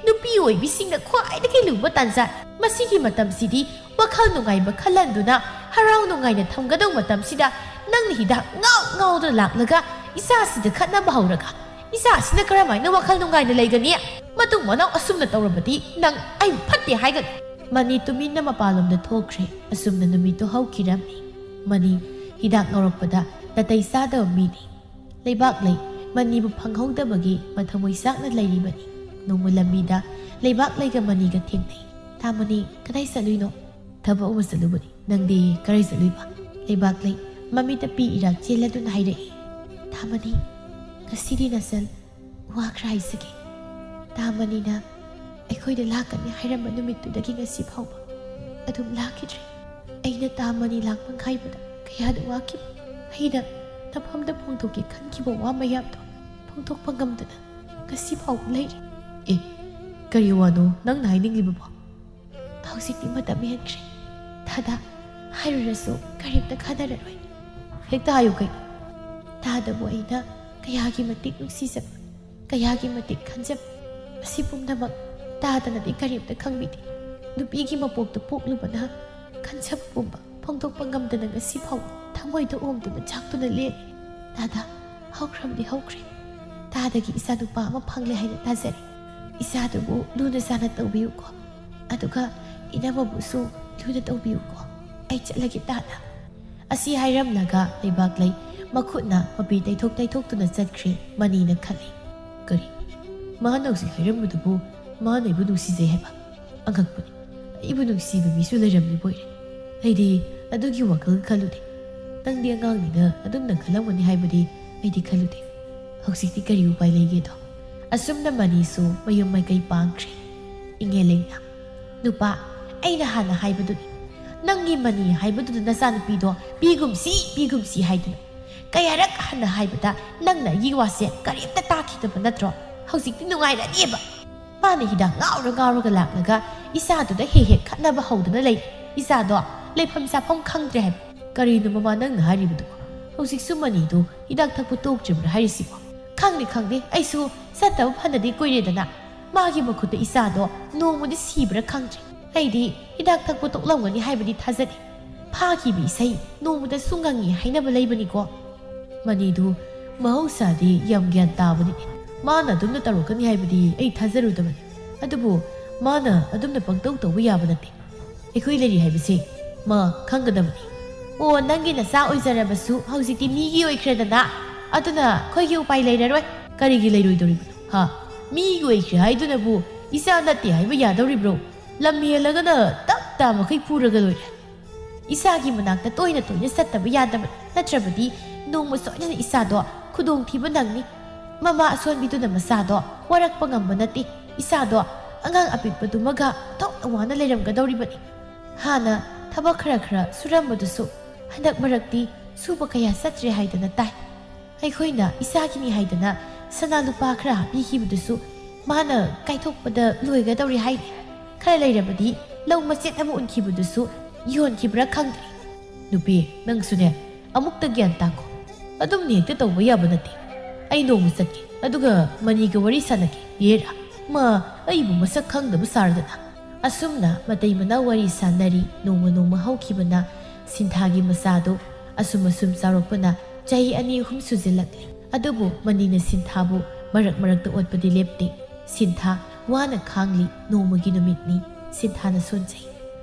ꯅꯨꯄꯤ ꯑꯣꯏꯕꯤꯁꯤꯡꯅ ꯈ꯭ꯋꯥꯏꯗꯒꯤ ꯂꯨꯕ ꯇꯥꯟꯖꯥ꯫ ꯃꯁꯤꯒꯤ ꯃꯇꯝꯁꯤꯗꯤ ꯋꯥꯈꯜ ꯅꯨꯡꯉꯥꯏꯕ ꯈꯜꯍꯟꯗꯨꯅ ꯍꯔꯥꯎ ꯅꯨꯡꯉꯥꯏꯅ ꯊꯝꯒꯗꯧꯕ ꯃꯇꯝꯁꯤꯗ ꯅꯪꯅ ꯍꯤꯗꯥꯛ ꯉꯥꯎ ꯉꯥꯎꯗꯨꯅ ꯂꯥꯛꯂꯒ ꯏꯆꯥꯁꯤꯗ ꯈꯠꯅꯕ ꯍꯧꯔꯒ ꯏꯆꯥꯁꯤꯅ ꯀꯔꯝꯍꯥꯏꯅ ꯋꯥꯈꯜ ꯅꯨꯡꯉꯥꯏꯅ ꯂꯩꯒꯅꯤ? ꯃꯇꯨꯡ ꯃꯅꯥꯎ ꯑꯁꯨꯝꯅ ꯇꯧꯔꯕꯗꯤ ꯅꯪ ꯑꯩꯕꯨ ꯐꯠꯇꯦ ꯍꯥꯏꯒꯅꯤ꯫" ꯃꯅꯤ ꯇꯨꯃꯤꯟꯅ ꯃꯄꯥꯟꯂꯣꯝꯗ ꯊꯣꯛꯈ꯭ꯔꯦ꯫ ꯑꯁꯨꯝꯅ ꯅꯨꯃꯤꯠꯇꯨ ꯍꯧꯈꯤꯔꯝꯃꯤ꯫ ꯃꯅꯤ ꯍꯤꯗꯥꯛ ꯉꯧꯔꯛꯄꯗ ꯅꯥꯇꯩ ꯆꯥꯗꯕ ꯃꯤꯅꯤ꯫ ꯂꯩꯕꯥꯛꯂꯩ ꯃꯅꯤꯕꯨ ꯐꯪꯍꯧꯗꯕꯒꯤ ꯃꯊꯃꯣꯏ ꯆꯥꯛꯅ ꯂꯩꯔꯤꯕꯅꯤ꯫ ꯅꯣꯡꯃ ꯂꯝꯕꯤꯗ ꯂꯩꯕꯥꯛꯂꯩꯒ ꯃꯅꯤꯒ ꯊꯦꯡꯅꯩ꯫ "ꯇꯥ ꯃꯅꯤ, ꯀꯗꯥꯏ ꯆꯠꯂꯨꯏꯅꯣ?" "ꯊꯕꯛ ꯑꯃ ꯆꯠꯂꯨꯕꯅꯤ꯫ ꯅꯪꯗꯤ ꯀꯗꯥꯏ ꯆꯠꯂꯨꯏꯕ?" ꯂꯩꯕꯥꯛꯂꯩ ꯃꯃꯤꯠꯇ ꯄꯤ ꯏꯔꯥ ꯆꯦꯜꯂꯗꯨꯅ ꯍꯥꯏꯔꯛꯏ꯫ "ꯇꯥ ꯃꯅꯤ, ꯉꯁꯤꯗꯤ ꯅꯆꯟ ꯋꯥ ꯈꯔ ꯍꯥꯏꯖꯒꯦ꯫ ꯇꯥ ꯃꯅꯤꯅ ꯑꯩꯈꯣꯏꯗ ꯂꯥꯛꯀꯅꯤ ꯍꯥꯏꯔꯝꯕ ꯅꯨꯃꯤꯠꯇꯨꯗꯒꯤ ꯉꯁꯤ ꯐꯥꯎꯕ ꯑꯗꯨꯝ ꯂꯥꯛꯈꯤꯗ꯭ꯔꯦ꯫ ꯑꯩꯅ ꯇꯥ ꯃꯅꯤ ꯂꯥꯛꯄ ꯉꯥꯏꯕꯗ ꯀꯌꯥꯗ ꯋꯥꯈꯤꯕ꯫ ꯑꯩꯅ ꯅꯐꯝꯗ ꯐꯣꯡꯗꯣꯛꯀꯦ ꯈꯟꯈꯤꯕ ꯋꯥ ꯃꯌꯥꯝꯗꯣ ꯐꯣꯡꯗꯣꯛꯄ ꯉꯝꯗꯅ ꯉꯁꯤ ꯐꯥꯎꯕ ꯂꯩꯔꯤ꯫" "ꯑꯦ, ꯀꯔꯤ ꯋꯥꯅꯣ ꯅꯪꯅ ꯍꯥꯏꯅꯤꯡꯂꯤꯕꯕꯣ? ꯍꯧꯖꯤꯛꯇꯤ ꯃꯇꯝ ꯍꯦꯟꯈ꯭ꯔꯦ꯫ ꯇꯥꯗ, ꯍꯥꯏꯔꯨꯔꯁꯨ ꯀꯔꯤꯝꯇ ꯈꯟꯅꯔꯔꯣꯏ꯫ ꯍꯦꯛꯇ ꯍꯥꯏꯌꯨ ꯀꯩꯅꯣ꯫ ꯇꯥꯗꯕꯨ ꯑꯩꯅ ꯀꯌꯥꯒꯤ ꯃꯇꯤꯛ ꯅꯨꯡꯁꯤꯖꯕ, ꯀꯌꯥꯒꯤ ꯃꯇꯤꯛ ꯈꯟꯖꯕ, ꯑꯁꯤ ꯄꯨꯝꯅꯃꯛ ꯇꯥꯗꯅꯗꯤ ꯀꯔꯤꯝꯇ ꯈꯪꯕꯤꯗꯦ꯫ ꯅꯨꯄꯤꯒꯤ ꯃꯄꯣꯛꯇ ꯄꯣꯛꯂꯨꯕꯅ ꯈꯟꯖꯕ ꯄꯨꯝꯕ ꯐꯣꯡꯗꯣꯛꯄ ꯉꯝꯗꯅ ꯉꯁꯤ ꯐꯥꯎꯕ ꯊꯃꯣꯏꯗ ꯑꯣꯝꯗꯨꯅ ꯆꯥꯛꯇꯨꯅ ꯂꯦꯜꯂꯤ꯫ ꯇꯥꯗ, ꯍꯧꯈ꯭ꯔꯕꯗꯤ ꯍꯧꯈ꯭ꯔꯦ꯫ ꯇꯥꯗꯒꯤ ꯏꯆꯥ ꯅꯨꯄꯥ ꯑꯃ ꯐꯪꯂꯦ ꯍꯥꯏꯅ ꯇꯥꯖꯔꯤ꯫ ꯏꯆꯥꯗꯨꯕꯨ ꯂꯨꯅ ꯆꯥꯅ ꯇꯧꯕꯤꯌꯨꯀꯣ꯫ ꯑꯗꯨꯒ ꯏꯅꯝꯃꯕꯨꯁꯨ ꯂꯨꯅ ꯇꯧꯕꯤꯌꯨꯀꯣ꯫ ꯑꯩ ꯆꯠꯂꯒꯦ ꯇꯥꯗ꯫ ꯑꯁꯤ ꯍꯥꯏꯔꯝꯂꯒ ꯂꯩꯕꯥꯛꯂꯩ ꯃꯈꯨꯠꯅ ꯃꯄꯤ ꯇꯩꯊꯣꯛ ꯇꯩꯊꯣꯛꯇꯨꯅ ꯆꯠꯈ꯭ꯔꯦ꯫ ꯃꯅꯤꯅ ꯈꯜꯂꯤ, "ꯀꯔꯤ? ꯃꯥꯅ ꯍꯧꯖꯤꯛ ꯍꯥꯏꯔꯝꯕꯗꯨꯕꯨ ꯃꯥꯅ ꯑꯩꯕꯨ ꯅꯨꯡꯁꯤꯖꯩ ꯍꯥꯏꯕ? ꯑꯉꯛꯄꯅꯤ꯫ ꯑꯩꯕꯨ ꯅꯨꯡꯁꯤꯕ ꯃꯤꯁꯨ ꯂꯩꯔꯝꯂꯤꯕꯣꯏꯔꯦ꯫ ꯑꯩꯗꯤ ꯑꯗꯨꯒꯤ ꯋꯥꯈꯜ ꯈꯜꯂꯨꯗꯦ꯫ ꯅꯪꯗꯤ ꯑꯉꯥꯡꯅꯤꯅ ꯑꯗꯨꯝꯅ ꯈꯜꯂꯝꯒꯅꯤ ꯍꯥꯏꯕꯗꯤ ꯑꯩꯗꯤ ꯈꯜꯂꯨꯗꯦ꯫ ꯍꯧꯖꯤꯛꯇꯤ ꯀꯔꯤ ꯎꯄꯥꯏ ꯂꯩꯒꯦꯗꯣ?" ꯑꯁꯨꯝꯅ ꯃꯅꯤꯁꯨ ꯃꯌꯨꯝ ꯃꯥꯏꯀꯩ ꯄꯥꯡꯈ꯭ꯔꯦ꯫ ꯏꯉꯦꯂꯩꯅ, "ꯅꯨꯄꯥ, ꯑꯩꯅ ꯍꯥꯟꯅ ꯍꯥꯏꯕꯗꯨꯅꯤ꯫ ꯅꯪꯒꯤ ꯃꯅꯤ ꯍꯥꯏꯕꯗꯨꯗ ꯅꯆꯥꯅꯨꯄꯤꯗꯣ ꯄꯤꯒꯨꯝꯁꯤ, ꯄꯤꯒꯨꯝꯁꯤ ꯍꯥꯏꯗꯨꯅ꯫ ꯀꯌꯥꯔꯛ ꯍꯟꯅ ꯍꯥꯏꯕꯗ ꯅꯪꯅ ꯑꯩꯒꯤ ꯋꯥꯁꯦ ꯀꯔꯤꯝꯇ ꯇꯥꯈꯤꯗꯕ ꯅꯠꯇ꯭ꯔꯣ? ꯍꯧꯖꯤꯛꯇꯤ ꯅꯨꯡꯉꯥꯏꯔꯅꯦꯕ꯫ ꯃꯥꯅ ꯍꯤꯗꯥꯛ ꯉꯥꯎꯔ ꯉꯥꯎꯔꯒ ꯂꯥꯛꯂꯒ ꯏꯆꯥꯗꯨꯗ ꯍꯦꯛ ꯍꯦꯛ ꯈꯠꯅꯕ ꯍꯧꯗꯨꯅ ꯂꯩ꯫ ꯏꯆꯥꯗꯣ ꯂꯩꯐꯝ ꯆꯥꯐꯝ ꯈꯪꯗ꯭ꯔꯦ ꯍꯥꯏꯕ꯫" "ꯀꯔꯤꯅꯣ ꯃꯃꯥ ꯅꯪꯅ ꯍꯥꯏꯔꯤꯕꯗꯨꯕꯣ? ꯍꯧꯖꯤꯛꯁꯨ ꯃꯅꯤꯗꯨ ꯍꯤꯗꯥꯛ ꯊꯛꯄ ꯇꯣꯛꯇ꯭ꯔꯤꯕ꯭ꯔꯥ ꯍꯥꯏꯔꯤꯁꯤꯕꯣ?" "ꯈꯪꯗꯦ, ꯈꯪꯗꯦ, ꯑꯩꯁꯨ ꯆꯠꯇꯕ ꯐꯅꯗꯤ ꯀꯨꯏꯔꯦꯗꯅ꯫ ꯃꯥꯒꯤ ꯃꯈꯨꯠꯇ ꯏꯆꯥꯗꯣ ꯅꯣꯡꯃꯗꯤ ꯁꯤꯕ꯭ꯔꯥ ꯈꯪꯗ꯭ꯔꯦ꯫ ꯑꯩꯗꯤ ꯍꯤꯗꯥꯛ ꯊꯛꯄ ꯇꯣꯛꯂꯝꯒꯅꯤ ꯍꯥꯏꯕꯗꯤ ꯊꯥꯖꯗꯦ꯫ ꯐꯥꯈꯤꯕ ꯏꯁꯩ ꯅꯣꯡꯃꯗꯁꯨ ꯉꯪꯉꯤ ꯍꯥꯏꯅꯕ ꯂꯩꯕꯅꯤꯀꯣ꯫" ꯃꯅꯤꯗꯨ ꯃꯍꯧꯁꯥꯗꯤ ꯌꯥꯝ ꯒ꯭ꯌꯥꯟ ꯇꯥꯕꯅꯤ꯫ ꯃꯥꯅ ꯑꯗꯨꯝꯅ ꯇꯧꯔꯛꯀꯅꯤ ꯍꯥꯏꯕꯗꯤ ꯑꯩ ꯊꯥꯖꯔꯨꯗꯕꯅꯤ꯫ ꯑꯗꯨꯕꯨ ꯃꯥꯅ ꯑꯗꯨꯝꯅ ꯄꯪꯇꯧ ꯇꯧꯕ ꯌꯥꯕ ꯅꯠꯇꯦ꯫ ꯑꯩꯈꯣꯏ ꯂꯩꯔꯤ ꯍꯥꯏꯕꯁꯤ ꯃꯥ ꯈꯪꯒꯗꯕꯅꯤ꯫ "ꯑꯣ, ꯅꯪꯒꯤ ꯅꯆꯥ ꯑꯣꯏꯖꯔꯕꯁꯨ ꯍꯧꯖꯤꯛꯇꯤ ꯃꯤꯒꯤ ꯑꯣꯏꯈ꯭ꯔꯦꯗꯅ꯫ ꯑꯗꯨꯅ ꯑꯩꯈꯣꯏꯒꯤ ꯎꯄꯥꯏ ꯂꯩꯔꯔꯣꯏ꯫" "ꯀꯔꯤꯒꯤ ꯂꯩꯔꯣꯏꯗꯧꯔꯤꯕꯅꯣ? ꯍꯥ? ꯃꯤꯒꯤ ꯑꯣꯏꯈ꯭ꯔꯦ ꯍꯥꯏꯗꯨꯅꯕꯨ ꯏꯆꯥ ꯅꯠꯇꯦ ꯍꯥꯏꯕ ꯌꯥꯗꯧꯔꯤꯕ꯭ꯔꯣ? ꯂꯝ ꯍꯦꯜꯂꯒꯅ ꯇꯞ ꯇꯥ ꯃꯈꯩ ꯐꯨꯔꯒ ꯂꯣꯏꯔꯦ꯫ ꯏꯆꯥꯒꯤ ꯃꯅꯥꯛꯇ ꯇꯣꯏꯅ ꯇꯣꯏꯅ ꯆꯠꯇꯕ ꯌꯥꯗꯕꯅꯤ, ꯅꯠꯇ꯭ꯔꯕꯗꯤ ꯅꯣꯡꯃ ꯁꯣꯏꯗꯅ ꯏꯆꯥꯗꯣ ꯈꯨꯗꯣꯡꯊꯤꯕ ꯅꯪꯅꯤ꯫ ꯃꯃꯥ ꯑꯁꯣꯟꯕꯤꯗꯨꯅ ꯃꯆꯥꯗꯣ ꯋꯥꯔꯛꯄ ꯉꯝꯕ ꯅꯠꯇꯦ꯫ ꯏꯆꯥꯗꯣ ꯑꯉꯥꯡ ꯑꯄꯤꯛꯄꯗꯨꯃꯒ ꯊꯣꯛꯅ ꯋꯥꯅ ꯂꯩꯔꯝꯒꯗꯧꯔꯤꯕꯅꯤ꯫ ꯍꯥꯟꯅ ꯊꯕꯛ ꯈꯔ ꯈꯔ ꯁꯨꯔꯝꯕꯗꯨꯁꯨ ꯍꯟꯗꯛ ꯃꯔꯛꯇꯤ ꯁꯨꯕ ꯀꯌꯥ ꯆꯠꯇ꯭ꯔꯦ ꯍꯥꯏꯗꯅ ꯇꯥꯏ꯫ ꯑꯩꯈꯣꯏꯅ ꯏꯆꯥꯒꯤꯅꯤ ꯍꯥꯏꯗꯅ ꯁꯅꯥ ꯂꯨꯄꯥ ꯈꯔ ꯍꯥꯞꯄꯤꯈꯤꯕꯗꯨꯁꯨ ꯃꯥꯅ ꯀꯥꯏꯊꯣꯛꯄꯗ ꯂꯣꯏꯒꯗꯧꯔꯤ ꯍꯥꯏꯔꯤ꯫ ꯈꯔ ꯂꯩꯔꯕꯗꯤ ꯂꯧ ꯃꯆꯦꯠ ꯑꯃ ꯎꯟꯈꯤꯕꯗꯨꯁꯨ ꯌꯣꯟꯈꯤꯕ꯭ꯔꯥ ꯈꯪꯗ꯭ꯔꯦ꯫ ꯅꯨꯄꯤ, ꯅꯪꯁꯨꯅꯦ, ꯑꯃꯨꯛꯇ ꯒ꯭ꯌꯥꯟ ꯇꯥꯈꯣ꯫ ꯑꯗꯨꯝꯅ ꯍꯦꯛꯇ ꯇꯧꯕ ꯌꯥꯕ ꯅꯠꯇꯦ꯫ ꯑꯩ ꯅꯣꯡꯃ ꯆꯠꯀꯦ, ꯑꯗꯨꯒ ꯃꯅꯤꯒ ꯋꯥꯔꯤ ꯁꯥꯟꯅꯒꯦ꯫ ꯌꯦꯔꯥ, ꯃꯥ ꯑꯩꯕꯨ ꯃꯁꯛ ꯈꯪꯗꯕ ꯁꯥꯔꯗꯅ꯫ ꯑꯁꯨꯝꯅ ꯃꯇꯩ ꯃꯅꯥꯎ ꯋꯥꯔꯤ ꯁꯥꯟꯅꯔꯤ꯫ ꯅꯣꯡꯃ ꯅꯣꯡꯃ ꯍꯧꯈꯤꯕꯅ ꯁꯤꯟꯊꯥꯒꯤ ꯃꯆꯥꯗꯨ ꯑꯁꯨꯝ ꯑꯁꯨꯝ ꯆꯥꯎꯔꯛꯄꯅ ꯆꯍꯤ ꯑꯅꯤ ꯑꯍꯨꯝ ꯁꯨꯖꯤꯜꯂꯛꯂꯤ꯫ ꯑꯗꯨꯕꯨ ꯃꯅꯤꯅ ꯁꯤꯟꯊꯥꯕꯨ ꯃꯔꯛ ꯃꯔꯛꯇ ꯑꯣꯠꯄꯗꯤ ꯂꯦꯞꯇꯦ꯫ ꯁꯤꯟꯊꯥ ꯋꯥꯅ ꯈꯥꯡꯂꯤ꯫ ꯅꯣꯡꯃꯒꯤ ꯅꯨꯃꯤꯠꯅꯤ꯫ ꯁꯤꯟꯊꯥꯅ ꯁꯣꯟꯖꯩ꯫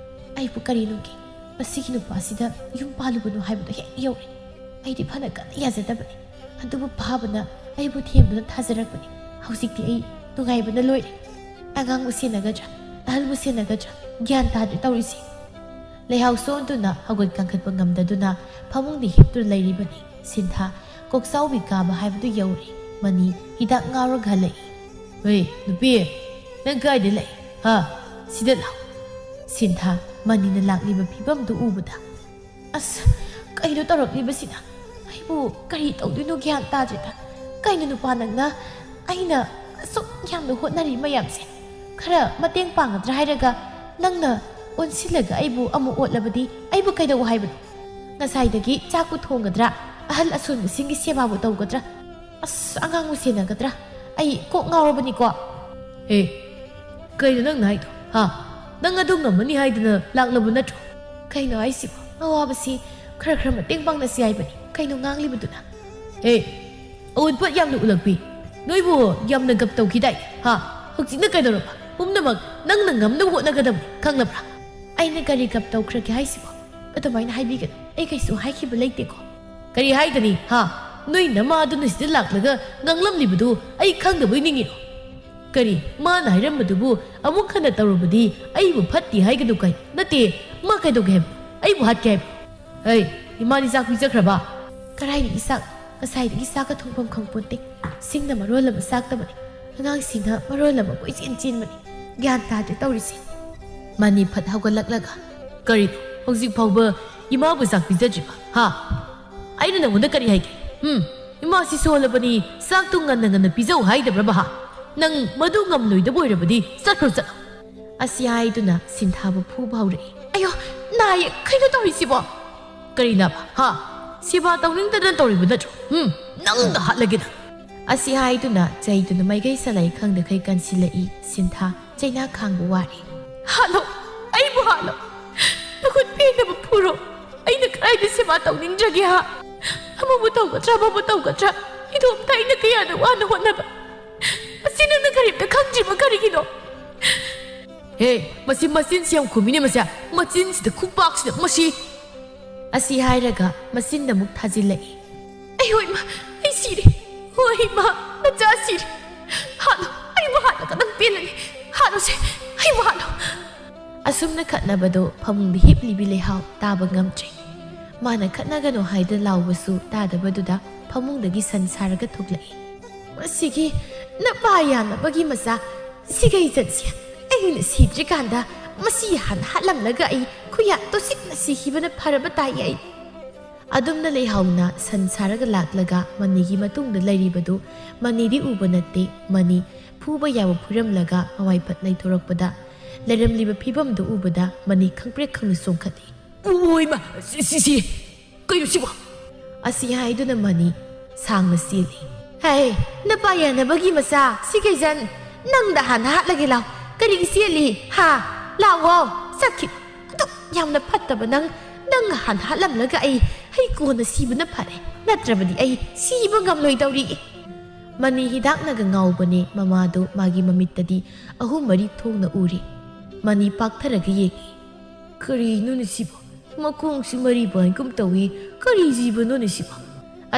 "ꯑꯩꯕꯨ ꯀꯔꯤꯅꯣꯒꯤ ꯃꯁꯤꯒꯤ ꯅꯨꯄꯥꯁꯤꯗ ꯌꯨꯝ ꯄꯥꯜꯂꯨꯕꯅꯣ ꯍꯥꯏꯕꯗꯣ ꯍꯦꯛ ꯌꯧꯔꯦ꯫ ꯑꯩꯗꯤ ꯐꯅ ꯀꯟꯅ ꯌꯥꯖꯗꯕꯅꯤ꯫ ꯑꯗꯨꯕꯨ ꯐꯥꯕꯅ ꯑꯩꯕꯨ ꯊꯦꯝꯗꯨꯅ ꯊꯥꯖꯔꯛꯄꯅꯤ꯫ ꯍꯧꯖꯤꯛꯇꯤ ꯑꯩ ꯅꯨꯡꯉꯥꯏꯕꯅ ꯂꯣꯏꯔꯦ꯫ ꯑꯉꯥꯡꯕꯨ ꯁꯦꯟꯅꯒꯗ꯭ꯔꯥ, ꯑꯍꯜꯕꯨ ꯁꯦꯟꯅꯒꯗ꯭ꯔꯥ, ꯒ꯭ꯌꯥꯟ ꯇꯥꯗ꯭ꯔꯦ ꯇꯧꯔꯤꯁꯦ꯫" ꯂꯩꯍꯥꯎ ꯁꯣꯟꯗꯨꯅ ꯍꯧꯒꯠ ꯀꯥꯡꯈꯠꯄ ꯉꯝꯗꯗꯨꯅ ꯐꯃꯨꯡꯗ ꯍꯤꯞꯇꯨꯅ ꯂꯩꯔꯤꯕꯅꯤ꯫ ꯁꯤꯟꯊꯥ ꯀꯣꯛꯆꯥꯎꯕꯤ ꯀꯥꯕ ꯍꯥꯏꯕꯗꯨ ꯌꯧꯔꯦ꯫ ꯃꯅꯤ ꯍꯤꯗꯥꯛ ꯉꯥꯎꯔꯒ ꯍꯜꯂꯛꯏ꯫ "ꯍꯦ, ꯅꯨꯄꯤ, ꯅꯪ ꯀꯥꯏꯗ ꯂꯩ? ꯍꯥ? ꯁꯤꯗ ꯂꯥꯛ꯫" ꯁꯤꯟꯊꯥ ꯃꯅꯤꯅ ꯂꯥꯛꯂꯤꯕ ꯐꯤꯕꯝꯗꯨ ꯎꯕꯗ, "ꯑꯁ, ꯀꯩꯅꯣ ꯇꯧꯔꯛꯂꯤꯕꯁꯤꯅ? ꯑꯩꯕꯨ ꯀꯔꯤ ꯇꯧꯗꯣꯏꯅꯣ ꯒ꯭ꯌꯥꯟ ꯇꯥꯗ꯭ꯔꯦꯗ꯫ ꯀꯩꯅꯣ ꯅꯨꯄꯥ ꯅꯪꯅ? ꯑꯩꯅ ꯑꯁꯨꯛ ꯌꯥꯝꯅ ꯍꯣꯠꯅꯔꯤ ꯃꯌꯥꯝꯁꯦ, ꯈꯔ ꯃꯇꯦꯡ ꯄꯥꯡꯒꯗ꯭ꯔꯥ ꯍꯥꯏꯔꯒ ꯅꯪꯅ ꯑꯣꯟꯁꯤꯜꯂꯒ ꯑꯩꯕꯨ ꯑꯃꯨꯛ ꯑꯣꯠꯂꯕꯗꯤ ꯑꯩꯕꯨ ꯀꯩꯗꯧ ꯍꯥꯏꯕꯅꯣ? ꯉꯁꯥꯏꯗꯒꯤ ꯆꯥꯛꯄꯨ ꯊꯣꯡꯒꯗ꯭ꯔꯥ, ꯑꯍꯜ ꯑꯁꯣꯟꯕꯁꯤꯡꯒꯤ ꯁꯦꯕꯥꯕꯨ ꯇꯧꯒꯗ꯭ꯔꯥ? ꯑꯁ, ꯑꯉꯥꯡꯕꯨ ꯁꯦꯟꯅꯒꯗ꯭ꯔꯥ? ꯑꯩ ꯀꯣꯛ ꯉꯥꯎꯔꯕꯅꯤꯀꯣ꯫" "ꯍꯦ, ꯀꯩꯅꯣ ꯅꯪꯅ ꯍꯥꯏꯗꯣ? ꯍꯥ? ꯅꯪ ꯑꯗꯨ ꯉꯝꯃꯅꯤ ꯍꯥꯏꯗꯅ ꯂꯥꯛꯂꯕ ꯅꯠꯇ꯭ꯔꯣ?" "ꯀꯩꯅꯣ ꯍꯥꯏꯁꯤꯕꯣ? ꯑꯋꯥꯕꯁꯤ ꯈꯔ ꯈꯔ ꯃꯇꯦꯡ ꯄꯥꯡꯅꯁꯤ ꯍꯥꯏꯕꯅꯤ꯫ ꯀꯩꯅꯣ ꯉꯥꯡꯂꯤꯕꯗꯨꯅ?" "ꯍꯦ, ꯑꯎꯟꯄꯣꯠ ꯌꯥꯝꯅ ꯎꯠꯂꯛꯄꯤ꯫ ꯅꯣꯏꯕꯨ ꯌꯥꯝꯅ ꯒꯞ ꯇꯧꯈꯤꯗꯥꯏ? ꯍꯥ? ꯍꯧꯖꯤꯛꯅ ꯀꯩꯗꯧꯔꯕ? ꯄꯨꯝꯅꯃꯛ ꯅꯪꯅ ꯉꯝꯅꯕ ꯍꯣꯠꯅꯒꯗꯕꯅꯤ, ꯈꯪꯂꯕ꯭ꯔꯥ?" "ꯑꯩꯅ ꯀꯔꯤ ꯒꯞ ꯇꯧꯈ꯭ꯔꯒꯦ ꯍꯥꯏꯁꯤꯕꯣ? ꯑꯗꯨꯃꯥꯏꯅ ꯍꯥꯏꯕꯤꯒꯅꯨ꯫ ꯑꯩ ꯀꯩꯁꯨ ꯍꯥꯏꯈꯤꯕ ꯂꯩꯇꯦꯀꯣ꯫" "ꯀꯔꯤ ꯍꯥꯏꯒꯅꯤ, ꯍꯥ? ꯅꯣꯏ ꯅꯃꯥ ꯑꯗꯨꯅ ꯁꯤꯗ ꯂꯥꯛꯂꯒ ꯉꯥꯡꯂꯝꯂꯤꯕꯗꯨ ꯑꯩ ꯈꯪꯗꯕꯣꯏ ꯅꯤꯡꯉꯤꯔꯣ? ꯀꯔꯤ, ꯃꯥꯅ ꯍꯥꯏꯔꯝꯕꯗꯨꯕꯨ ꯑꯃꯨꯛ ꯍꯟꯅ ꯇꯧꯔꯕꯗꯤ ꯑꯩꯕꯨ ꯐꯠꯇꯦ ꯍꯥꯏꯒꯅꯨ ꯀꯥꯏ? ꯅꯠꯇꯦ, ꯃꯥ ꯀꯩꯗꯧꯒꯦ ꯍꯥꯏꯕ? ꯑꯩꯕꯨ ꯍꯥꯠꯀꯦ ꯍꯥꯏꯕ? ꯍꯩ, ꯏꯃꯥꯗꯤ ꯆꯥꯛ ꯄꯤꯖꯈ꯭ꯔꯕ?" "ꯀꯔꯥꯏꯗꯒꯤ ꯆꯥꯛ? ꯉꯁꯥꯏꯗꯒꯤ ꯆꯥꯛꯀ ꯊꯣꯡꯐꯝ ꯈꯪꯄꯣꯟꯇꯦ꯫ ꯁꯤꯡꯅ ꯃꯔꯣꯜ ꯑꯃ ꯆꯥꯛꯇꯕꯅꯤ, ꯑꯉꯥꯡꯁꯤꯡꯅ ꯃꯔꯣꯜ ꯑꯃ ꯀꯣꯏꯆꯦꯟ ꯆꯦꯟꯕꯅꯤ꯫ ꯒ꯭ꯌꯥꯟ ꯇꯥꯗꯦ ꯇꯧꯔꯤꯁꯦ꯫" ꯃꯅꯤ ꯐꯠ ꯍꯧꯒꯠꯂꯛꯂꯒ, "ꯀꯔꯤꯅꯣ, ꯍꯧꯖꯤꯛ ꯐꯥꯎꯕ ꯏꯃꯥꯕꯨ ꯆꯥꯛ ꯄꯤꯖꯗ꯭ꯔꯤꯕ? ꯍꯥ? ꯑꯩꯅ ꯅꯪꯉꯣꯟꯗ ꯀꯔꯤ ꯍꯥꯏꯒꯦ? ꯎꯝ? ꯏꯃꯥꯁꯤ ꯁꯣꯜꯂꯕꯅꯤ, ꯆꯥꯛꯇꯨ ꯉꯟꯅ ꯉꯟꯅ ꯄꯤꯖꯧ ꯍꯥꯏꯗꯕ꯭ꯔꯕ, ꯍꯥ?" ꯅꯪ ꯃꯗꯨ ꯉꯝꯂꯣꯏꯗꯕ ꯑꯣꯏꯔꯕꯗꯤ ꯆꯠꯈ꯭ꯔꯣ, ꯆꯠꯂꯣ꯫ ꯑꯁꯤ ꯍꯥꯏꯗꯨꯅ ꯁꯤꯟꯊꯥꯕꯨ ꯐꯨꯕ ꯍꯧꯔꯛꯏ꯫ ꯑꯌꯣ, ꯅꯥꯏꯌꯦ, ꯀꯩꯅꯣ ꯇꯧꯔꯤꯁꯤꯕꯣ? ꯀꯔꯤ ꯅꯥꯕ? ꯍꯥ? ꯁꯦꯕꯥ ꯇꯧꯅꯤꯡꯗꯅ ꯇꯧꯔꯤꯕ ꯅꯠꯇ꯭ꯔꯣ? ꯎꯝ, ꯅꯪꯗ ꯍꯥꯠꯂꯒꯦ ꯅꯪ꯫ ꯑꯁꯤ ꯍꯥꯏꯗꯨꯅ ꯆꯩꯗꯨꯅ ꯃꯥꯏꯀꯩ ꯁꯂꯥꯏ ꯈꯪꯗꯈꯩ ꯀꯟꯁꯤꯜꯂꯛꯏ꯫ ꯁꯤꯟꯊꯥ ꯆꯩꯅꯥ ꯈꯥꯡꯕ ꯋꯥꯔꯦ꯫ ꯍꯥꯠꯂꯣ, ꯑꯩꯕꯨ ꯍꯥꯠꯂꯣ꯫ ꯅꯈꯨꯠ ꯄꯦꯟꯅꯕ ꯐꯨꯔꯣ꯫ ꯑꯩꯅ ꯀꯗꯥꯏꯗ ꯁꯦꯕꯥ ꯇꯧꯅꯤꯡꯗ꯭ꯔꯒꯦ, ꯍꯥ? ꯑꯃꯕꯨ ꯇꯧꯒꯗ꯭ꯔꯥ, ꯑꯃꯕꯨ ꯇꯧꯒꯗ꯭ꯔꯥ? ꯏꯗꯣꯝꯇ ꯑꯩꯅ ꯀꯌꯥꯗ ꯋꯥꯅ ꯍꯣꯠꯅꯕ꯫ ꯃꯁꯤ ꯅꯪꯅ ꯀꯔꯤꯝꯇ ꯈꯪꯗ꯭ꯔꯤꯕ ꯀꯔꯤꯒꯤꯅꯣ? ꯍꯦ, ꯃꯁꯤ ꯃꯆꯤꯟꯁꯤ ꯌꯥꯝ ꯈꯨꯝꯃꯤꯅꯦ ꯃꯁꯦ꯫ ꯃꯆꯤꯟꯁꯤꯗ ꯈꯨꯄꯥꯛꯁꯤꯗ ꯃꯁꯤ꯫ ꯑꯁꯤ ꯍꯥꯏꯔꯒ ꯃꯆꯤꯟꯗ ꯑꯃꯨꯛ ꯊꯥꯖꯤꯜꯂꯛꯏ꯫ ꯑꯩ ꯍꯣꯏ ꯏꯃꯥ, ꯑꯩ ꯁꯤꯔꯦ꯫ ꯍꯣꯏ ꯏꯃꯥ, ꯅꯆꯥ ꯁꯤꯔꯦ꯫ ꯍꯥꯠꯂꯣ, ꯑꯩꯕꯨ ꯍꯥꯠꯂꯒ ꯅꯪ ꯄꯦꯜꯂꯅꯤ꯫ ꯍꯥꯠꯂꯣꯁꯦ, ꯑꯩꯕꯨ ꯍꯥꯠꯂꯣ꯫ ꯑꯁꯨꯝꯅ ꯈꯠꯅꯕꯗꯣ ꯐꯃꯨꯡꯗ ꯍꯤꯞꯂꯤꯕꯤ ꯂꯩꯍꯥꯎ ꯇꯥꯕ ꯉꯝꯗ꯭ꯔꯦ꯫ ꯃꯥꯅ ꯈꯠꯅꯒꯅꯨ ꯍꯥꯏꯗꯨꯅ ꯂꯥꯎꯕꯁꯨ ꯇꯥꯗꯕꯗꯨꯗ ꯐꯃꯨꯡꯗꯒꯤ ꯁꯟ ꯁꯥꯔꯒ ꯊꯣꯛꯂꯛꯏ꯫ ꯃꯁꯤꯒꯤ ꯅꯄꯥ ꯌꯥꯅꯕꯒꯤ ꯃꯆꯥ ꯁꯤꯒꯩꯖꯟꯁꯦ ꯑꯩꯅ ꯁꯤꯗ꯭ꯔꯤꯀꯥꯟꯗ ꯃꯁꯤ ꯍꯥꯟꯅ ꯍꯥꯠꯂꯝꯂꯒ ꯑꯩ ꯈꯨꯌꯥ ꯇꯣꯁꯤꯛꯅ ꯁꯤꯈꯤꯕꯅ ꯐꯔꯕ ꯇꯥꯏ ꯑꯩ꯫ ꯑꯗꯨꯝꯅ ꯂꯩꯍꯥꯎꯅ ꯁꯟ ꯁꯥꯔꯒ ꯂꯥꯛꯂꯒ ꯃꯅꯤꯒꯤ ꯃꯇꯨꯡꯗ ꯂꯩꯔꯤꯕꯗꯨ ꯃꯅꯤꯗꯤ ꯎꯕ ꯅꯠꯇꯦ꯫ ꯃꯅꯤ ꯐꯨꯕ ꯌꯥꯕ ꯐꯨꯔꯝꯂꯒ ꯃꯋꯥꯏ ꯐꯠ ꯂꯩꯊꯣꯔꯛꯄꯗ ꯂꯩꯔꯝꯂꯤꯕ ꯐꯤꯕꯝꯗꯨ ꯎꯕꯗ ꯃꯅꯤ ꯈꯪꯄ꯭ꯔꯦꯛ ꯈꯪꯅ ꯆꯣꯡꯈꯠꯂꯤ꯫ ꯑꯣꯏꯃ, ꯁꯤ, ꯁꯤ, ꯁꯤ, ꯀꯩꯅꯣ ꯁꯤꯕꯣ? ꯑꯁꯤ ꯍꯥꯏꯗꯨꯅ ꯃꯅꯤ ꯁꯥꯡꯅ ꯆꯦꯜꯂꯤ꯫ ꯍꯦ, ꯅꯄꯥ ꯌꯥꯅꯕꯒꯤ ꯃꯆꯥ, ꯁꯤ ꯀꯩꯖꯟ, ꯅꯪꯗ ꯍꯥꯟꯅ ꯍꯥꯠꯂꯒꯦ ꯂꯥꯎ꯫ ꯀꯔꯤꯒꯤ ꯆꯦꯜꯂꯤ? ꯍꯥ? ꯂꯥꯛꯑꯣ, ꯆꯠꯈꯤ꯫ ꯑꯗꯨꯛ ꯌꯥꯝꯅ ꯐꯠꯇꯕ ꯅꯪ, ꯅꯪ ꯍꯥꯟꯅ ꯍꯥꯠꯂꯝꯂꯒ ꯑꯩ, ꯑꯩ ꯀꯣꯟꯅ ꯁꯤꯕꯅ ꯐꯔꯦ꯫ ꯅꯠꯇ꯭ꯔꯕꯗꯤ ꯑꯩ ꯁꯤꯕ ꯉꯝꯂꯣꯏꯗꯧꯔꯤ꯫ ꯃꯅꯤ ꯍꯤꯗꯥꯛꯅꯒ ꯉꯥꯎꯕꯅꯦ, ꯃꯃꯥꯗꯣ ꯃꯥꯒꯤ ꯃꯃꯤꯠꯇꯗꯤ ꯑꯍꯨꯝ ꯃꯔꯤ ꯊꯣꯛꯅ ꯎꯔꯤ꯫ ꯃꯅꯤ ꯄꯥꯛꯊꯔꯒ ꯌꯦꯡꯉꯤ꯫ ꯀꯔꯤꯅꯣꯅꯦ ꯁꯤꯕꯣ? ꯃꯈꯣꯡꯁꯤ ꯃꯔꯤ ꯄꯥꯟꯒꯨꯝ ꯇꯧꯏ꯫ ꯀꯔꯤ ꯖꯤꯕꯅꯣꯅꯦ ꯁꯤꯕꯣ?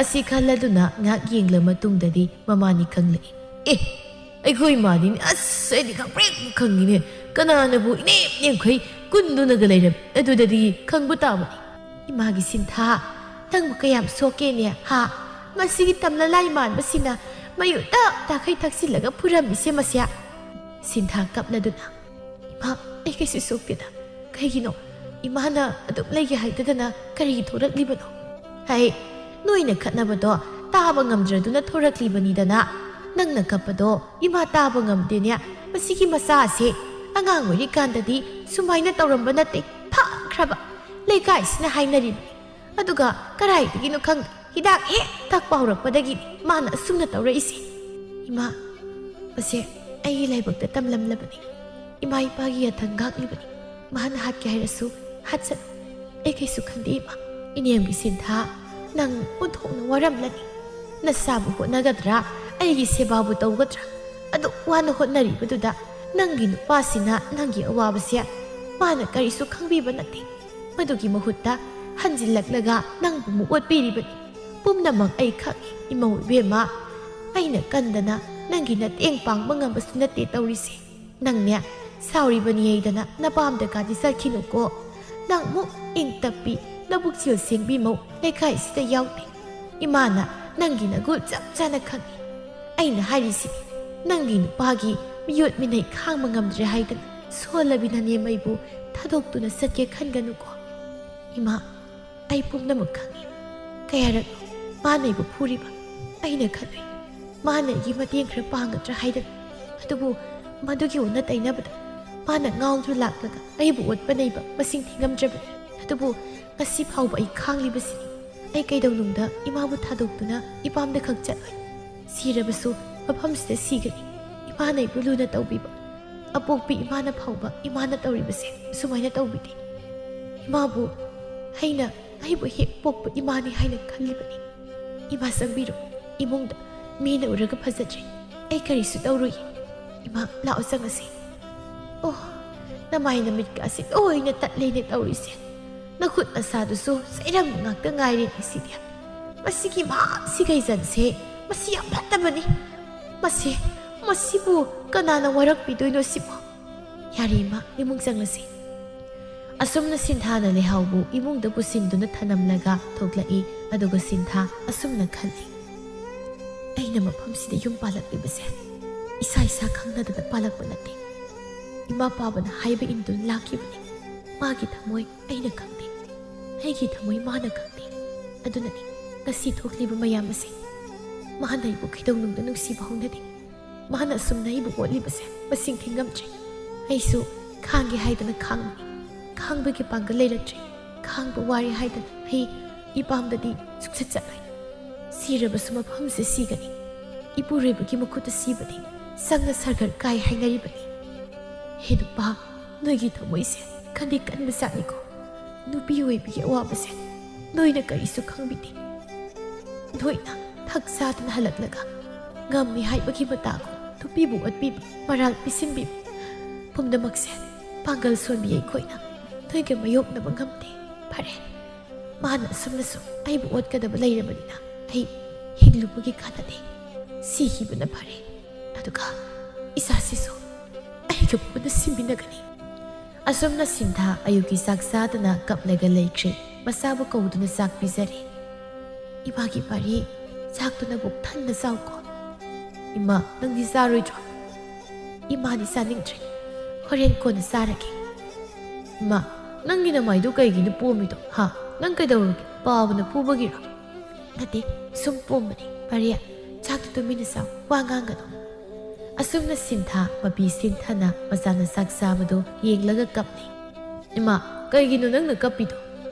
ꯑꯁꯤ ꯈꯜꯂꯗꯨꯅ ꯉꯥꯏꯍꯥꯛ ꯌꯦꯡꯂ ꯃꯇꯨꯡꯗꯗꯤ ꯃꯃꯥꯅꯤ ꯈꯪꯂꯛꯏ꯫ ꯑꯦ, ꯑꯩꯈꯣꯏ ꯏꯃꯥꯅꯤꯅꯦ꯫ ꯑꯁ, ꯑꯩꯗꯤ ꯈꯪꯄ꯭ꯔꯦꯛ ꯈꯪꯉꯤꯅꯦ꯫ ꯀꯅꯥꯅꯕꯨ ꯏꯅꯦꯝ ꯅꯦꯝꯈꯩ ꯀꯨꯟꯗꯨꯅꯒ ꯂꯩꯔꯝꯃꯤ? ꯑꯗꯨꯗꯗꯤ ꯈꯪꯕ ꯇꯥꯕꯅꯤ꯫ ꯏꯃꯥꯒꯤ ꯁꯤꯟꯊꯥ, ꯅꯪꯕꯨ ꯀꯌꯥꯝ ꯁꯣꯛꯀꯦꯅꯦ, ꯍꯥ? ꯃꯁꯤꯒꯤ ꯇꯝꯂꯂꯥꯏ ꯃꯥꯟꯕꯁꯤꯅ ꯃꯌꯨ ꯇꯞ ꯇꯥꯈꯩ ꯊꯛꯆꯤꯜꯂꯒ ꯐꯨꯔꯝꯃꯤꯁꯦ ꯃꯁꯦ꯫ ꯁꯤꯟꯊꯥ ꯀꯞꯂꯗꯨꯅ, ꯏꯃꯥ, ꯑꯩ ꯀꯩꯁꯨ ꯁꯣꯛꯇꯦꯗ꯫ ꯀꯩꯒꯤꯅꯣ? ꯏꯃꯥꯅ ꯑꯗꯨꯝ ꯂꯩꯒꯦ ꯍꯥꯏꯗꯗꯅ ꯀꯔꯤꯒꯤ ꯊꯣꯔꯛꯂꯤꯕꯅꯣ? ꯍꯩ, ꯅꯣꯏꯅ ꯈꯠꯅꯕꯗꯣ ꯇꯥꯕ ꯉꯝꯗ꯭ꯔꯗꯨꯅ ꯊꯣꯔꯛꯂꯤꯕꯅꯤꯗꯅ꯫ ꯅꯪꯅ ꯀꯞꯄꯗꯣ ꯏꯃꯥ ꯇꯥꯕ ꯉꯝꯗꯦꯅꯦ꯫ ꯃꯁꯤꯒꯤ ꯃꯆꯥꯁꯦ ꯑꯉꯥꯡ ꯑꯣꯏꯔꯤꯀꯥꯟꯗꯗꯤ ꯁꯨꯃꯥꯏꯅ ꯇꯧꯔꯝꯕ ꯅꯠꯇꯦ꯫ ꯐꯈ꯭ꯔꯕ ꯂꯩꯀꯥꯏꯁꯤꯅ ꯍꯥꯏꯅꯔꯤꯕꯅꯤ꯫ ꯑꯗꯨꯒ ꯀꯗꯥꯏꯗꯒꯤꯅꯣ ꯈꯪꯗꯦ, ꯍꯤꯗꯥꯛ ꯍꯦꯛ ꯊꯛꯄ ꯍꯧꯔꯛꯄꯗꯒꯤ ꯃꯥꯅ ꯑꯁꯨꯝꯅ ꯇꯧꯔꯛꯏꯁꯦ꯫ ꯏꯃꯥ, ꯃꯁꯦ ꯑꯩꯒꯤ ꯂꯥꯏꯕꯛꯇ ꯇꯝꯂꯝꯂꯕꯅꯤ꯫ ꯏꯃꯥ ꯏꯄꯥꯒꯤ ꯌꯥꯊꯪ ꯉꯥꯛꯂꯤꯕꯅꯤ꯫ ꯃꯍꯥꯛꯅ ꯍꯥꯠꯀꯦ ꯍꯥꯏꯔꯁꯨ ꯍꯥꯠꯆꯅꯨ꯫ ꯑꯩ ꯀꯩꯁꯨ ꯈꯟꯗꯦ ꯏꯃꯥ꯫ ꯏꯅꯦꯝꯒꯤ ꯁꯤꯟꯊꯥ, ꯅꯪ ꯑꯣꯟꯊꯣꯛꯅ ꯋꯥꯔꯝꯂꯅꯤ꯫ ꯅꯁꯥꯕꯨ ꯍꯣꯠꯅꯒꯗ꯭ꯔꯥ, ꯑꯩꯒꯤ ꯁꯦꯕꯥꯕꯨ ꯇꯧꯒꯗ꯭ꯔꯥ? ꯑꯗꯨꯛ ꯋꯥꯅ ꯍꯣꯠꯅꯔꯤꯕꯗꯨꯗ ꯅꯪꯒꯤ ꯅꯨꯄꯥꯁꯤꯅ ꯅꯪꯒꯤ ꯑꯋꯥꯕꯁꯦ ꯃꯥꯅ ꯀꯔꯤꯁꯨ ꯈꯪꯕꯤꯕ ꯅꯠꯇꯦ꯫ ꯃꯗꯨꯒꯤ ꯃꯍꯨꯠꯇ ꯍꯟꯖꯤꯜꯂꯛꯂꯒ ꯅꯪꯕꯨ ꯑꯃꯨꯛ ꯑꯣꯠꯄꯤꯔꯤꯕꯅꯤ꯫ ꯄꯨꯝꯅꯃꯛ ꯑꯩ ꯈꯪꯏ ꯏꯃꯧ ꯏꯕꯦꯝꯃ꯫ ꯑꯩꯅ ꯀꯟꯗꯅ ꯅꯪꯒꯤ ꯃꯇꯦꯡ ꯄꯥꯡꯕ ꯉꯝꯕꯁꯨ ꯅꯠꯇꯦ ꯇꯧꯔꯤꯁꯦ꯫ ꯅꯪꯅꯦ, ꯁꯥꯎꯔꯤꯕꯅꯤ ꯍꯥꯏꯗꯅ ꯅꯄꯥꯝꯗꯀꯥꯗꯤ ꯆꯠꯈꯤꯅꯨꯀꯣ꯫ ꯅꯪ ꯃꯨꯛ ꯏꯪ ꯇꯞꯄꯤ, ꯅꯕꯨꯛꯆꯦꯜ ꯁꯦꯡꯕꯤ ꯃꯧ ꯂꯩꯀꯥꯏꯁꯤꯗ ꯌꯥꯎꯗꯦ꯫ ꯏꯃꯥꯅ ꯅꯪꯒꯤ ꯅꯒꯨꯟ ꯆꯞ ꯆꯥꯅ ꯈꯪꯏ꯫ ꯑꯩꯅ ꯍꯥꯏꯔꯤꯁꯤ, ꯅꯪꯒꯤ ꯅꯨꯄꯥꯒꯤ ꯃꯤꯑꯣꯠ ꯃꯤꯅꯩ ꯈꯥꯡꯕ ꯉꯝꯗ꯭ꯔꯦ ꯍꯥꯏꯗꯅ ꯁꯣꯜꯂꯕꯤ ꯅꯅꯦꯝꯃꯩꯕꯨ ꯊꯥꯗꯣꯛꯇꯨꯅ ꯆꯠꯀꯦ ꯈꯟꯒꯅꯨꯀꯣ꯫ ꯏꯃꯥ, ꯑꯩ ꯄꯨꯝꯅꯃꯛ ꯈꯪꯏ꯫ ꯀꯌꯥꯔꯛ ꯃꯥꯅ ꯑꯩꯕꯨ ꯐꯨꯔꯤꯕ꯫ ꯑꯩꯅ ꯈꯜꯂꯨꯏ, ꯃꯥꯅ ꯑꯩꯒꯤ ꯃꯇꯦꯡ ꯈꯔ ꯄꯥꯡꯒꯗ꯭ꯔꯥ ꯍꯥꯏꯗꯅ꯫ ꯑꯗꯨꯕꯨ ꯃꯗꯨꯒꯤ ꯑꯣꯟꯅ ꯇꯩꯅꯕꯗ ꯃꯥꯅ ꯉꯥꯎꯗꯨꯅ ꯂꯥꯛꯂꯒ ꯑꯩꯕꯨ ꯑꯣꯠꯄ ꯅꯩꯕ ꯃꯁꯤꯡ ꯊꯤꯉꯝꯗ꯭ꯔꯕꯅꯤ꯫ ꯑꯗꯨꯕꯨ ꯉꯁꯤ ꯐꯥꯎꯕ ꯑꯩ ꯈꯥꯡꯂꯤꯕꯁꯤꯅꯤ꯫ ꯑꯩ ꯀꯩꯗꯧꯅꯨꯡꯗ ꯏꯃꯥꯕꯨ ꯊꯥꯗꯣꯛꯇꯨꯅ ꯏꯄꯥꯝꯗ ꯈꯛ ꯆꯠꯂꯣꯏ꯫ ꯁꯤꯔꯕꯁꯨ ꯃꯐꯝꯁꯤꯗ ꯁꯤꯒꯅꯤ꯫ ꯏꯃꯥꯅ ꯑꯩꯕꯨ ꯂꯨꯅ ꯇꯧꯕꯤꯕ ꯑꯄꯣꯛꯄꯤ ꯏꯃꯥꯅ ꯐꯥꯎꯕ ꯏꯃꯥꯅ ꯇꯧꯔꯤꯕꯁꯦ ꯁꯨꯃꯥꯏꯅ ꯇꯧꯕꯤꯗꯦ꯫ ꯏꯃꯥꯕꯨ ꯑꯩꯅ, ꯑꯩꯕꯨ ꯍꯦꯛ ꯄꯣꯛꯄ ꯏꯃꯥꯅꯤ ꯍꯥꯏꯅ ꯈꯜꯂꯤꯕꯅꯤ꯫ ꯏꯃꯥ, ꯆꯪꯕꯤꯔꯣ꯫ ꯏꯃꯨꯡꯗ ꯃꯤꯅ ꯎꯔꯒ ꯐꯖꯗ꯭ꯔꯦ꯫ ꯑꯩ ꯀꯔꯤꯁꯨ ꯇꯧꯔꯣꯏꯌꯦ꯫ ꯏꯃꯥ, ꯂꯥꯛꯑꯣ, ꯆꯪꯉꯁꯤ꯫ ꯑꯣ, ꯅꯃꯥꯏ ꯅꯃꯤꯠꯀ ꯑꯁꯤ ꯂꯣꯏꯅ ꯇꯠꯂꯦꯅꯦ ꯇꯧꯔꯤꯁꯦ꯫ ꯅꯈꯨꯠ ꯅꯁꯥꯗꯨꯁꯨ ꯆꯩꯔꯝ ꯉꯥꯛꯇ ꯉꯥꯏꯔꯦꯅꯦ ꯁꯤꯗꯤ꯫ ꯃꯁꯤꯒꯤ ꯃꯍꯥꯛꯁꯤ ꯀꯩꯖꯟꯁꯦ, ꯃꯁꯤ ꯌꯥꯝ ꯐꯠꯇꯕꯅꯤ꯫ ꯃꯁꯤ, ꯃꯁꯤꯕꯨ ꯀꯅꯥꯅ ꯋꯥꯔꯛꯄꯤꯗꯣꯏꯅꯣ ꯁꯤꯕꯨ? ꯌꯥꯔꯦ ꯏꯃꯥ, ꯏꯃꯨꯡ ꯆꯪꯂꯁꯤ꯫ ꯑꯁꯨꯝꯅ ꯁꯤꯟꯊꯥꯅ ꯂꯩꯍꯥꯎꯕꯨ ꯏꯃꯨꯡꯗ ꯄꯨꯁꯤꯟꯗꯨꯅ ꯊꯅꯝꯂꯒ ꯊꯣꯛꯂꯛꯏ꯫ ꯑꯗꯨꯒ ꯁꯤꯟꯊꯥ ꯑꯁꯨꯝꯅ ꯈꯜꯂꯤ, "ꯑꯩꯅ ꯃꯐꯝꯁꯤꯗ ꯌꯨꯝ ꯄꯥꯜꯂꯛꯂꯤꯕꯁꯦ ꯏꯁꯥ ꯏꯁꯥ ꯈꯪꯅꯗꯅ ꯄꯥꯜꯂꯛꯄ ꯅꯠꯇꯦ꯫ ꯏꯃꯥ ꯄꯥꯕꯅ ꯍꯥꯏꯕ ꯏꯟꯗꯨꯅ ꯂꯥꯛꯈꯤꯕꯅꯤ꯫ ꯃꯥꯒꯤ ꯊꯃꯣꯏ ꯑꯩꯅ ꯈꯪꯗꯦ꯫ ꯑꯩꯒꯤ ꯊꯃꯣꯏ ꯃꯥꯅ ꯈꯪꯗꯦ꯫ ꯑꯗꯨꯅꯅꯤ ꯉꯁꯤ ꯊꯣꯛꯂꯤꯕ ꯃꯌꯥꯝ ꯑꯁꯤ꯫ ꯃꯍꯥꯛꯅ ꯑꯩꯕꯨ ꯀꯩꯗꯧꯅꯨꯡꯗ ꯅꯨꯡꯁꯤꯕ ꯍꯧꯅꯗꯦ꯫ ꯃꯍꯥꯛꯅ ꯑꯁꯨꯝꯅ ꯑꯩꯕꯨ ꯑꯣꯠꯂꯤꯕꯁꯦ ꯃꯁꯤꯡ ꯊꯤꯉꯝꯗ꯭ꯔꯦ꯫ ꯑꯩꯁꯨ ꯈꯥꯡꯒꯦ ꯍꯥꯏꯗꯅ ꯈꯥꯡꯕꯅꯤ꯫ ꯈꯥꯡꯕꯒꯤ ꯄꯥꯡꯒꯜ ꯂꯩꯔꯛꯇ꯭ꯔꯦ꯫ ꯈꯥꯡꯕ ꯋꯥꯔꯦ ꯍꯥꯏꯗꯅ ꯑꯩ ꯏꯄꯥꯝꯗꯗꯤ ꯁꯨꯡꯆꯠ ꯆꯠꯂꯣꯏ꯫ ꯁꯤꯔꯕꯁꯨ ꯃꯐꯝꯁꯦ ꯁꯤꯒꯅꯤ꯫ ꯏꯄꯨꯔꯣꯏꯕꯒꯤ ꯃꯈꯨꯠꯇ ꯁꯤꯕꯗꯤ ꯁꯪꯅ ꯁꯔꯒꯔ ꯀꯥꯏ ꯍꯥꯏꯅꯔꯤꯕꯅꯤ꯫ ꯍꯦ ꯅꯨꯄꯥ, ꯅꯣꯏꯒꯤ ꯊꯃꯣꯏꯁꯦ ꯈꯟꯗꯤ ꯀꯟꯕ ꯖꯥꯠꯅꯤꯀꯣ꯫ ꯅꯨꯄꯤ ꯑꯣꯏꯕꯒꯤ ꯑꯋꯥꯕꯁꯦ ꯅꯣꯏꯅ ꯀꯔꯤꯁꯨ ꯈꯪꯕꯤꯗꯦ꯫ ꯅꯣꯏꯅ ꯊꯛ ꯆꯥꯗꯅ ꯍꯜꯂꯛꯂꯒ ꯉꯝꯃꯤ ꯍꯥꯏꯕꯒꯤ ꯃꯇꯥꯒꯨꯝ ꯅꯨꯄꯤꯕꯨ ꯑꯣꯠꯄꯤꯕ, ꯃꯔꯥꯜ ꯄꯤꯁꯤꯟꯕꯤꯕ ꯄꯨꯝꯅꯃꯛꯁꯦ ꯄꯥꯡꯒꯜ ꯁꯣꯟꯕꯤ ꯑꯩꯈꯣꯏꯅ ꯅꯣꯏꯒ ꯃꯥꯌꯣꯛꯅꯕ ꯉꯝꯗꯦ꯫ ꯐꯔꯦ, ꯃꯥꯅ ꯑꯁꯨꯝꯅꯁꯨ ꯑꯩꯕꯨ ꯑꯣꯠꯀꯗꯕ ꯂꯩꯔꯕꯅꯤꯅ ꯑꯩ ꯍꯤꯡꯂꯨꯕꯒꯤ ꯀꯥꯟꯅꯗꯦ꯫ ꯁꯤꯈꯤꯕꯅ ꯐꯔꯦ꯫ ꯑꯗꯨꯒ ꯏꯆꯥꯁꯤꯁꯨ ꯑꯩꯒ ꯄꯨꯟꯅ ꯁꯤꯃꯤꯟꯅꯒꯅꯤ꯫ ꯑꯁꯨꯝꯅ ꯁꯤꯟꯊꯥ ꯑꯌꯨꯛꯀꯤ ꯆꯥꯛ ꯆꯥꯗꯅ ꯀꯞꯂꯒ ꯂꯩꯈ꯭ꯔꯦ꯫ ꯃꯆꯥꯕꯨ ꯀꯧꯗꯨꯅ ꯆꯥꯛ ꯄꯤꯖꯔꯦ꯫ ꯏꯃꯥꯒꯤ ꯄꯥꯔꯤ, ꯆꯥꯛꯇꯨꯅ ꯄꯨꯛ ꯊꯟꯅ ꯆꯥꯎꯀꯣ꯫ ꯏꯃꯥ, ꯅꯪꯗꯤ ꯆꯥꯔꯣꯏꯗ꯭ꯔꯣ? ꯏꯃꯥꯗꯤ ꯆꯥꯅꯤꯡꯗ꯭ꯔꯦ꯫ ꯍꯣꯔꯦꯟ ꯀꯣꯟꯅ ꯆꯥꯔꯒꯦ꯫ ꯏꯃꯥ, ꯅꯪꯒꯤ ꯅꯃꯥꯏꯗꯨ ꯀꯩꯒꯤꯅꯣ ꯄꯣꯝꯃꯤꯗꯣ? ꯍꯥ? ꯅꯪ ꯀꯩꯗꯧꯔꯒꯦ? ꯄꯥꯕꯅ ꯐꯨꯕꯒꯤꯔꯣ? ꯅꯠꯇꯦ, ꯁꯨꯝ ꯄꯣꯝꯕꯅꯤ꯫ ꯄꯥꯔꯤ, ꯆꯥꯛꯇꯨ ꯇꯨꯃꯤꯟꯅ ꯆꯥꯎ, ꯋꯥ ꯉꯥꯡꯒꯅꯨ꯫ ꯑꯁꯨꯝꯅ ꯁꯤꯟꯊꯥ ꯃꯄꯤ ꯁꯤꯟꯊꯅ ꯃꯆꯥꯅ ꯆꯥꯛ ꯆꯥꯕꯗꯨ ꯌꯦꯡꯂꯒ ꯀꯞꯂꯤ꯫ ꯏꯃꯥ, ꯀꯩꯒꯤꯅꯣ ꯅꯪꯅ ꯀꯞꯄꯤꯗꯣ?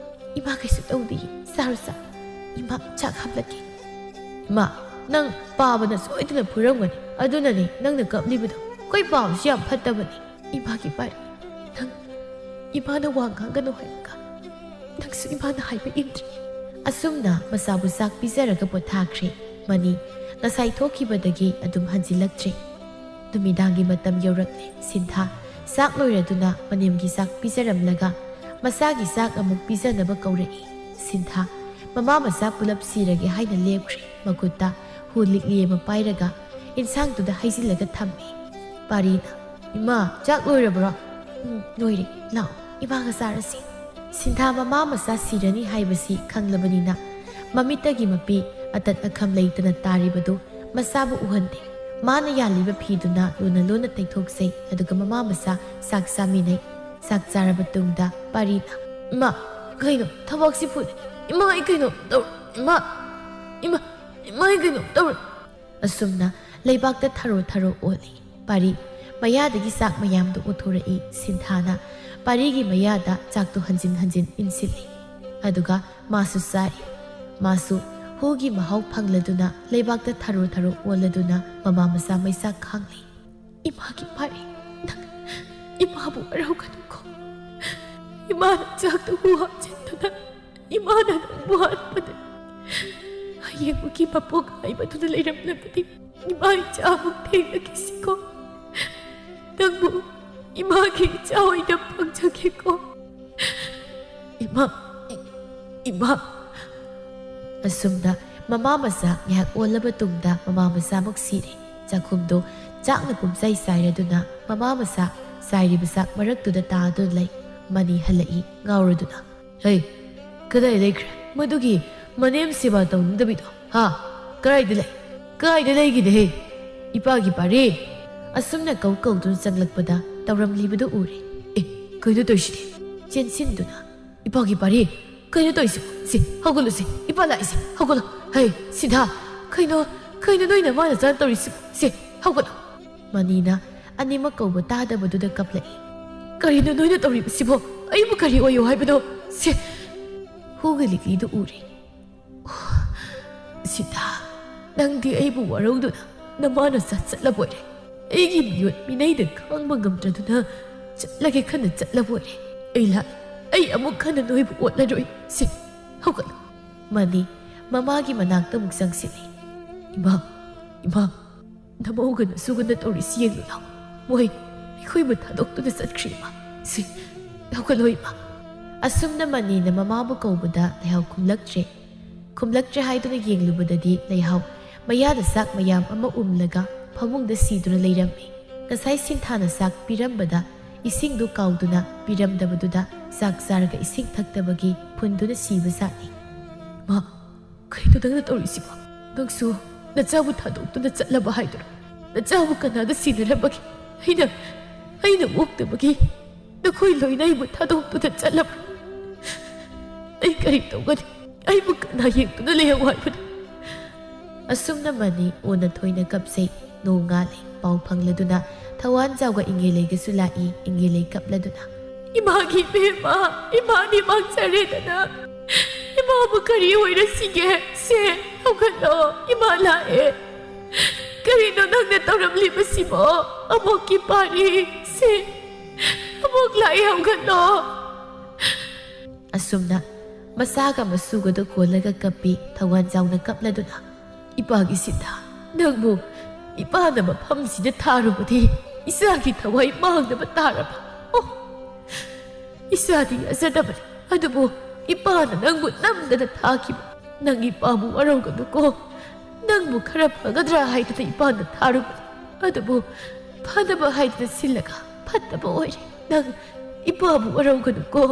ꯏꯃꯥ, ꯀꯩꯁꯨ ꯇꯧꯗꯤꯌꯦ, ꯆꯥꯔꯣ ꯆꯥꯔꯣ꯫ ꯏꯃꯥ, ꯆꯥꯛ ꯍꯥꯞꯂꯛꯀꯦ꯫ ꯏꯃꯥ, ꯅꯪ ꯄꯥꯕꯅ ꯁꯣꯏꯗꯅ ꯐꯨꯔꯝꯒꯅꯤ, ꯑꯗꯨꯅꯅꯦ ꯅꯪꯅ ꯀꯞꯂꯤꯕꯗꯣ꯫ ꯑꯩꯈꯣꯏ ꯄꯥꯕꯁꯤ ꯌꯥꯝ ꯐꯠꯇꯕꯅꯤ꯫ ꯏꯃꯥꯒꯤ ꯄꯥꯔꯤ, ꯅꯪ ꯏꯃꯥꯅ ꯋꯥ ꯉꯥꯡꯒꯅꯨ ꯍꯥꯏꯔꯒ ꯅꯪꯁꯨ ꯏꯃꯥꯅ ꯍꯥꯏꯕ ꯏꯟꯗ꯭ꯔꯦ꯫ ꯑꯁꯨꯝꯅ ꯃꯆꯥꯕꯨ ꯆꯥꯛ ꯄꯤꯖꯔꯒ ꯄꯣꯊꯥꯈ꯭ꯔꯦ꯫ ꯃꯅꯤ ꯉꯁꯥꯏ ꯊꯣꯛꯈꯤꯕꯗꯒꯤ ꯑꯗꯨꯝ ꯍꯟꯖꯤꯜꯂꯛꯇ꯭ꯔꯦ꯫ ꯅꯨꯃꯤꯗꯥꯡꯒꯤ ꯃꯇꯝ ꯌꯧꯔꯛꯂꯦ꯫ ꯁꯤꯟꯊꯥ ꯆꯥꯛ ꯂꯣꯏꯔꯗꯨꯅ ꯃꯅꯦꯝꯒꯤ ꯆꯥꯛ ꯄꯤꯖꯔꯝꯂꯒ ꯃꯆꯥꯒꯤ ꯆꯥꯛ ꯑꯃꯨꯛ ꯄꯤꯖꯅꯕ ꯀꯧꯔꯛꯏ꯫ ꯁꯤꯟꯊꯥ ꯃꯃꯥ ꯃꯆꯥ ꯄꯨꯂꯞ ꯁꯤꯔꯒꯦ ꯍꯥꯏꯅ ꯂꯦꯞꯈ꯭ꯔꯦ꯫ ꯃꯈꯨꯠꯇ ꯍꯨ ꯂꯤꯛꯂꯤ ꯑꯃ ꯄꯥꯏꯔꯒ ꯏꯟꯁꯥꯡꯗꯨꯗ ꯍꯩꯖꯤꯜꯂꯒ ꯊꯝꯃꯤ꯫ ꯄꯥꯔꯤꯅ, "ꯏꯃꯥ, ꯆꯥꯛ ꯂꯣꯏꯔꯕ꯭ꯔꯣ?" "ꯎꯝ, ꯂꯣꯏꯔꯦ꯫ ꯂꯥꯛꯑꯣ, ꯏꯃꯥꯒ ꯆꯥꯔꯁꯤ꯫" ꯁꯤꯟꯊꯥ ꯃꯃꯥ ꯃꯆꯥ ꯁꯤꯔꯅꯤ ꯍꯥꯏꯕꯁꯤ ꯈꯪꯂꯕꯅꯤꯅ ꯃꯃꯤꯠꯇꯒꯤ ꯃꯄꯤ ꯑꯇꯠ ꯑꯈꯝ ꯂꯩꯇꯅ ꯇꯥꯔꯤꯕꯗꯨ ꯃꯆꯥꯕꯨ ꯎꯍꯟꯗꯦ꯫ ꯃꯥꯅ ꯌꯥꯜꯂꯤꯕ ꯐꯤꯗꯨꯅ ꯂꯨꯅ ꯂꯨꯅ ꯇꯩꯊꯣꯛꯆꯩ꯫ ꯑꯗꯨꯒ ꯃꯃꯥ ꯃꯆꯥ ꯆꯥꯛ ꯆꯥꯃꯤꯟꯅꯩ꯫ ꯆꯥꯛ ꯆꯥꯔꯕ ꯇꯨꯡꯗ ꯄꯥꯔꯤꯅ, "ꯏꯃꯥ, ꯀꯩꯅꯣ ꯊꯕꯛꯁꯤ ꯐꯨꯜꯂꯦ꯫ ꯏꯃꯥ, ꯑꯩ ꯀꯩꯅꯣ ꯇꯧ-, ꯏꯃꯥ, ꯏꯃꯥ, ꯃꯥꯏ ꯀꯩꯅꯣꯝ ꯇꯧꯔꯦ꯫ ꯑꯁꯨꯝꯅ ꯂꯩꯕꯥꯛꯇ ꯊꯔꯣ ꯊꯔꯣ ꯑꯣꯜꯂꯤ꯫ ꯄꯥꯔꯤ ꯃꯌꯥꯗꯒꯤ ꯆꯥꯛ ꯃꯌꯥꯝꯗꯨ ꯑꯣꯠꯊꯣꯔꯛꯏ꯫ ꯁꯤꯟꯊꯥꯅ ꯄꯥꯔꯤꯒꯤ ꯃꯌꯥꯗ ꯆꯥꯛꯇꯨ ꯍꯟꯖꯤꯟ ꯍꯟꯖꯤꯟ ꯏꯟꯁꯤꯜꯂꯤ꯫ ꯑꯗꯨꯒ ꯃꯥꯁꯨ ꯆꯥꯏ꯫ ꯃꯥꯁꯨ ꯍꯨꯒꯤ ꯃꯍꯥꯎ ꯐꯪꯂꯗꯨꯅ ꯂꯩꯕꯥꯛꯇ ꯊꯔꯣ ꯊꯔꯣ ꯑꯣꯜꯂꯗꯨꯅ ꯃꯃꯥ ꯃꯆꯥ ꯃꯩꯆꯥꯛ ꯈꯥꯡꯂꯤ꯫ "ꯏꯃꯥꯒꯤ ꯄꯥꯔꯤ, ꯅꯪ ꯏꯃꯥꯕꯨ ꯋꯥꯔꯧꯒꯅꯨꯀꯣ꯫ ꯏꯃꯥꯅ ꯆꯥꯛꯇ ꯍꯨ ꯍꯥꯞꯆꯤꯟꯗꯨꯅ ꯏꯃꯥꯅ ꯅꯪꯕꯨ ꯍꯥꯠꯄꯅꯤ꯫ ꯍꯌꯦꯡꯒꯤ ꯃꯄꯣꯛ ꯍꯥꯏꯕꯗꯨꯗ ꯂꯩꯔꯝꯂꯕꯗꯤ ꯏꯃꯥ ꯏꯆꯥ ꯑꯃꯨꯛ ꯊꯦꯡꯅꯈꯤꯁꯤꯀꯣ꯫ ꯅꯪꯕꯨ ꯏꯃꯥꯒꯤ ꯏꯆꯥ ꯑꯣꯏꯅ ꯐꯪꯖꯒꯦꯀꯣ꯫ ꯏꯃꯥ, ꯏ-, ꯏꯃꯥ!" ꯑꯁꯨꯝꯅ ꯃꯃꯥ ꯃꯆꯥ ꯉꯥꯏꯍꯥꯛ ꯑꯣꯜꯂꯕ ꯇꯨꯡꯗ ꯃꯃꯥ ꯃꯆꯥꯃꯛ ꯁꯤꯔꯦ꯫ ꯆꯥꯛꯈꯨꯝꯗꯨ ꯆꯥꯛꯅ ꯄꯨꯝꯆꯥꯏ ꯆꯥꯏꯔꯗꯨꯅ ꯃꯃꯥ ꯃꯆꯥ ꯆꯥꯏꯔꯤꯕ ꯆꯥꯛ ꯃꯔꯛꯇꯨꯗ ꯇꯥꯗꯨꯅ ꯂꯩ꯫ ꯃꯅꯤ ꯍꯜꯂꯛꯏ ꯉꯥꯎꯔꯗꯨꯅ꯫ "ꯍꯩ, ꯀꯗꯥꯏ ꯂꯩꯈ꯭ꯔꯦ ꯃꯗꯨꯒꯤ ꯃꯅꯦꯝ ꯁꯦꯕꯥ ꯇꯧꯅꯤꯡꯗꯕꯤꯗꯣ? ꯍꯥ? ꯀꯗꯥꯏꯗ ꯂꯩ? ꯀꯗꯥꯏꯗ ꯂꯩꯒꯦꯅꯦꯍꯦ? ꯏꯄꯥꯒꯤ ꯄꯥꯔꯤ!" ꯑꯁꯨꯝꯅ ꯀꯧ ꯀꯧꯗꯨꯅ ꯆꯪꯂꯛꯄꯗ ꯇꯧꯔꯝꯂꯤꯕꯗꯨ ꯎꯔꯦ꯫ "ꯑꯦ, ꯀꯩꯅꯣ ꯇꯧꯔꯤꯁꯤꯗꯤ?" ꯆꯦꯟꯁꯤꯟꯗꯨꯅ, "ꯏꯄꯥꯒꯤ ꯄꯥꯔꯤ, ꯀꯩꯅꯣ ꯇꯧꯔꯤꯁꯤꯕꯣ? ꯁꯤ, ꯍꯧꯒꯠꯂꯨ ꯁꯤ, ꯏꯄꯥ ꯂꯥꯛꯏꯁꯦ, ꯍꯧꯒꯠꯂꯨ꯫ ꯍꯩ, ꯁꯤꯟꯊꯥ, ꯀꯩꯅꯣ, ꯀꯩꯅꯣ ꯅꯣꯏ ꯅꯃꯥ ꯅꯆꯥꯅ ꯇꯧꯔꯤꯁꯤꯕꯣ? ꯁꯤ, ꯍꯧꯒꯠꯂꯨ!" ꯃꯅꯤꯅ ꯑꯅꯤꯃꯛ ꯀꯧꯕ ꯇꯥꯗꯕꯗꯨꯗ ꯀꯞꯂꯛꯏ꯫ "ꯀꯔꯤꯅꯣ ꯅꯣꯏꯅ ꯇꯧꯔꯤꯕꯁꯤꯕꯣ? ꯑꯩꯕꯨ ꯀꯔꯤ ꯑꯣꯏꯌꯣ ꯍꯥꯏꯕꯅꯣ? ꯁꯤ!" ꯍꯨꯒꯤ ꯂꯤꯛꯂꯤꯗꯨ ꯎꯔꯦ꯫ "ꯑꯣ, ꯁꯤꯟꯊꯥ, ꯅꯪꯗꯤ ꯑꯩꯕꯨ ꯋꯥꯔꯧꯗꯨꯅ ꯅꯃꯥ ꯅꯆꯥ ꯆꯠꯂꯕꯣꯏꯔꯦ꯫ ꯑꯩꯒꯤ ꯃꯤꯑꯣꯠ ꯃꯤꯅꯩꯗ ꯈꯥꯡꯕ ꯉꯝꯗ꯭ꯔꯗꯨꯅ ꯆꯠꯂꯒꯦ ꯈꯟꯅ ꯆꯠꯂꯕꯣꯏꯔꯦ꯫ ꯑꯩ ꯂꯥꯛ, ꯑꯩ ꯑꯃꯨꯛ ꯍꯟꯅ ꯅꯣꯏꯕꯨ ꯑꯣꯠꯂꯔꯣꯏ꯫ ꯁꯤ, ꯍꯧꯒꯠꯂꯨ!" ꯃꯅꯤ ꯃꯃꯥꯒꯤ ꯃꯅꯥꯛꯇ ꯑꯃꯨꯛ ꯆꯪꯁꯤꯜꯂꯤ꯫ "ꯏꯃꯥ, ꯏꯃꯥ, ꯅꯃꯧꯒ ꯅꯁꯨꯒꯅ ꯇꯧꯔꯤꯁꯤ ꯌꯦꯡꯂꯨ ꯂꯥꯎ꯫ ꯃꯣꯏ ꯑꯩꯈꯣꯏꯕꯨ ꯊꯥꯗꯣꯛꯇꯨꯅ ꯆꯠꯈ꯭ꯔꯦ, ꯏꯃꯥ꯫ ꯁꯤ, ꯍꯧꯒꯠꯂꯣ, ꯏꯃꯥ!" ꯑꯁꯨꯝꯅ ꯃꯅꯤꯅ ꯃꯃꯥꯕꯨ ꯀꯧꯕꯗ ꯂꯩꯍꯥꯎ ꯈꯨꯝꯂꯛꯇ꯭ꯔꯦ꯫ ꯈꯨꯝꯂꯛꯇ꯭ꯔꯦ ꯍꯥꯏꯗꯨꯅ ꯌꯦꯡꯂꯨꯕꯗꯗꯤ ꯂꯩꯍꯥꯎ ꯃꯌꯥꯗ ꯆꯥꯛ ꯃꯌꯥꯝ ꯑꯃ ꯎꯝꯂꯒ ꯐꯃꯨꯡꯗ ꯁꯤꯗꯨꯅ ꯂꯩꯔꯝꯃꯤ꯫ ꯉꯁꯥꯏ ꯁꯤꯟꯊꯥꯅ ꯆꯥꯛ ꯄꯤꯔꯝꯕꯗ ꯏꯁꯤꯡꯗꯨ ꯀꯥꯎꯗꯨꯅ ꯄꯤꯔꯝꯗꯕꯗꯨꯗ ꯆꯥꯛ ꯆꯥꯔꯒ ꯏꯁꯤꯡ ꯊꯛꯇꯕꯒꯤ ꯐꯨꯟꯗꯨꯅ ꯁꯤꯕ ꯖꯥꯠꯅꯤ꯫ "ꯃꯥ, ꯀꯩꯅꯣ ꯅꯪꯅ ꯇꯧꯔꯤꯁꯤꯕꯣ? ꯅꯪꯁꯨ ꯅꯆꯥꯕꯨ ꯊꯥꯗꯣꯛꯇꯨꯅ ꯆꯠꯂꯕ ꯍꯥꯏꯗꯨꯔꯣ? ꯅꯆꯥꯕꯨ ꯀꯅꯥꯗ ꯁꯤꯟꯅꯔꯝꯕꯒꯦ? ꯑꯩꯅ, ꯑꯩꯅ ꯑꯣꯛꯇꯕꯒꯤ ꯅꯈꯣꯏ ꯂꯣꯏꯅ ꯑꯩꯕꯨ ꯊꯥꯗꯣꯛꯇꯨꯅ ꯆꯠꯂꯕ꯭ꯔꯥ? ꯑꯩ ꯀꯔꯤ ꯇꯧꯒꯅꯤ? ꯑꯩꯕꯨ ꯀꯅꯥ ꯌꯦꯡꯗꯨꯅ ꯂꯩꯍꯧ ꯍꯥꯏꯕꯅꯣ? ꯑꯁꯨꯝꯅ ꯃꯅꯤ ꯑꯣꯟꯅ ꯊꯣꯏꯅ ꯀꯞꯆꯩ꯫ ꯅꯣꯡꯉꯥꯜꯂꯦ꯫ ꯄꯥꯎ ꯐꯪꯂꯗꯨꯅ ꯊꯋꯥꯟꯖꯥꯎꯒ ꯏꯉꯦꯂꯩꯒꯁꯨ ꯂꯥꯛꯏ꯫ ꯏꯉꯦꯂꯩ ꯀꯞꯂꯗꯨꯅ, "ꯏꯃꯥꯒꯤ ꯏꯕꯦꯝꯃ, ꯏꯃꯥꯗꯤ ꯃꯥꯡꯖꯔꯦꯗꯅ꯫ ꯏꯃꯥꯕꯨ ꯀꯔꯤ ꯑꯣꯏꯔꯁꯤꯒꯦ? ꯁꯦ, ꯍꯧꯒꯠꯂꯣ, ꯏꯃꯥ ꯂꯥꯛꯑꯦ꯫ ꯀꯔꯤꯅꯣ ꯅꯪꯅ ꯇꯧꯔꯝꯂꯤꯕꯁꯤꯕꯣ? ꯑꯃꯣꯛꯀꯤ ꯄꯥꯔꯤ, ꯁꯦ, ꯑꯃꯣꯛ ꯂꯥꯛꯑꯦ, ꯍꯧꯒꯠꯂꯣ!" ꯑꯁꯨꯝꯅ ꯃꯆꯥꯒ ꯃꯁꯨꯒꯗꯨ ꯀꯣꯜꯂꯒ ꯀꯞꯄꯤ꯫ ꯊꯋꯥꯟꯖꯥꯎꯅ ꯀꯞꯂꯗꯨꯅ, "ꯏꯄꯥꯒꯤ ꯁꯤꯟꯊꯥ, ꯅꯪꯕꯨ ꯏꯄꯥꯅ ꯃꯐꯝꯁꯤꯗ ꯊꯥꯔꯨꯕꯗꯤ ꯏꯆꯥꯒꯤ ꯊꯋꯥꯏ ꯃꯥꯡꯅꯕ ꯇꯥꯔꯕ? ꯑꯣ, ꯏꯆꯥꯗꯤ ꯌꯥꯖꯗꯕꯅꯤ, ꯑꯗꯨꯕꯨ ꯏꯄꯥꯅ ꯅꯪꯕꯨ ꯅꯝꯗꯅ ꯊꯥꯈꯤꯕ꯫ ꯅꯪ ꯏꯄꯥꯕꯨ ꯋꯥꯔꯧꯒꯅꯨꯀꯣ꯫ ꯅꯪꯕꯨ ꯈꯔ ꯐꯒꯗ꯭ꯔꯥ ꯍꯥꯏꯗꯅ ꯏꯄꯥꯅ ꯊꯥꯔꯨꯕꯅꯤ, ꯑꯗꯨꯕꯨ ꯐꯅꯕ ꯍꯥꯏꯗꯅ ꯁꯤꯜꯂꯒ ꯐꯠꯇꯕ ꯑꯣꯏꯔꯦ꯫ ꯅꯪ ꯏꯄꯥꯕꯨ ꯋꯥꯔꯧꯒꯅꯨꯀꯣ꯫"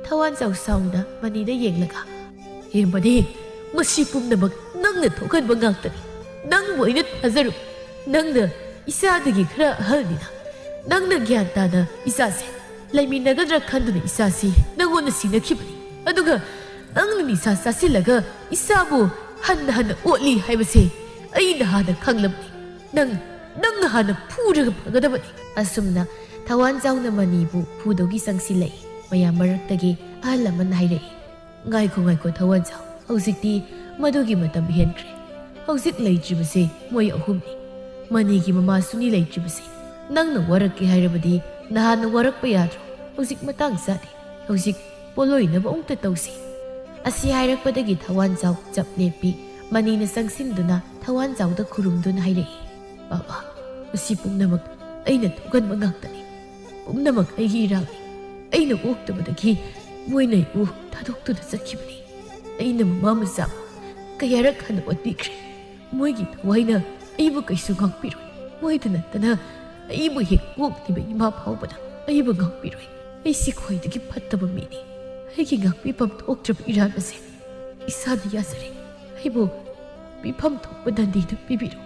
ꯊꯋꯥꯟꯖꯥꯎ ꯁꯥꯎꯅ ꯃꯅꯤꯗ ꯌꯦꯡꯂꯒ, "ꯍꯦ ꯃꯅꯤ, ꯃꯁꯤ ꯄꯨꯝꯅꯃꯛ ꯅꯪꯅ ꯊꯣꯛꯍꯟꯕ ꯉꯥꯛꯇꯅꯤ꯫ ꯅꯪꯕꯨ ꯑꯩꯅ ꯊꯥꯖꯔꯨ꯫ ꯅꯪꯅ ꯏꯆꯥꯗꯒꯤ ꯈꯔ ꯑꯍꯜꯅꯤꯅ꯫ ꯅꯪꯅ ꯒ꯭ꯌꯥꯟ ꯇꯥꯅ ꯏꯆꯥꯁꯦ ꯂꯩꯃꯤꯟꯅꯒꯗ꯭ꯔꯥ ꯈꯟꯗꯨꯅ ꯏꯆꯥꯁꯤ ꯅꯪꯉꯣꯟꯗ ꯁꯤꯟꯅꯈꯤꯕꯅꯤ꯫ ꯑꯗꯨꯒ ꯅꯪꯅ ꯅꯤꯁꯥ ꯆꯥꯁꯤꯜꯂꯒ ꯏꯆꯥꯕꯨ ꯍꯟꯅ ꯍꯟꯅ ꯑꯣꯠꯂꯤ ꯍꯥꯏꯕꯁꯦ ꯑꯩꯅ ꯍꯥꯟꯅ ꯈꯪꯂꯕꯅꯤ꯫ ꯅꯪ, ꯅꯪꯅ ꯍꯥꯟꯅ ꯐꯨꯔꯒ ꯐꯒꯗꯕꯅꯤ꯫" ꯑꯁꯨꯝꯅ ꯊꯋꯥꯟꯖꯥꯎꯅ ꯃꯅꯤꯕꯨ ꯐꯨꯗꯧꯒꯤ ꯆꯪꯁꯤꯜꯂꯛꯏ꯫ ꯃꯌꯥꯝ ꯃꯔꯛꯇꯒꯤ ꯑꯍꯜ ꯑꯃꯅ ꯍꯥꯏꯔꯛꯏ, "ꯉꯥꯏꯈꯣ, ꯉꯥꯏꯈꯣ, ꯊꯋꯥꯟꯖꯥꯎ, ꯍꯧꯖꯤꯛꯇꯤ ꯃꯗꯨꯒꯤ ꯃꯇꯝ ꯍꯦꯟꯈ꯭ꯔꯦ꯫ ꯍꯧꯖꯤꯛ ꯂꯩꯇ꯭ꯔꯤꯕꯁꯦ ꯃꯣꯏ ꯑꯍꯨꯝꯅꯤ꯫ ꯃꯅꯤꯒꯤ ꯃꯃꯥꯁꯨꯅꯤ ꯂꯩꯇ꯭ꯔꯤꯕꯁꯦ꯫ ꯅꯪꯅ ꯋꯥꯔꯛꯀꯦ ꯍꯥꯏꯔꯕꯗꯤ ꯅꯍꯥꯟꯅ ꯋꯥꯔꯛꯄ ꯌꯥꯗ꯭ꯔꯣ? ꯍꯧꯖꯤꯛ ꯃꯇꯥꯡ ꯆꯥꯗꯦ꯫ ꯍꯧꯖꯤꯛ ꯄꯣꯠꯂꯣꯏꯅꯕ ꯑꯃꯨꯛꯇ ꯇꯧꯁꯤ꯫" ꯑꯁꯤ ꯍꯥꯏꯔꯛꯄꯗꯒꯤ ꯊꯋꯥꯟꯖꯥꯎ ꯆꯞ ꯂꯦꯞꯄꯤ꯫ ꯃꯅꯤꯅ ꯆꯪꯁꯤꯟꯗꯨꯅ ꯊꯋꯥꯟꯖꯥꯎꯗ ꯈꯨꯔꯨꯝꯗꯨꯅ ꯍꯥꯏꯔꯛꯏ, "ꯕꯥꯕꯥ, ꯃꯁꯤ ꯄꯨꯝꯅꯃꯛ ꯑꯩꯅ ꯊꯣꯛꯍꯟꯕ ꯉꯥꯛꯇꯅꯤ꯫ ꯄꯨꯝꯅꯃꯛ ꯑꯩꯒꯤ ꯏꯔꯥꯜꯅꯤ꯫ ꯑꯩꯅ ꯑꯣꯛꯇꯕꯗꯒꯤ ꯃꯣꯏꯅ ꯑꯩꯕꯨ ꯊꯥꯗꯣꯛꯇꯨꯅ ꯆꯠꯈꯤꯕꯅꯤ꯫ ꯑꯩꯅ ꯃꯃꯥ ꯃꯆꯥ ꯀꯌꯥꯔꯛ ꯍꯟꯅ ꯑꯣꯠꯄꯤꯈ꯭ꯔꯦ꯫ ꯃꯣꯏꯒꯤ ꯊꯋꯥꯏꯅ ꯑꯩꯕꯨ ꯀꯩꯁꯨ ꯉꯥꯛꯄꯤꯔꯣꯏ꯫ ꯃꯣꯏꯗ ꯅꯠꯇꯅ ꯑꯩꯕꯨ ꯍꯦꯛ ꯄꯣꯛꯂꯤꯕ ꯏꯃꯥ ꯐꯥꯎꯕꯅ ꯑꯩꯕꯨ ꯉꯥꯛꯄꯤꯔꯣꯏ꯫ ꯑꯩꯁꯤ ꯈ꯭ꯋꯥꯏꯗꯒꯤ ꯐꯠꯇꯕ ꯃꯤꯅꯤ꯫ ꯑꯩꯒꯤ ꯉꯥꯛꯄꯤꯐꯝ ꯊꯣꯛꯇ꯭ꯔꯕ ꯏꯔꯥꯜ ꯑꯁꯦ ꯏꯁꯥꯅ ꯌꯥꯖꯔꯦ꯫ ꯑꯩꯕꯨ ꯄꯤꯐꯝ ꯊꯣꯛꯄ ꯗꯟꯗꯤꯗꯨ ꯄꯤꯕꯤꯔꯣ꯫"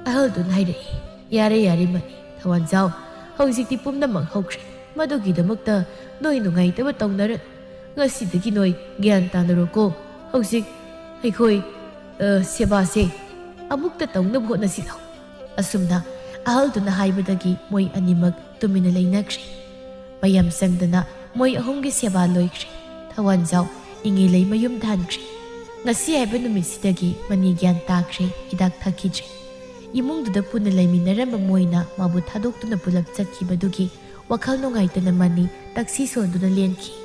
ꯑꯍꯜꯗꯨꯅ ꯍꯥꯏꯔꯛꯏ, "ꯌꯥꯔꯦ, ꯌꯥꯔꯦ ꯃꯅꯤ, ꯊꯋꯥꯟꯖꯥꯎ, ꯍꯧꯖꯤꯛꯇꯤ ꯄꯨꯝꯅꯃꯛ ꯍꯧꯈ꯭ꯔꯦ꯫ ꯃꯗꯨꯒꯤꯗꯃꯛꯇ ꯅꯣꯏ ꯅꯨꯡꯉꯥꯏꯇꯕ ꯇꯧꯅꯔꯅꯨ꯫ ꯉꯁꯤꯗꯒꯤ ꯅꯣꯏ ꯒ꯭ꯌꯥꯟ ꯇꯥꯅꯔꯣꯀꯣ꯫ ꯍꯧꯖꯤꯛ ꯑꯩꯈꯣꯏ "ꯑ, ꯁꯦꯕꯥꯁꯦ ꯑꯃꯨꯛꯇ ꯇꯧꯅꯕ ꯍꯣꯠꯅꯁꯤꯗ"꯫ ꯑꯁꯨꯝꯅ ꯑꯍꯜꯗꯨꯅ ꯍꯥꯏꯕꯗꯒꯤ ꯃꯣꯏ ꯑꯅꯤꯃꯛ ꯇꯨꯃꯤꯟꯅ ꯂꯩꯅꯈ꯭ꯔꯦ꯫ ꯃꯌꯥꯝ ꯆꯪꯗꯅ ꯃꯣꯏ ꯑꯍꯨꯝꯒꯤ ꯁꯦꯕꯥ ꯂꯣꯏꯈ꯭ꯔꯦ꯫ ꯊꯋꯥꯟꯖꯥꯎ ꯏꯉꯦꯂꯩ ꯃꯌꯨꯝꯗ ꯍꯟꯈ꯭ꯔꯦ꯫ ꯉꯁꯤ ꯍꯥꯏꯕ ꯅꯨꯃꯤꯠꯁꯤꯗꯒꯤ ꯃꯅꯤ ꯒ꯭ꯌꯥꯟ ꯇꯥꯈ꯭ꯔꯦ, ꯍꯤꯗꯥꯛ ꯊꯛꯈꯤꯗ꯭ꯔꯦ꯫ ꯏꯃꯨꯡꯗꯨꯗ ꯄꯨꯟꯅ ꯂꯩꯃꯤꯟꯅꯔꯝꯕ ꯃꯣꯏꯅ ꯃꯥꯕꯨ ꯊꯥꯗꯣꯛꯇꯨꯅ ꯄꯨꯂꯞ ꯆꯠꯈꯤꯕꯗꯨꯒꯤ ꯋꯥꯈꯜ ꯅꯨꯡꯉꯥꯏꯇꯅ ꯃꯅꯤ ꯇꯛꯁꯤ ꯁꯣꯟꯗꯨꯅ ꯂꯦꯟꯈꯤ꯫